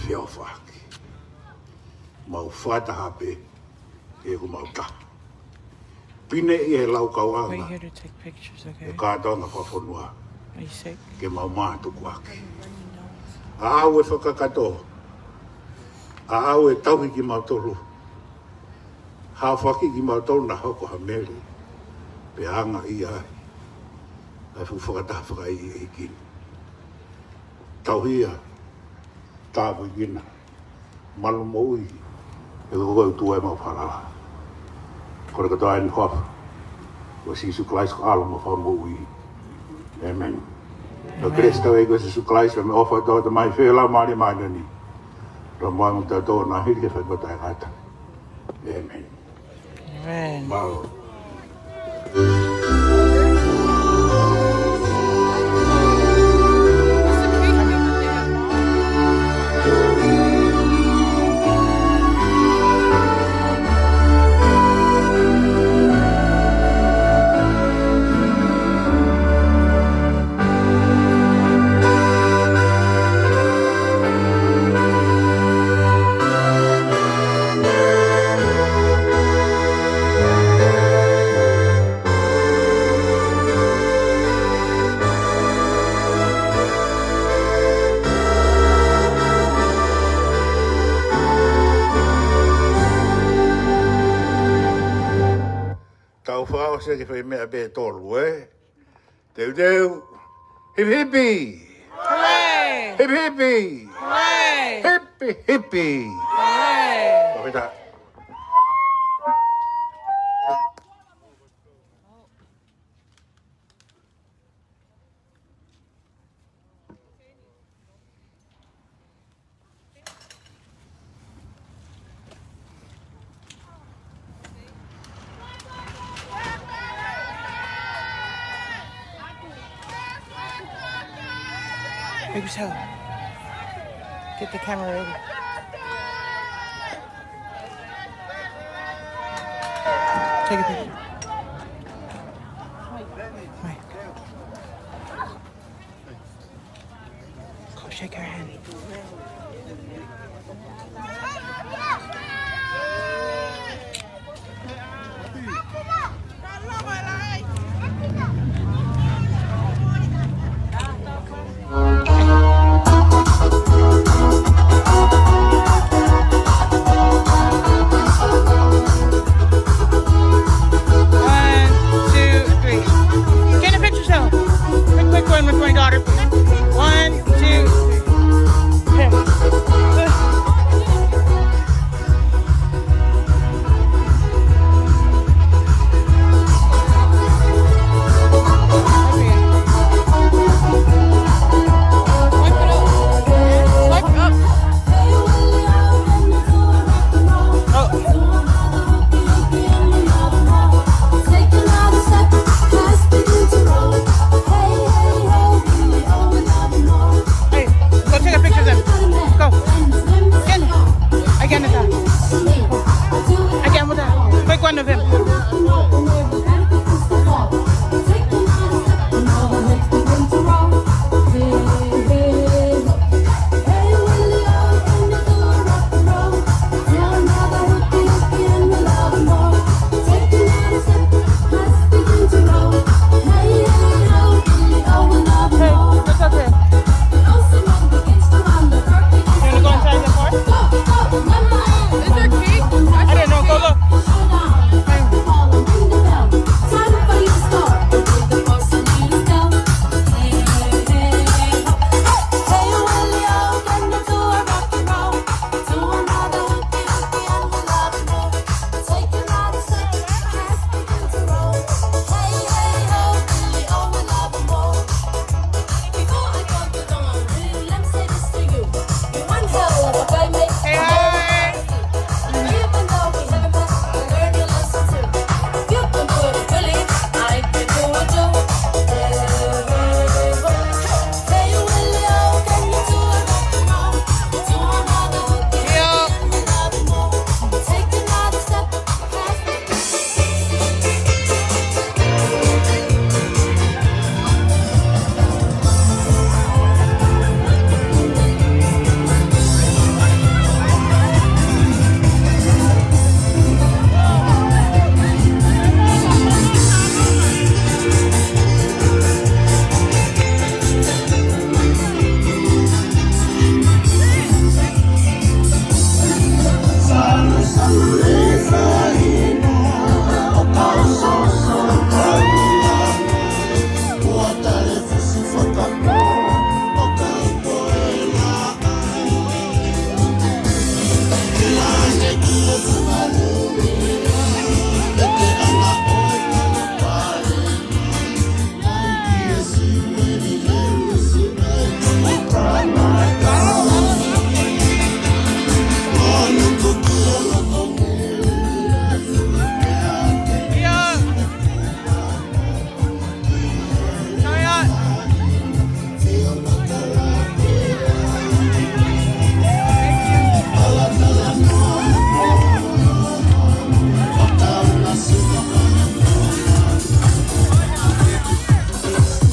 feʻofaʻaki. Mau fakataha pē, he ko mau taha. Pine ʻi he laukauʻanga. We're here to take pictures, okay? ʻE kātoanga fakafonua. Are you sick? Ke mau mātuku ake. Runny nose. ʻAʻau ʻe fakakakato. ʻAʻau ʻe tauhi kimautolu. Haofaki kimautolu naʻa hoko ha meli. Pea anga ia ai ʻa e fuʻu fakataha fakaʻeiʻeiki ni. Tauhi ia. Tāpuekina. Malu moʻui. ʻE ko koe ʻOtua ʻemau falala. Kole kotoa eni ʻi he huafa ʻo Sīsū Kalaisi ko e ʻAlo mo e Fakamoʻui. ʻĒmeni. Ko e kelesi ʻa hotau ʻEiki ko Sīsū Kalaisi, mo e ʻofa ʻa e ʻOtua ko e Tamai, feohi ʻa e Laumālie Māʻoniʻoni, ʻoua ʻe mou ʻiate kitautolu, ʻo hili ke fai pē taʻengata. ʻĒmeni. ʻĒmeni. Mālō. Tau fakaʻosi ʻaki e foʻi meʻa pē ʻe tolu, ē? Teuteu. Hipi hipi. Hooray! Hipi hipi. Hooray! Hipi hipi. Hooray! Fakafetaʻi. Big toe. Get the camera ready. Take a picture. Mike. Go shake her hand.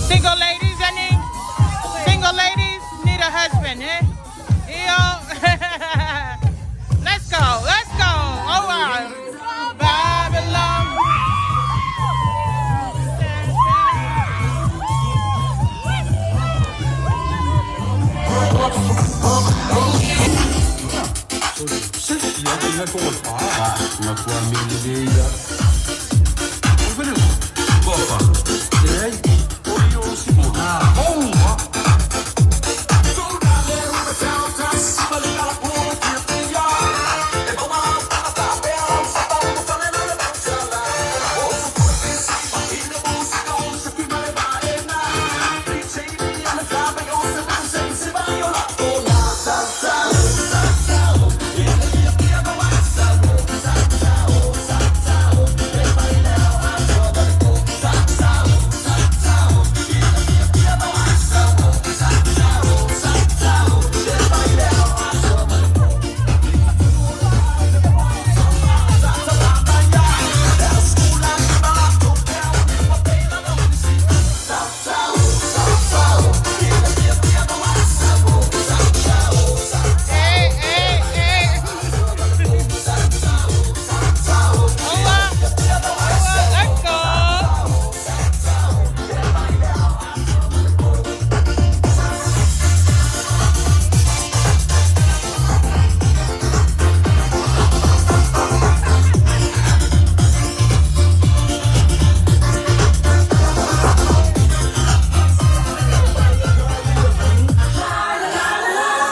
Single ladies, any single ladies need a husband, eh? Io. Let's go, let's go. All right. Babylon.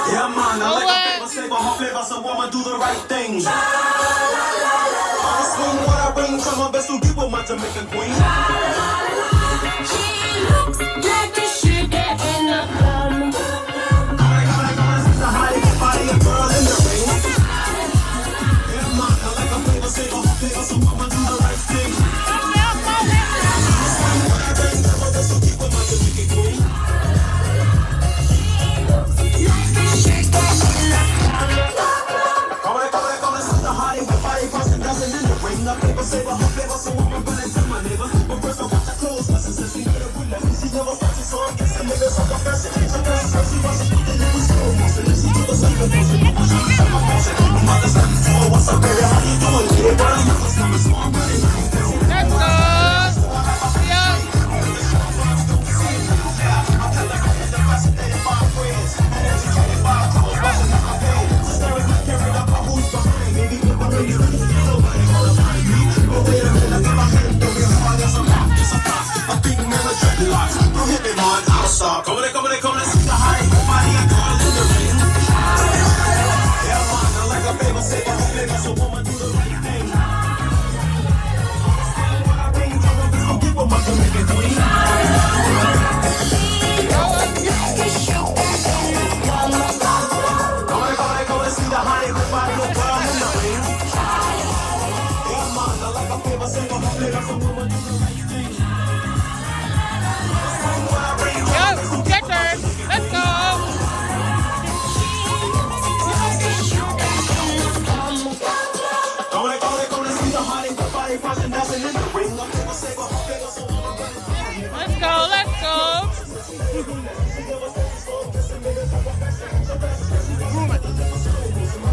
Yeah, man, I like a favor, save a whole flavor, so I'ma do the right thing. I'ma swing what I bring from my vessel, give with my Jamaican queen. She looks like a sugar in the plum. Alright, alright, alright, sister, how you get body a girl in the ring? Yeah, man, I like a favor, save a whole flavor, so I'ma do the right thing. Yo, Jeffers, let's go. Let's go, let's go.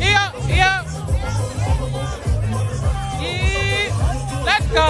Yeah, yeah. Yeah. Let's go.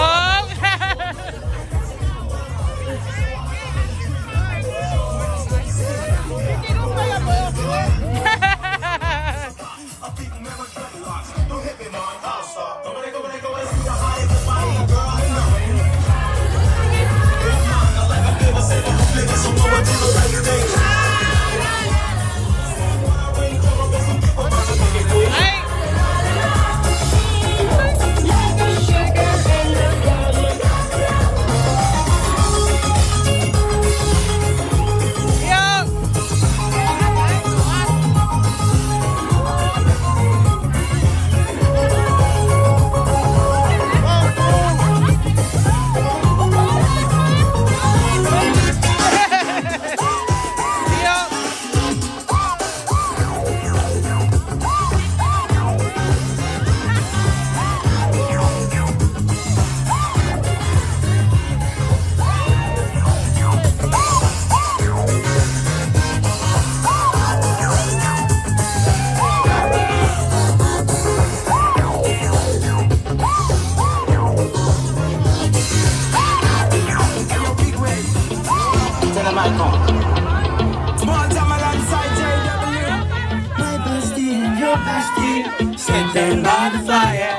Tell them I come. Small time alongside J W. My bestie and your bestie sitting by the fire.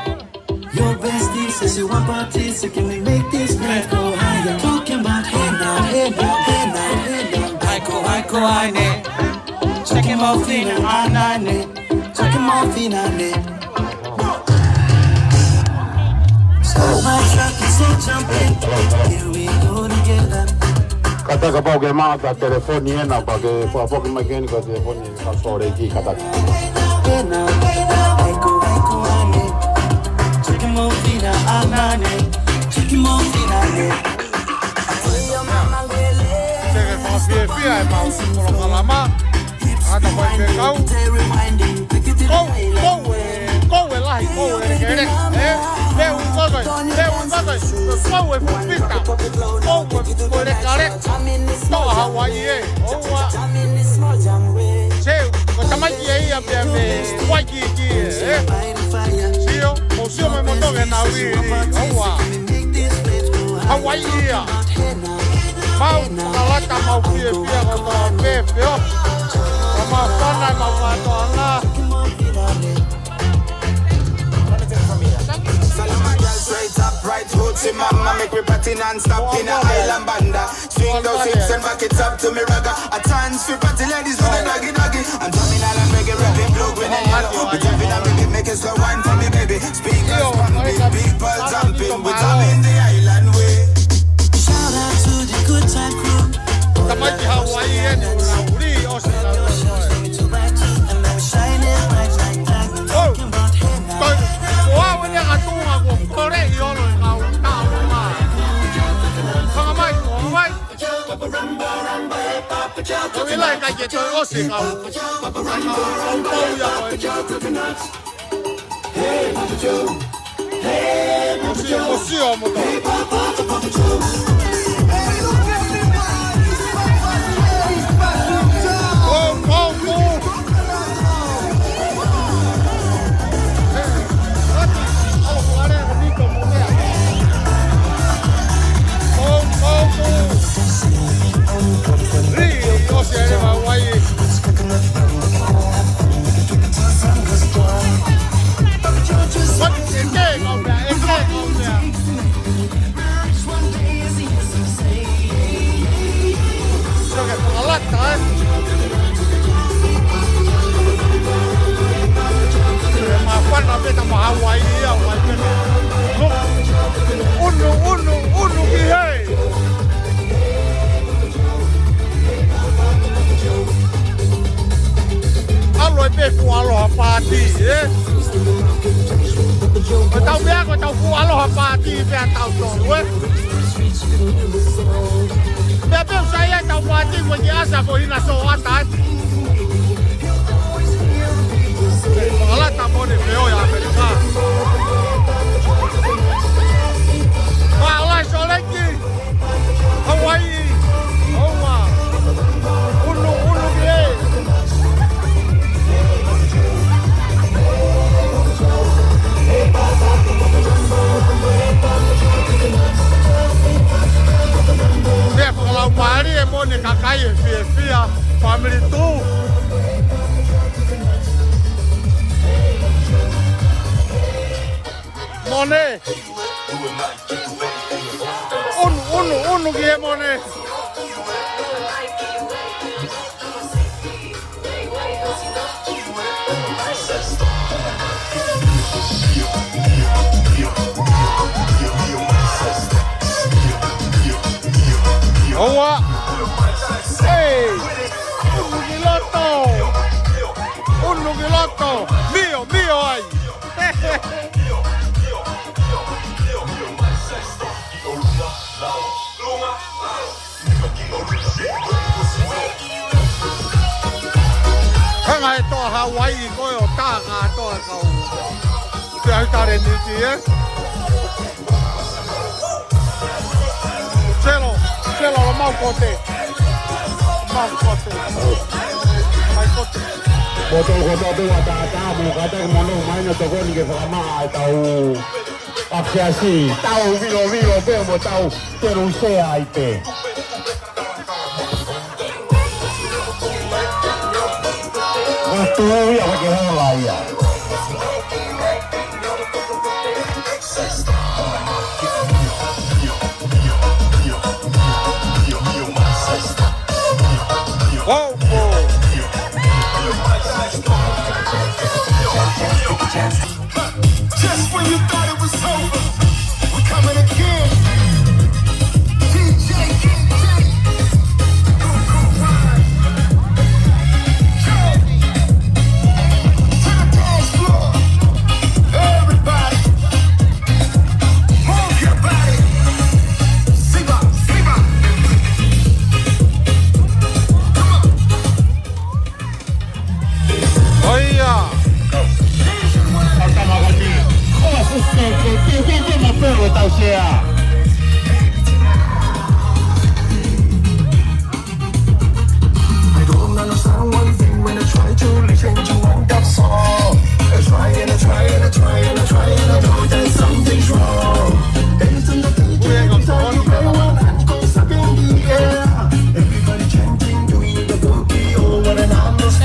Your bestie says she want parties, so can we make this place go higher? Talking about hey now, hey now, hey now, hey now. Aiko, aiko, aine. Check him out, Fina, anane. Check him out, Fina, ne. Start my truck and say jump in. Here we go together. Kātaki kapau ʻoku ke maʻu ha telefoni ena, pea ke fakafoki mai ki heni ko e telefoni ka sole ki kātaki. Seke fakafiefia e mau polokalama. Ata ko e fekau. Kou, kou e, kou e lahi, kou e lekeleka, ē? Leu i koto, leu i koto, kou e fupita, kou e lekaleka. Toʻa Hawaiʻi ē, ʻoua. Seu, ko e tamaiki ia ia pea mei Waikiki ē, ē? Sio, mou sio mai mo toke na vili, ʻoua. Hawaiʻi ia. Mau, fakalata mau fiefia kotoa pē, pē ʻo. Ka mau fana, mau kātoanga. Salama, girl, straight up, right hood, see mama, make we party non-stop in a island banda. Swing those hips and back it up to me, ragga. A chance for party ladies do the doggy doggy. I'm drumming island reggae, rapping blue, green and yellow. We jumping and baby, make it slow wine for me, baby. Speakers pumping, people jumping. We drumming the island way. Shout out to the good time crew. Tamaiki Hawaiʻi eni, ʻo na uli, ʻo se na uli. ʻOu, ko au eni ʻa Tunga ko Kore ʻi ʻolo e kau taʻu ma. Hanga mai, hanga mai. Ko e lahi kai ke toe ʻosi e kau. Kau, kau ia ko e. Hey, Papa Joe. Hey, Papa Joe. Sio, sio, mo. Hey, Papa, Papa Joe. Hey, look at me, man. Papa Joe, Papa Joe. Go, go, go. Hey, what? Oh, what a bonito, mo. Go, go, go. Ri, o se ere ma wai. What? E ke, kau mea, e ke, kau mea. Sio ke fakalata, ē? Māfana pē ta ma Hawaiʻi ia, Hawaiʻi pē. Look. Unu, unu, unu ki hē. ʻAlu ai pē fuʻu aloha pāti, ē? Ko ʻetau meʻa ko ʻetau fuʻu aloha pāti pē ʻa tautolu, ē? Pea pē ʻoku sai ai ʻetau pāti ko e kiʻi ʻasa ko e hina sō ʻata, ē? Fakalata mo ne pē ʻo ia ʻAmelika. Mālō e Sōleki. Hawaiʻi, ʻoua. Unu, unu ki hē. Pea fakalaumālie mo ne kakai e fiefia, family too. Mo ne. Unu, unu, unu ki hē mo ne. Ai, ko e ʻo tā kātoa e kau. Te ai tare niti, ē? Selo, selo, lo mau kote. Mau kote. Mai kote. Mo tau kotoa pē ʻa tātā, mo kātaki mo nofo mai ʻo tokoni ke fakamaʻa e tau. Afiasi, tau vilo vilo pē mo tau teru sea ai pē. Matu ia, ʻoku ke hola ia. Oh, oh. Just when you thought it was over, we're coming again. D J, D J, go, go, ride. Yo, to the dance floor. Everybody, move your body. Siva, Siva. Come on. ʻOia. ʻA tama kani. ʻOa, fuke, ke, ke, ke, ke, ma pelo tau sea. I don't understand one thing when I try to listen to one that song. I try and I try and I try and I try and I know that something's wrong. Every time you play one hand goes up in the air. Everybody chanting, doing the boogie, oh, what an honest.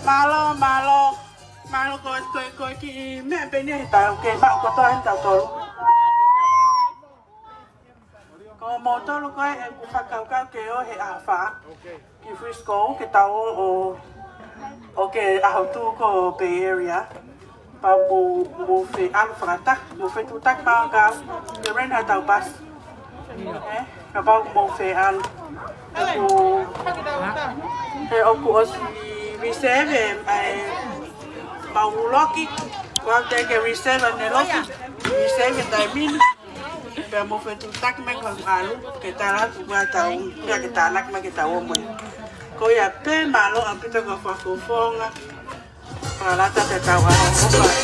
Mālō, mālō, mālō ko e, ko e, ko e kiʻi meʻa pē eni he tau kei maʻu kotoa eni tautolu. Ko moutolu ko ē ʻoku fakakaukau ke ō he ʻaho fā ki Frisco, ke tau ō ʻo, ʻo ke ʻaho tuʻu ko Bay Area. Pea mou, mou feʻalu fakataha, mou fetuʻutaki pea ka ke rent ha tau pasi. Ē, kapau mou feʻalu. ʻOku, he ʻoku ʻosi reserve e, e mau loki. Kuo teʻeki ke reserve ʻene loki. Reserve e taimi ni. Pea mou fetuʻutaki mai ka ʻalu, ke tala atu kuo tau, pea ke tānaki mai ke tau ō mai. Ko ia pē, mālō ʻaupito ko e fakafofonga. Fakalata te tau ʻalu ʻo fai.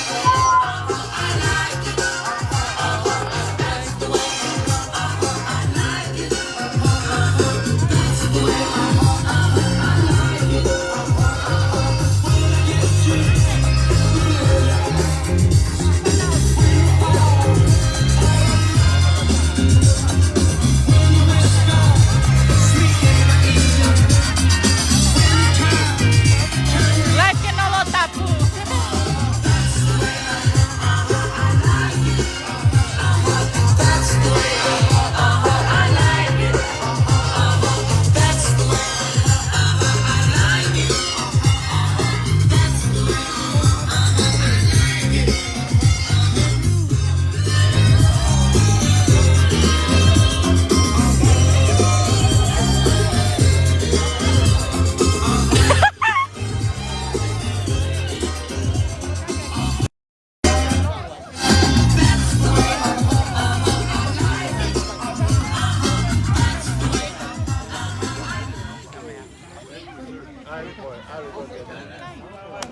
Like e nolo tapu.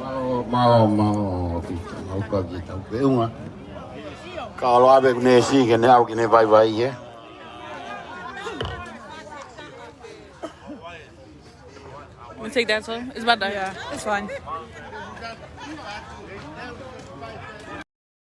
Mālō, mālō, mālō, ʻaupito, mālō ki he tau feʻunga. Ka ʻoku ʻave ʻeku nesi ke ne ʻalu ke ne vaivai, ē. We'll take that too. It's about done. Yeah, it's fine.